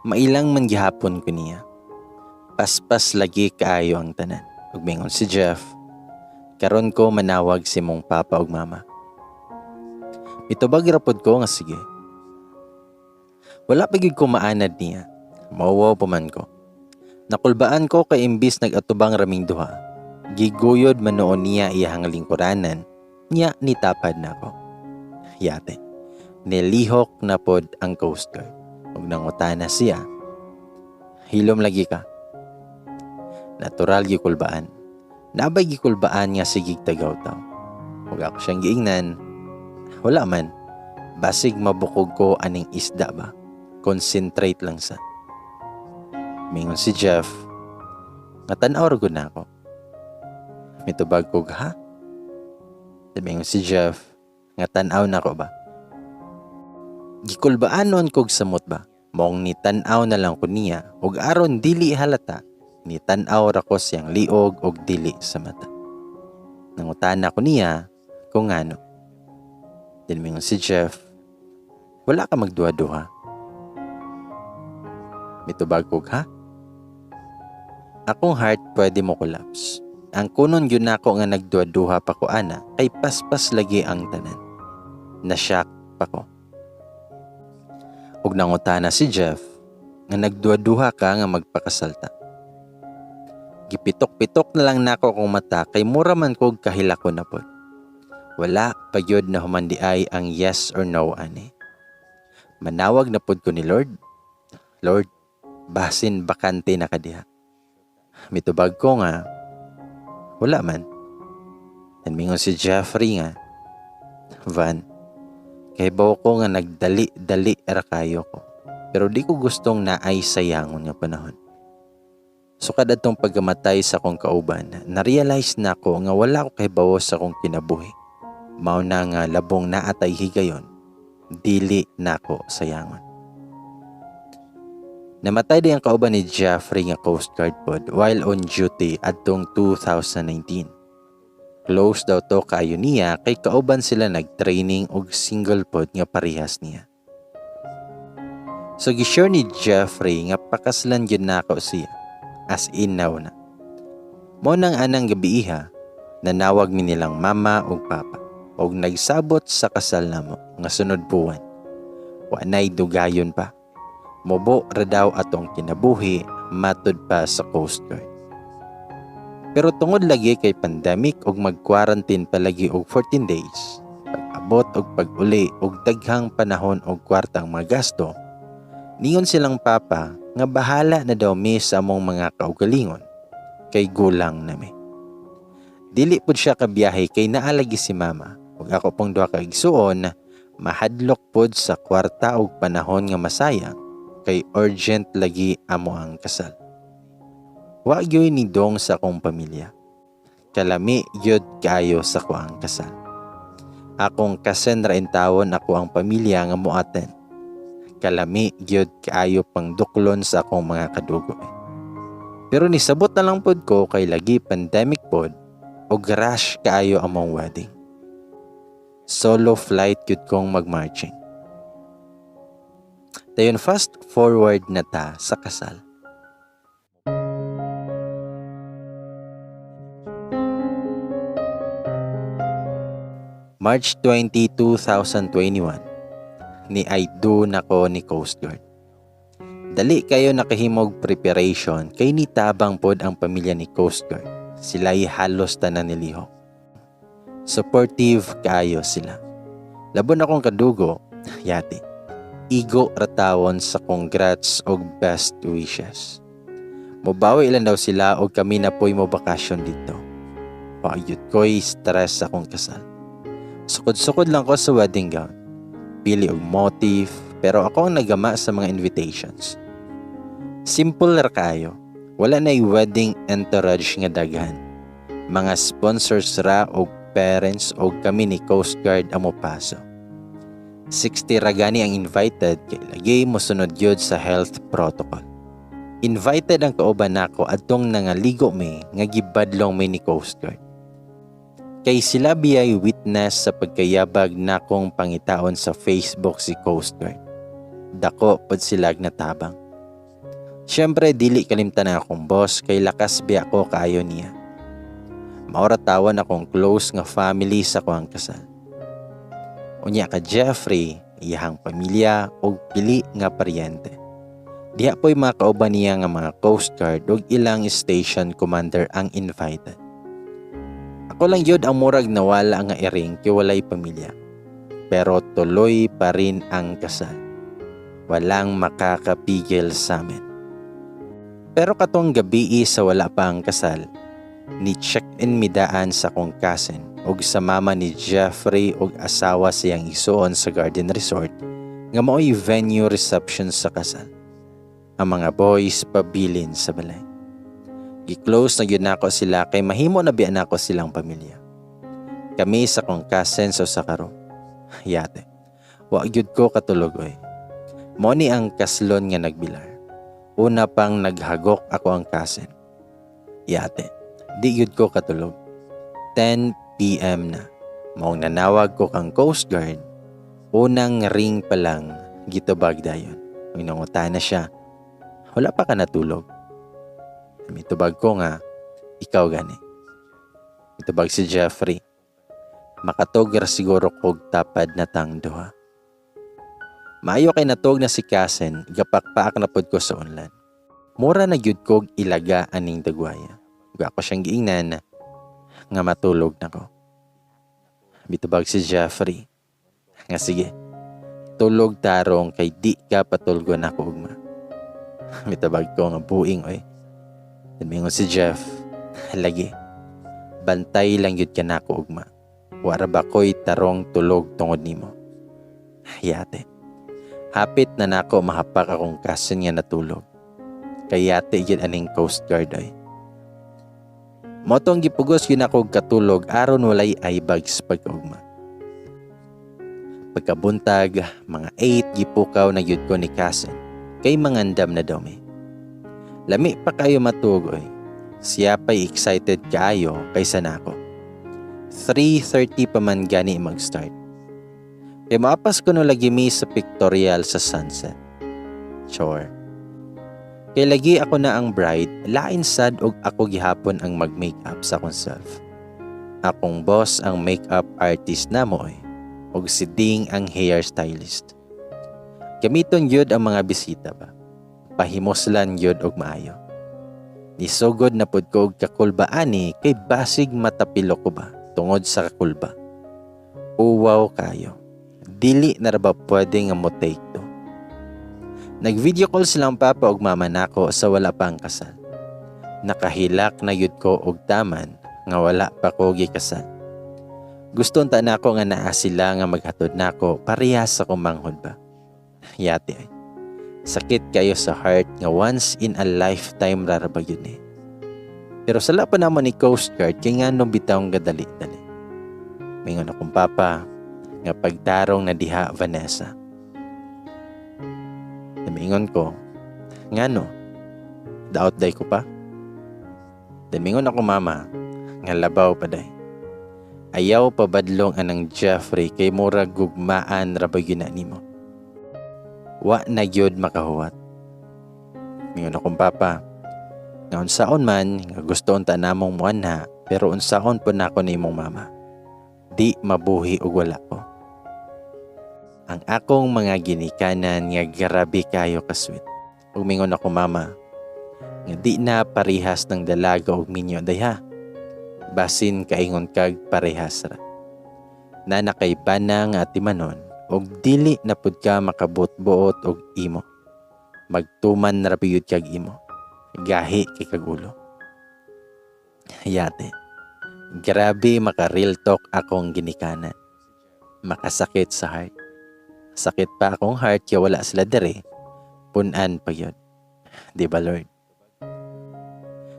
mailang man gihapon ko niya. Paspas lagi kaayo ang tanan. Ug mingon si Jeff, "Karon ko manawag si mong papa ug mama." Mitubag ra pod ko nga sige. Wala pa gyud ko maanad niya. Mauwaw pa man ko. Nakulbaan ko kay imbis nag-atubang raming duha, giguyod man noon niya iyahang lingkuranan, niya nitapad na ako. Yate. Nilihok na pod ang Coast Guard. Ug nangutana siya, "Hilom lagi ka?" Natural gikulbaan. Nabay gikulbaan nga sigig tagaw-taw. Ug ako siyang giingnan, "Wala man. Basig mabukog ko aning isda ba. Concentrate lang sa." Mingon si Jeff, nga tan-aw ra gud na ako. Mitubag kog, "Ha?" Mingon si Jeff, nga tan-aw na ko ba. Gikulbaan noon kog samot ba. Maong ni tan-aw na lang ko niya ug aron dili halata, ni tan-aw ra ko siyang liog og dili sa mata. Nangutana ko niya kung ngano. Then mingon si Jeff, "Wala ka magduha-duha?" Mitubag kog, "Ha?" Akong heart pwede mo collapse. Ang kunon yun nako nga nagduha-duha pa ko ana kay paspas lagi ang tanan. Na-shock pa ko. Ug nangutana si Jeff nga nagduha-duha ka nga magpakasalta. Gipitok-pitok na lang nako akong mata kay mura man kog kahilako na pod. Wala pa gyud na humandiay ang yes or no ani. Manawag na pod ko ni Lord. "Lord, basin bakante na ka diha." Mitubag ko nga, "Wala man." And mingon si Jeffrey nga, "Van, kahibaw ko nga nagdali-dali ra kayo ko. Pero di ko gustong naay sayangon nga panahon. Sukad atong pagkamatay sa akong kauban, na-realize na ko nga wala ko kahibawo sa akong kinabuhi. Mao na nga labong naatay higayon, dili nako sayangon." Namatay din ang kauban ni Jeffrey nga Coast Guard pod while on duty adtong 2019. Close daw to kaayo niya kay kauban sila nag-training og single pod nga parehas niya. So gi-share ni Jeffrey nga pakaslan gyud nako siya, as in now na. Mo nang anang gabi iha, nanawag mi nilang mama ug papa og nagsabot sa kasal namo nga sunod buwan. Wa nay dugayon pa. Mubo ra daw atong kinabuhi matud pa sa Coast Guard. Pero tungod lagi kay pandemic ug mag-quarantine palagi og 14 days, pag-abot og pag-uli og daghang panahon og kwartang magasto, ningon silang papa nga bahala na daw mi sa among mga kaugalingon kay gulang nami. Dili pud siya kabiyahe kay naalagi si mama ug ako pong duha ka igsuon, mahadlok pud sa kwarta og panahon nga masayang kay urgent lagi amo ang kasal. Wa gyoy ni dong sa akong pamilya. Kalami gyud kaayo sa kuang kasal. Akong cousin ra intawon ako ang pamilya nga moaten. Kalami gyud kaayo pang duklon sa akong mga kadugo. Pero nisabot na lang pod ko kay lagi pandemic pod og rush kaayo among wedding. Solo flight gyud kong magmarching. Dayon fast forward na ta sa kasal. March 20, 2021, ni I do nako ni Coast Guard. Dali kayo nakahimog preparation kay nitabang pod ang pamilya ni Coast Guard. Sila'y halos tanan nilihok. Supportive kaayo sila. Labon akong kadugo, yati. Igo ratawon sa congrats og best wishes. Mobawi lang daw sila og kami na po'y mo bakasyon dito. Paayot ko'y stress sa akong kasal. Sukod-sukod lang ko sa wedding gown. Pili og motif, pero ako ang nagama sa mga invitations. Simple ra kaayo. Wala na wedding entourage nga daghan. Mga sponsors ra og parents og kami ni Coast Guard ang mopaso. 60 ra gani ang invited kay lagi mosunod gyud sa health protocol. Invited ang kauban nako adtong nangaligo mi nga gibadlong mi ni Coast Guard. Kay sila biyay witness sa pagkayabag nakong pangitaon sa Facebook si Coast Guard. Dako pod sila natabang. Siyempre dili kalimtan ang akong boss kay lakas biya ko kaayo niya. Maora tawan akong close nga family sa kuang kasal. Unya ka Jeffrey, iyahang pamilya og pili nga paryente. Diha po'y mga kauban niya nga mga Coast Guard ug ilang station commander ang invited. Ako lang yun ang murag nawala nga iring kay walay pamilya. Pero tuloy pa rin ang kasal. Walang makakapigil sa amin. Pero katong gabi sa wala pa ang kasal, ni check-in midaan sa akong cousin og sa mama ni Jeffrey og asawa siyang isuon sa Garden Resort nga mao'y venue reception sa kasal. Ang mga boys pabilin sa balay. Gi-close na gyud nako sila kay mahimo na biya nako silang pamilya. Kami sa akong cousin sa usa ka room. Yate. Wa gyud ko katulog oy. Mo ni ang kaslon nga nagbilar. Una pang naghagok ako ang cousin. Yate. Di gyud ko katulog. 10 8 p.m. na. Maong nanawag ko kang Coast Guard. Unang ring pa lang, gitubag dayon. Ug nangutana siya, "Wala pa ka natulog?" Mitubag ko nga, "Ikaw gani?" Mitubag si Jeffrey, "Makatog ra siguro kog tapad na tang duha." Maayo kay natog na si cousin, gapakpaak na pod ko sa unlan. Mura na gyud kog ilaga aning dagwaya. Ug ako siyang giingnan nga matulog na ko. Mitubag si Jeffrey nga, "Sige, tulog tarong kay di ka patulgo nako ugma." Mitubag ko nga, "Buing oy." Then mingon si Jeff, "Lagi. Bantay lang gyud ka nako ugma. Wara ba ko'y tarong tulog tungod nimo?" Yate. Hapit na nako mahapak akong cousin nga natulog. Kay yate gyud aning Coast Guard ay. Mao tong gipugos gyud ako og katulog aron walay eye bags pagkaugma. Pagkabuntag, mga 8, gipukaw na gyud ko ni cousin kay mangandam na daw mi. Lami pa kayo matuog oy. Siya pa'y excited kaayo kaysa nako. 3:30 pa man gani mag-start. Kay maapas ko no lagi mi sa pictorial sa sunset. Chore. Kay lagi ako na ang bride, lain sad og ako gihapon ang mag-makeup sa akong self. Akong boss ang makeup artist namo oy, ug si Ding ang hairstylist. Gamiton gyud ang mga bisita ba. Pahimuslan gyud og maayo. Nisugod na pud ko og kakulba ani kay basig matapilo ko ba tungod sa kakulba. Uwaw kayo. Dili na ra ba pwede nga mo take to? Nag-video call silang papa ug mama nako sa wala pa ang kasal. Nakahilak na gyud ko og taman nga wala pa ko gikasal. Gusto unta nako nga naa sila nga maghatod nako parehas sa akong manghod ba. Yate ay. Sakit kayo sa heart nga once in a lifetime ra ba gyud ni. Pero sala pa namo ni Coast Guard kay nganong bitawng gadali-dali. Mingon akong papa nga, "Pagtarong na diha, Vanessa." Mingon ko, "Ngano? Daot day ko pa?" Then mingon ako mama nga, "Labaw pa day. Ayaw pabadlong anang Jeffrey kay murag gugmaan ra ba gyud na nimo." Wa na gyud makahuwat. Mingon akong papa nga unsaon man nga gusto unta namong muanha, pero unsaon po nako ni imong mama. Di mabuhi og wala ko. Ang akong mga ginikanan nga grabe kayo ka-sweet. Ug mingon ako mama nga, "Di na parehas ng dalaga og minyo day ha. Basin kaingon kag parehas ra. Na nakay bana nga atimanon og dili na pud ka makabot-buot og imo. Magtuman ra gyud kag imo. Gahi kay kagulo." Yate. Grabe maka real talk akong ginikanan. Makasakit sa heart. Sakit pa akong heart kaya wala sila dere. Punan pa yun. Di ba, Lord?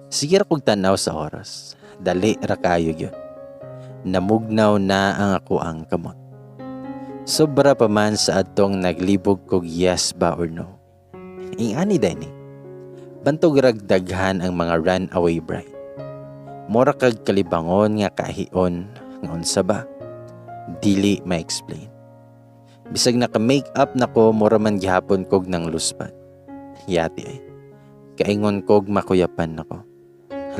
Sige ra kog tanaw sa oras. Dali ra kayo yun. Namugnaw na ang ako ang kamot. Sobra pa man sa atong naglibog kog yes ba or no. Ingani day ni. Bantog ragdaghan ang mga runaway bride. Mura kag kalibangon nga kahion nga unsa ba? Dili ma-explain. Bisag naka-make up nako, mura man gihapon kog nang luspad. Yati ay. Kaingon kog makuyapan nako.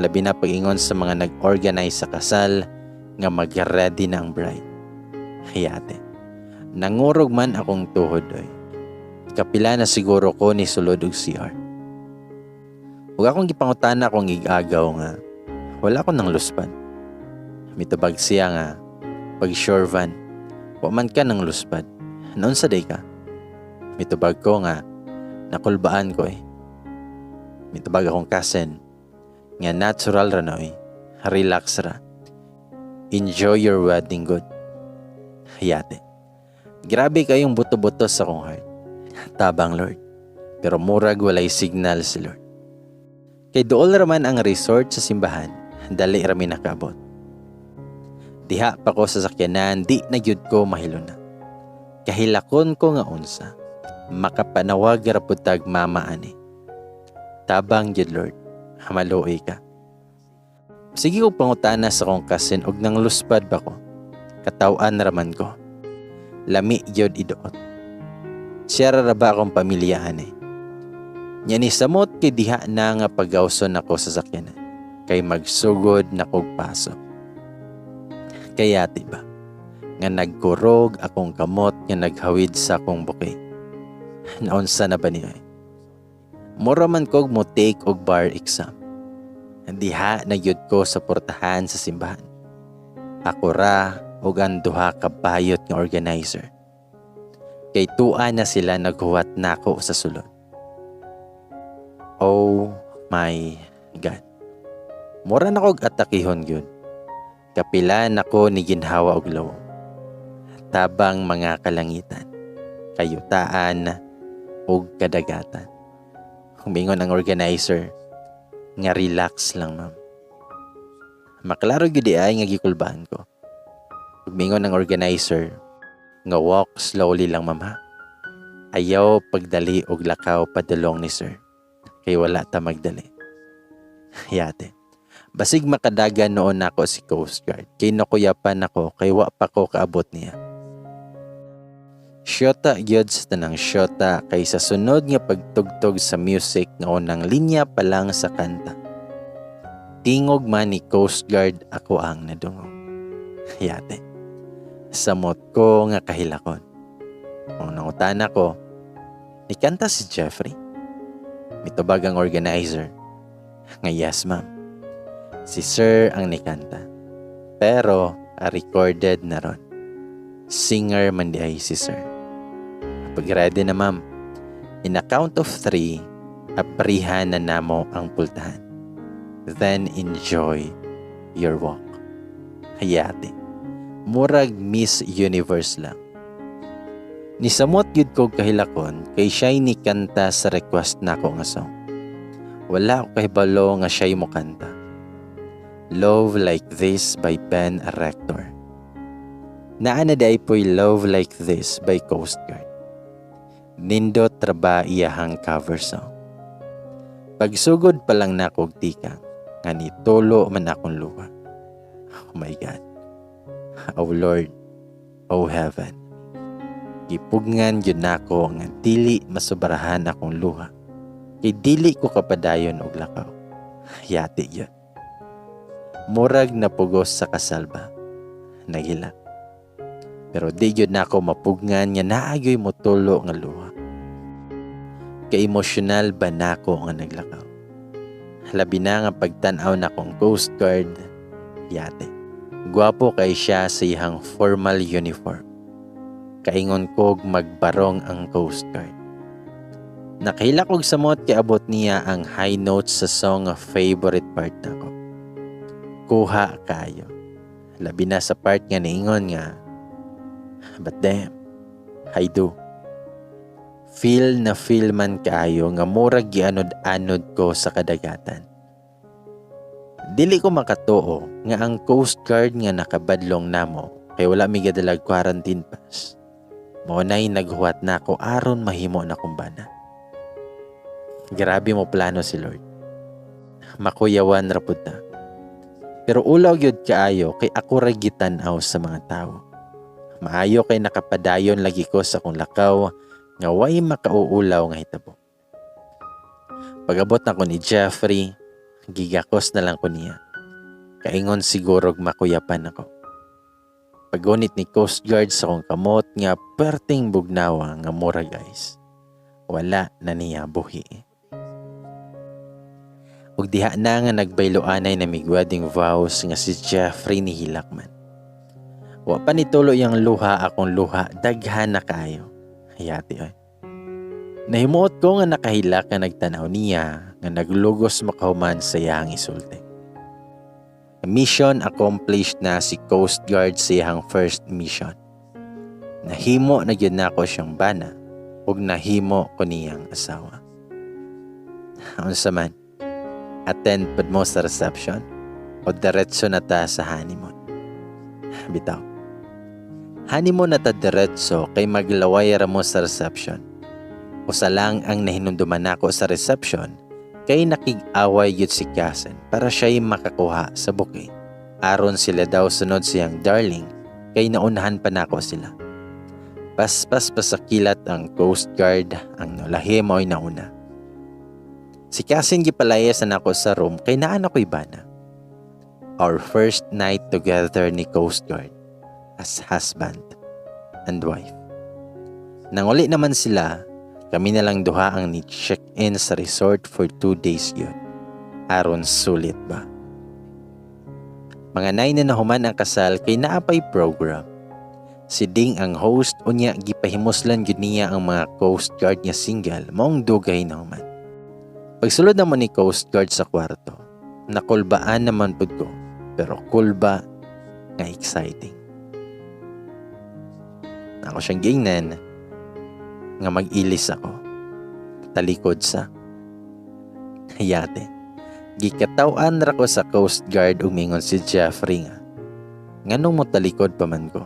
Labi na pag-ingon sa mga nag-organize sa kasal nga mag-ready na ang bride. Yate. Nangurog man akong tuhod oy. Kapila na siguro ko ni sulod og CR. Ug akong gipangutana akong igagaw nga, "Wala ko nang luspad." Mitubag siya nga, "Pag sure van, wa man ka nang luspad. Naunsa day ka?" Mitubag ko nga, "Nakulbaan ko eh." Mitubag akong cousin nga, "Natural ra na oy. Relax ra. Enjoy your wedding good." Yate. Grabe kayong buto-buto sa akong heart. Tabang, Lord. Pero murag walay signal si Lord. Kay duol raman ang resort sa simbahan, dali rami nakaabot. Diha pa ko sa sakyanan, di na gyud ko mahiluna. Kahilakon ko nga unsa, makapanawag ra pud tag mama ani. Tabang gyud, Lord, maluoy ka. Sige ko pangutana sa akong cousin og nang luspad ba ko. Kataw-an raman ko. Lami gyud iduot. Siya ra ba akong pamilya ani. Nya ni samot kay diha na nga pagawson ako sa sakyanan. Kay magsugod na kog paso. Kaya ti ba nga nagkurog akong kamot nga naghawid sa akong bouquet. Naunsa na ba niya? Mura man kog mo take og bar exam. Diha na gyud ko sa portahan sa simbahan. Ako ra og ang duha ka bayot nga organizer. Kay tua na sila naghuwat nako sa sulod. Oh my God. Mura na kog atakihon gyud. Kapila nako ni ginhawa og lawom. Tabang mga kalangitan, kayutaan ug kadagatan. Humingon ang organizer nga relax lang, ma'am. Maklaro gyud ay nga gikulbaan ko. Humingon ang organizer nga walk slowly lang, ma'am, ha. Ayaw pagdali og lakaw padulong ni sir. Kay wala ta magdali. Yate. Basig makadagan noon nako si Coast Guard. Kay nakuyapan ako kay wa pa ko kaabot niya. Syota gyud sa tanang syota kay sa sunod nga pagtugtog sa music nga unang linya pa lang sa kanta. Tingog man ni Coast Guard ako ang nadungog. Yate. Samot ko nga kahilakon. Kung nangutana ko, nikanta si Jeffrey? Mitubag ang organizer. Nga yes, ma'am. Si sir ang nikanta. Pero recorded na ron. Singer man di ay si sir. Pag ready na, ma'am, in a count of three, aprihan na namo ang pultahan. Then enjoy your walk. Hayati. Murag Miss Universe lang. Nisamot gyud ko kahilakon kay siya'y ni kanta sa request nako nga song. Wala ko kahibalo nga siya'y mo kanta. Love Like This by Ben Rector. Naa na diay po'y Love Like This by Coast Guard. Nindot ra ba iyahang cover song. Pagsugod pa lang nako og tikang, nga nitulo man akong luha. Oh my God. Oh Lord. Oh Heaven. Gipugngan gyud nako nga dili masubrahan akong luha. Kay dili ko kapadayon og lakaw. Yati gyud. Murag napugos sa kasalba. Naghilak. Pero di gyud nako mapugngan nga naa gyoy motulo nga luha. Ka-emosyonal ba nako nga naglakaw? Labi na nga pagtan-aw nakong Coast Guard, yate. Gwapo kay siya sa iyang formal uniform. Kaingon kog magbarong ang Coast Guard. Nakahilak og samot kay abot niya ang high notes sa song nga favorite part nako. Kuha kayo. Labi na sa part nga niingon nga, "But damn, I do." Feel na feel man kaayo nga murag gianod-anod ko sa kadagatan. Dili ko makatuo nga ang Coast Guard nga nakabadlong namo kay wala mi gadalag quarantine pass. Mao nay naghuwat nako aron mahimo na kong bana. Grabe mo plano si Lord. Makuyawan ra pud ta. Pero ulaw gyud kaayo kay ako ra gitan-aw sa mga tawo. Maayo kay nakapadayon lagi ko sa akong lakaw nga way makauulaw nga hitabo. Pag-abot nako ni Jeffrey, gigakos na lang ko niya. Kaingon sigurog makuyapan ako. Paggunit ni Coast Guard sa akong kamot nga perting bugnawa nga mura guys. Wala na niya buhi. Ug diha na nga nagbayloanay na mig wedding vows nga si Jeffrey ni hilak man. Wa pa nitulo yang luha, akong luha daghan na kaayo. Hayati ay. Nahimuot ko nga nakahilak nga nagtanaw niya nga naglugos makahuman sa iyang isulti. Mission accomplished na si Coast Guard sa iyang first mission. Nahimo na gyud nako siyang bana ug nahimo ko niyang asawa. Unsa man, attend pud mo sa reception o diretso na ta sa honeymoon? Bitaw. Honeymoon na ta diretso kay maglaway ra mo sa reception. Usa lang ang nahinumduman nako sa reception Kay nakig-away gyud si Kasen para siya'y makakuha sa bouquet. Aron sila daw sunod siyang darling kay naunahan pa nako sila. Paspas pa sa kilat ang Coast Guard, ang nulahi mo'y nauna. Si Kasin gipalayas na nako sa room kay naan ako'y bana. Our first night together ni Coast Guard as husband and wife. Nanguli naman sila, kami na lang duha ang ni-check-in sa resort for 2 days yun. Aron sulit ba? Mga 9 na nahuman ang kasal kay naapay program. Si Ding ang host, unya gipahimuslan gyud niya ang mga Coast Guard nga single maong dugay na human. Pagsulod naman ni Coast Guard sa kwarto, nakulbaan naman pud ko, pero kulba nga exciting. Ako siyang giingnan nga mag-ilis ako. Talikod sa. Yate. Gikataw-an ra ko sa Coast Guard ug mingon si Jeffrey nga, "Nganong mo talikod pa man ko?"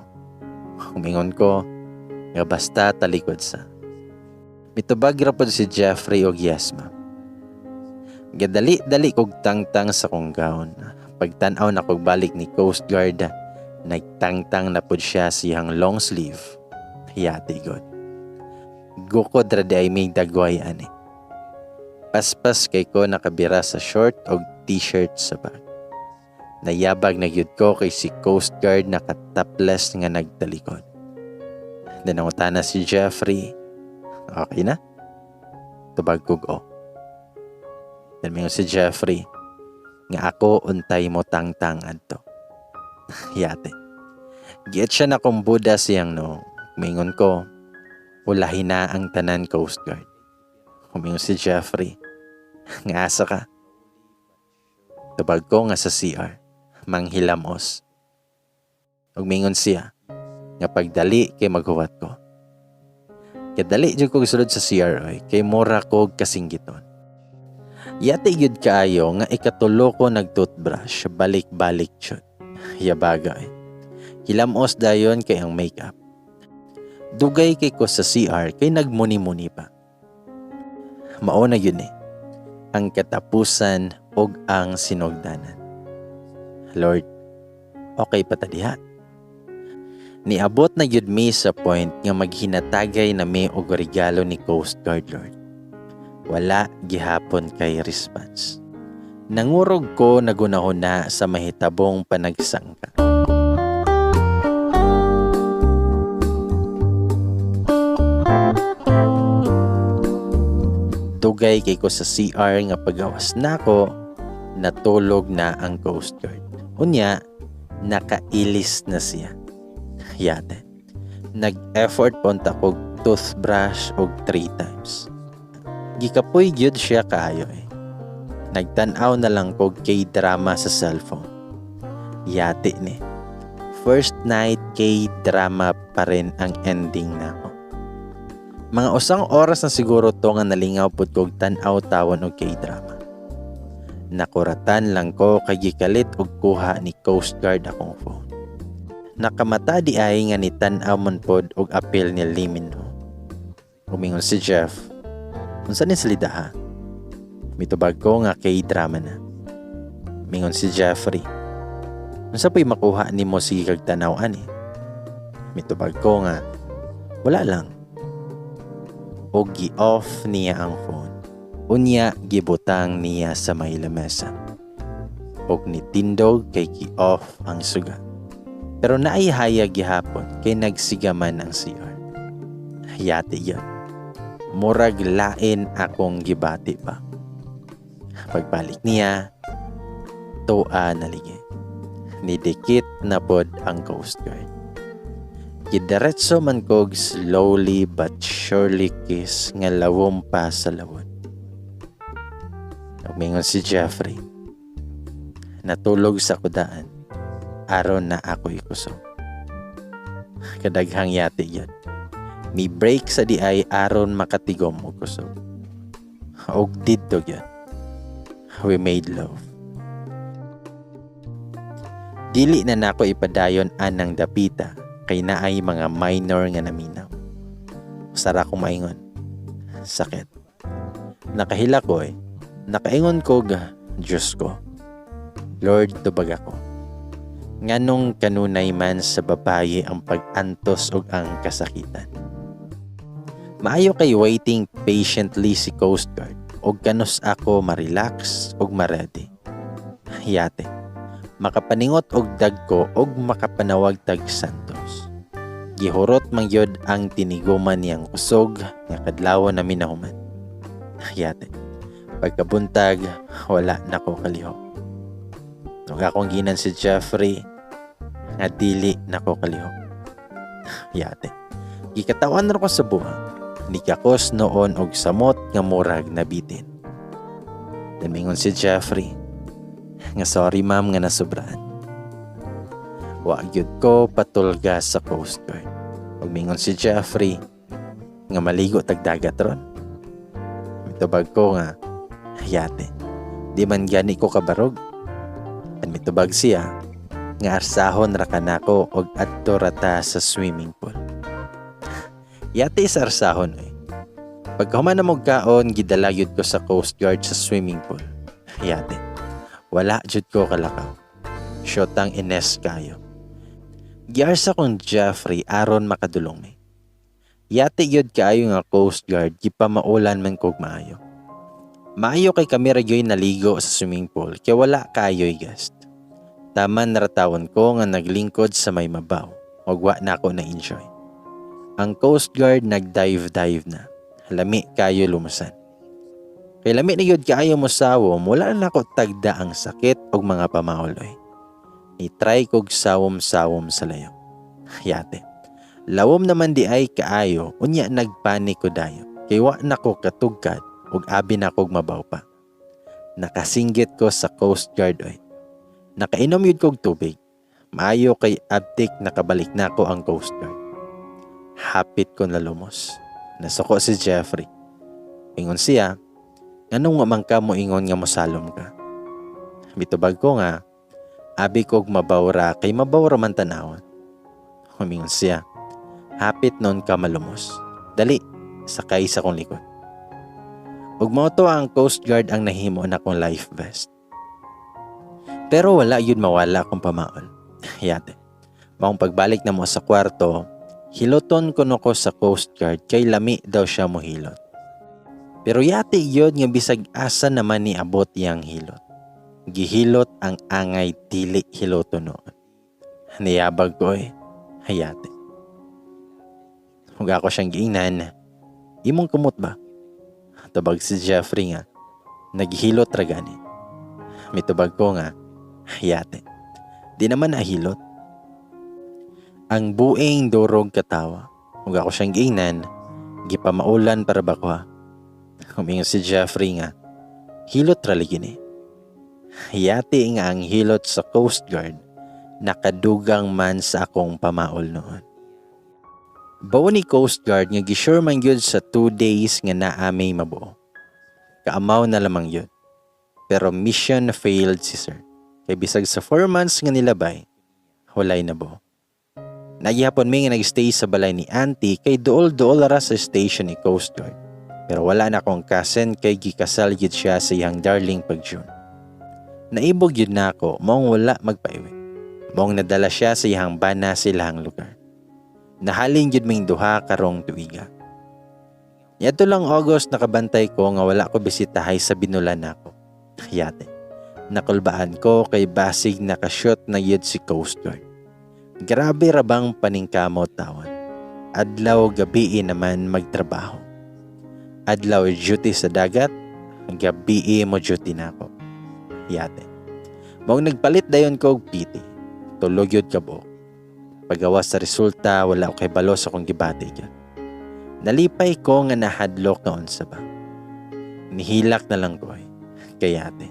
Umingon ko nga basta talikod sa. Mitubag ra pod si Jeffrey og "Yes, ma'am." Gadali-dali kog tangtang sa kong gown. Pagtan-aw na kog balik ni Coast Guard, nagtangtang na pod siya siyang long sleeve. Yati god. Gukod ra di ay may dagway ani. Paspas kay ko nakabira sa short og t-shirt sa bag. Nayabag na gyud ko kay si Coast Guard nakatopless nga nagtalikod. Then nangutana si Jeffrey, "Okay na?" Tubag kog "O." Then mingon si Jeffrey nga ako untay mo tangtang adto. Yate. Giit siya na kong buda siyang no. Mingon ko, "Ulahi na ang tanan, Coast Guard." Umingon si Jeffrey, "Nga asa ka?" Tubag ko nga sa CR. Manghilamos. Ug mingon siya nga pagdali kay maghuwat ko. Kadali jud ko sulod sa CR oy, kay mura ko kasinggiton. Yati gyud kaayo nga ikatulo ko nag-toothbrush, balik-balik jud. Yabaga eh. Hilamos dayon kay ang makeup. Dugay kay ko sa CR kay nagmuni-muni pa. Mao na yun eh. Ang katapusan og ang sinugdanan. Lord, okay pa ta diha? Niabot na gyud mi sa point nga maghinatagay na mi og regalo ni Coast Guard, Lord. Wala gihapon kay response. Nangurog ko nagunahuna sa mahitabong panagsangka. Dugay kay ko sa CR nga pagawas nako, natulog na ang Coast Guard. Unya, nakailis na siya. Yate. Nag-effort punta kog toothbrush og 3 times. Gikapoy gyud siya kaayo eh. Nagtan-aw na lang kog K-drama sa cellphone. Yate ni. First night K-drama pa rin ang ending nako. Mga usang oras na siguro to nga nalingaw pud kog tan-aw tawon og K-drama. Nakuratan lang ko kay gikalit og kuha ni Coast Guard akong phone. Nakamata di ay nga ni tan-aw man pod og apel ni Lee Min Ho. Umingon si Jeff, "Unsa ni salida ha?" Mitubag ko nga K-drama na. Mingon si Jeffrey, "Unsa po'y makuha nimo sige kag tan-aw ani?" Mitubag ko nga, "Wala lang." Og gi-off niya ang phone. Unya gibutang niya sa may lamesa. Og nitindog kay gi-off ang suga. Pero naay hayag gihapon kay nagsigaman ang CR. Yati yun. Murag lain akong gibati pa. Pagbalik niya, tuwa naligi. Nidikit na pod ang Coast Guard. Gidiretso man kog slowly but surely kiss nga lawom pa sa lawod. Nagmingon si Jeffrey, "Natulog sa kudaan, aron na ako'y kusog." Kadaghang yati yun. Mi break sa di ay aron makatigom og kusog. Og didto yun. We made love. Dili na nako ipadayon anang dapita kay naay mga minor nga naminaw. Sara kong maingon. Sakit. Nakahila ko eh. Nakaingon kog, "Diyos ko, Lord, tubag ako. Nganong kanunay man sa babaye ang pag-antos ug ang kasakitan?" Maayo kay waiting patiently si Coast Guard ug kanus ako ma-relax ug ma-ready. Yate. Makapaningot og dagko ug makapanawag tag Santos. Gihurot man gyud ang tiniguman niyang kusog nga kadlawon nami nahuman. Yate. Pagkabuntag, wala na ko kalihok. Ug akong giingnan si Jeffrey nga dili na ko kalihok. Yate. Gikatawan ra ko sa buhang. Nikakos noon og samot nga murag nabitin. Damingon si Jeffrey nga, "Sorry, ma'am, nga nasubraan." Wa gyud ko patulga sa Coast Guard. Ug mingon si Jeffrey nga maligo tag dagat ron. Mitubag ko nga, "Yate. Di man gani ko kabarog." An mitubag siya nga arsahon ra kanako og adto ra ta sa swimming pool. Yate sa arsahon eh. Pagkahuman na mo kaon, gidala gyud ko sa Coast Guard sa swimming pool. Yate. Wala jud ko kalakaw. Syotang ines kayo. Giarsa kong Jeffrey aron makadulong mi. Yate gyud kaayo nga Coast Guard, gipamaulan man kog maayo. Maayo kay kami ra gyoy naligo sa swimming pool kay wala kaayoy guest. Taman naratawon ko nga naglingkod sa may mabaw ug wa na ako na-enjoy. Ang Coast Guard nag-dive-dive na. Lami kayo lumusan. Kay lami na gyud kaayo mosawom, wala na nako tagda ang sakit ug mga pamauloy. I-try kog sawom-sawom sa layo. Yate. Lawom naman di ay kaayo, unya nagpanik ko dayo. Kay wa na ko katugkad ug abi na kog mabaw pa. Nakasinggit ko sa Coast Guard oy. Nakainom yun kog tubig. Maayo kay abtik nakabalik na ko ang Coast Guard. Hapit ko na lumos. Nasuko si Jeffrey. Ingon siya, "Nganong wa man ka mo ingon nga mosalom ka?" Mitubag ko nga, abi kog mabawra kay mabawra man tanawon. Humingon siya, "Hapit noon ka malumos. Dali, sakay sa kong likod." Ug mao to ang Coast Guard ang nahimo na kong life vest. Pero wala yun mawala akong pamaol. Yate. Maong pagbalik na mo sa kwarto, hiloton ko no ko sa Coast Guard kay lami daw siya mohilot. Pero yate yun nga bisag asa naman ni abot iyang hilot. Gihilot ang angay dili hiloton noon. Niyabag ko eh. Hayate. Ug ako siyang giingnan, "Imong kumot ba?" Tubag si Jeffrey nga, "Naghilot ra gani." Mitubag ko nga, "Yate. Di naman nahilot." Ang buing durog katawa. Ug ako siyang giingnan, "Gipamaulan para ba ko ha?" Humingon si Jeffrey nga, "Hilot ra lagi ni." Yate nga ang hilot sa Coast Guard nakadugang man sa akong pamaol noon. Bawo ni Coast Guard nga gisure man gyud sa 2 days nga naamay mabuo. Kaamaw na lamang yun. Pero mission failed si sir. Kay bisag sa 4 months nga nilabay, walay nabuo. Nagihapon mi nga nagstay sa balay ni auntie kay duol-duol ra sa station ni Coast Guard. Pero wala na akong cousin kay gikasal gyud siya sa iyang darling pag June. Naibog yun na ako, maong wala magpaiwi. Maong nadala siya sa iyang bana sa ilahang lugar. Nahalin gyud ming duha karong tuiga. Niadto lang August, nakabantay ko nga wala ko bisitahay sa binulan nako. Yate. Nakulbaan ko kay basig nakashoot na yun si Coast Guard. Grabe ra bang paningkamot tawon. Adlaw gabi naman magtrabaho. Adlaw duty sa dagat, gabi mo duty nako. Yate. Maong nagpalit dayon ko og PT. Tulog yun ka buok. Pagawas sa resulta, wala ko kay balo sa akong gibati gyud. Nalipay ko nga nahadlok nga unsa ba. Nihilak na lang ko ay. Kayate.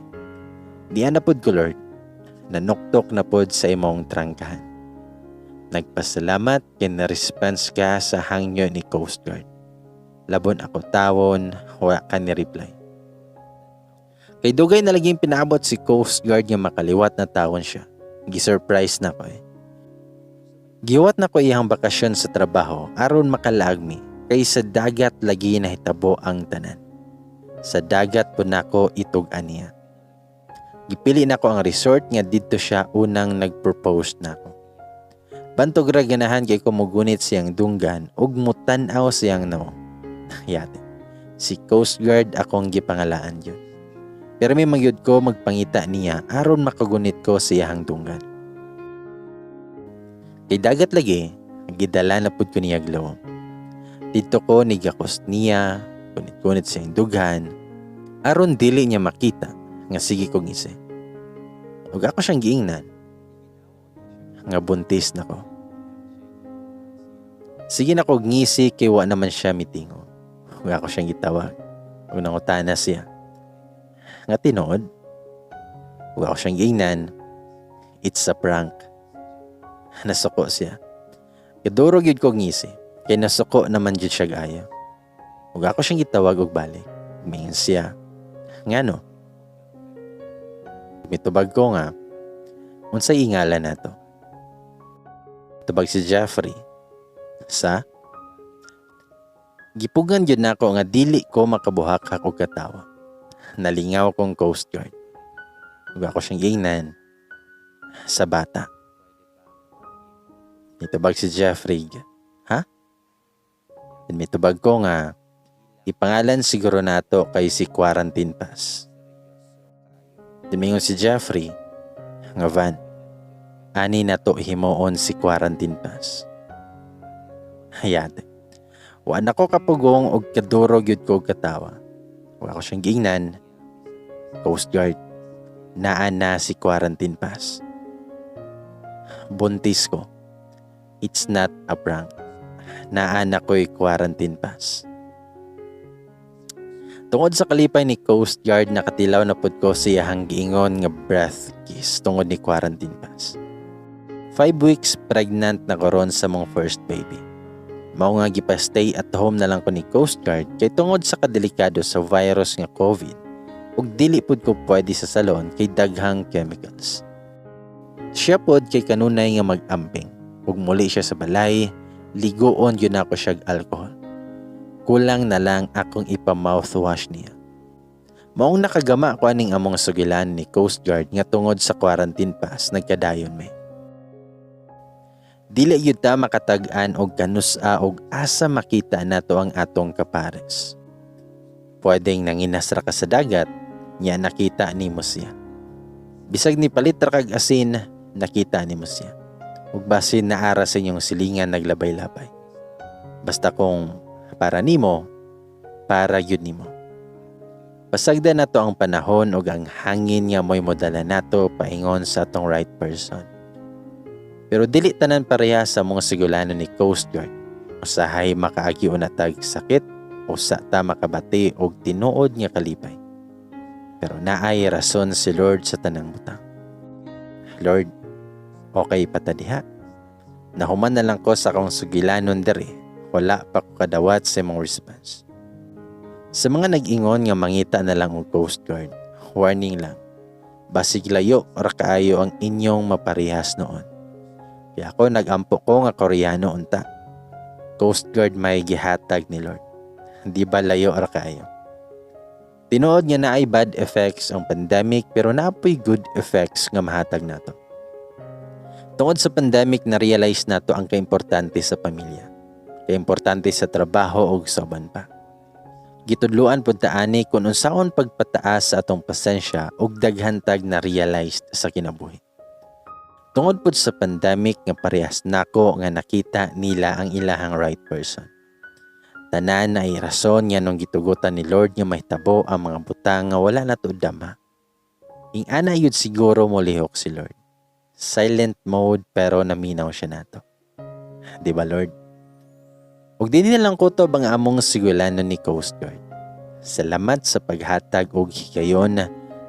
Diyan na pod ko, Lord. Nanuktok na pod sa imong trangkahan. Nagpasalamat kay na-response ka sa hangyo ni Coast Guard. Labon ako tawon, wa ka ni reply. Kay dugay na laging pinaabot si Coast Guard nga makaliwat na tawon siya. Gi-surprise na ko eh. Giwat na ko iyang bakasyon sa trabaho aron makalaag mi kay sa dagat lagi nahitabo ang tanan. Sa dagat po nako itug-an niya. Gipili nako ang resort nga didto siya unang nag-propose nako. Bantog ra ganahan kay ko mogunit siyang dunggan ug mutan-aw siyang noo. Yate. Si Coast Guard akong gipangalaan yun. Pero may magyud ko magpangita niya aron makagunit ko sa iyahang dunggan. Kay dagat lagi, gidala na pud ko niya glawom. Didto ko nigakos niya, kunit-kunit siyang dughan, aron dili niya makita nga sige kong ngisi. Ug ako siyang giingnan nga buntis na ko. Sige na kog ngisi kay wa naman siya mitingo. Ug ako siyang gitawag. Ug nangutana siya nga tinuod. Ug ako siyang giingnan, "It's a prank." Nasuko siya. Kadurog yun kog ngisi kay nasuko naman jud siya ayo. Ug ako siyang gitawag og balik. Mingon siya, "Ngano?" Mitubag ko nga, "Unsay ingala nato?" Tubag si Jeffrey, "Sa?" Gipugan jud nako nga dili ko makabuhak og katawa. Nalingaw kong Coast Guard. Ug ako siyang giingnan, "Sa bata." Mitubag si Jeffrey, "Ha?" And mitubag ko nga, "Ipangalan siguro nato kay si Quarantine Pass." Dumingon si Jeffrey, nga van, ani nato himuon si Quarantine Pass. Hayate. Wa na ko kapugong og kadurog yun ko og katawa. Wa ko siyang giingnan, "Coast Guard, naa na si Quarantine Pass. Buntis ko. It's not a prank. Naa na ko'y quarantine pass." Tungod sa kalipay ni Coast Guard, nakatilaw na pud ko sa iyahang giingon nga breath kiss tungod ni Quarantine Pass. 5 weeks pregnant na ko ron sa mong first baby. Mao nga gipa-stay at home na lang ko ni Coast Guard kay tungod sa kadelikado sa virus nga COVID ug dili pud ko pwede sa salon kay daghang chemicals. Siya pod kay kanunay nga mag-amping ug muli siya sa balay, liguon yun ako siyag alcohol. Kulang na lang akong ipa-mouthwash niya. Maong nakagama ko aning among sugilan ni Coast Guard nga tungod sa quarantine pass nagkadayon may. Dili gyud ta makatag-an og kanusa og asa makita nato ang atong kapares. Pwedeng nanginas ra ka sa dagat, nya nakita nimo siya. Bisag ni palit ra kag asin, nakita nimo siya. Ug basin naara sa inyong silingan naglabay-labay. Basta kung para nimo, para yun nimo. Pasagda nato ang panahon ug ang hangin nga mo'y modala nato paingon sa atong right person. Pero dili tanan pareha sa mga sigulano ni Coast Guard. Usahay makaagi na tag sakit o sa ta makabati og tinuod nga kalipay. Pero naay rason si Lord sa tanang butang. Lord, okay pa ta diha. Nahuman na lang ko sa akong sugilanon diri. Wala pa ko kadawat sa imong response. Sa mga nag-ingon nga mangita na lang og Coast Guard, warning lang. Basig layo ra kaayo ang inyong maparehas noon. Kaya ako nag-ampo ko nga Koreano unta. Coast Guard may gihatag ni Lord. Di ba layo ra kaayo? Tinuod nga naay bad effects ang pandemic, pero naapoy good effects nga mahatag nato. Tungod sa pandemic, na-realize nato ang kaimportante sa pamilya, kaimportante sa trabaho ug sa uban pa. Gitudloan pud ta ani kung unsaon pagpataas sa atong pasensya ug daghan tag na realized sa kinabuhi. Tungod pud sa pandemic nga parehas nako nga nakita nila ang ilahang right person. Tanan ay rason nga nung gitugutan ni Lord nga mahitabo ang mga butang nga wala nato dama. Ing-ana yun siguro molihok si Lord. Silent mode pero naminaw siya nato. Di ba, Lord? Ug dinhi na lang kutob ang among sigulano ni Coast Guard. Salamat sa paghatag og higayon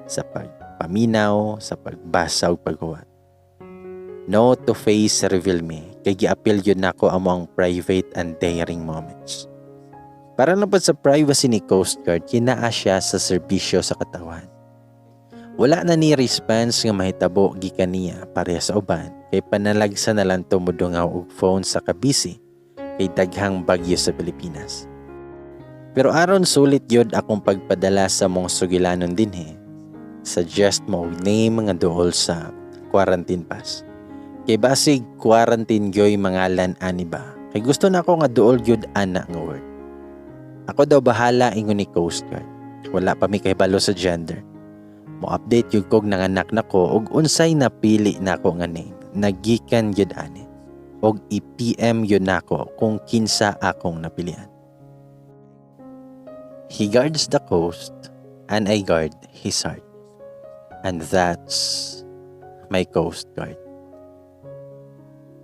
sa pagpaminaw, sa pagbasa ug paghuwat. No to face reveal me kay giapil yun nako among private and daring moments. Para na pod sa privacy ni Coast Guard, kinaa siya sa serbisyo sa katawhan. Wala na ni response nga mahitabo gikan niya pareha sa uban kay panalagsa na lang tumudungaw og phone sa kabisi kay daghang bagyo sa Pilipinas. Pero aron sulit gyud akong pagpadala sa mong sugilanon dinhi, suggest mo og name nga duol sa quarantine pass. Kay basig quarantine gyoy mangalan ani ba? Kay gusto na ako nga duol gyud ana nga word. Ako daw bahala, ingon ni Coast Guard. Wala pa mi kahibalo sa gender. Mo update gyud kog nanganak nako og unsay napili nako nga name. Nagikan gyud ani. Og i-PM gyud nako kung kinsa akong napilian. He guards the coast and I guard his heart. And that's my Coast Guard.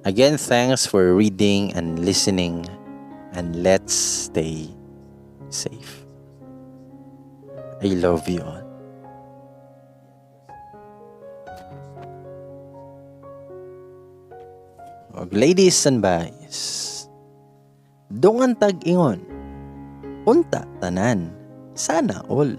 Again, thanks for reading and listening, and let's stay safe. I love you all. Og ladies and boys, dungan tag ingon, unta tanan, sana all.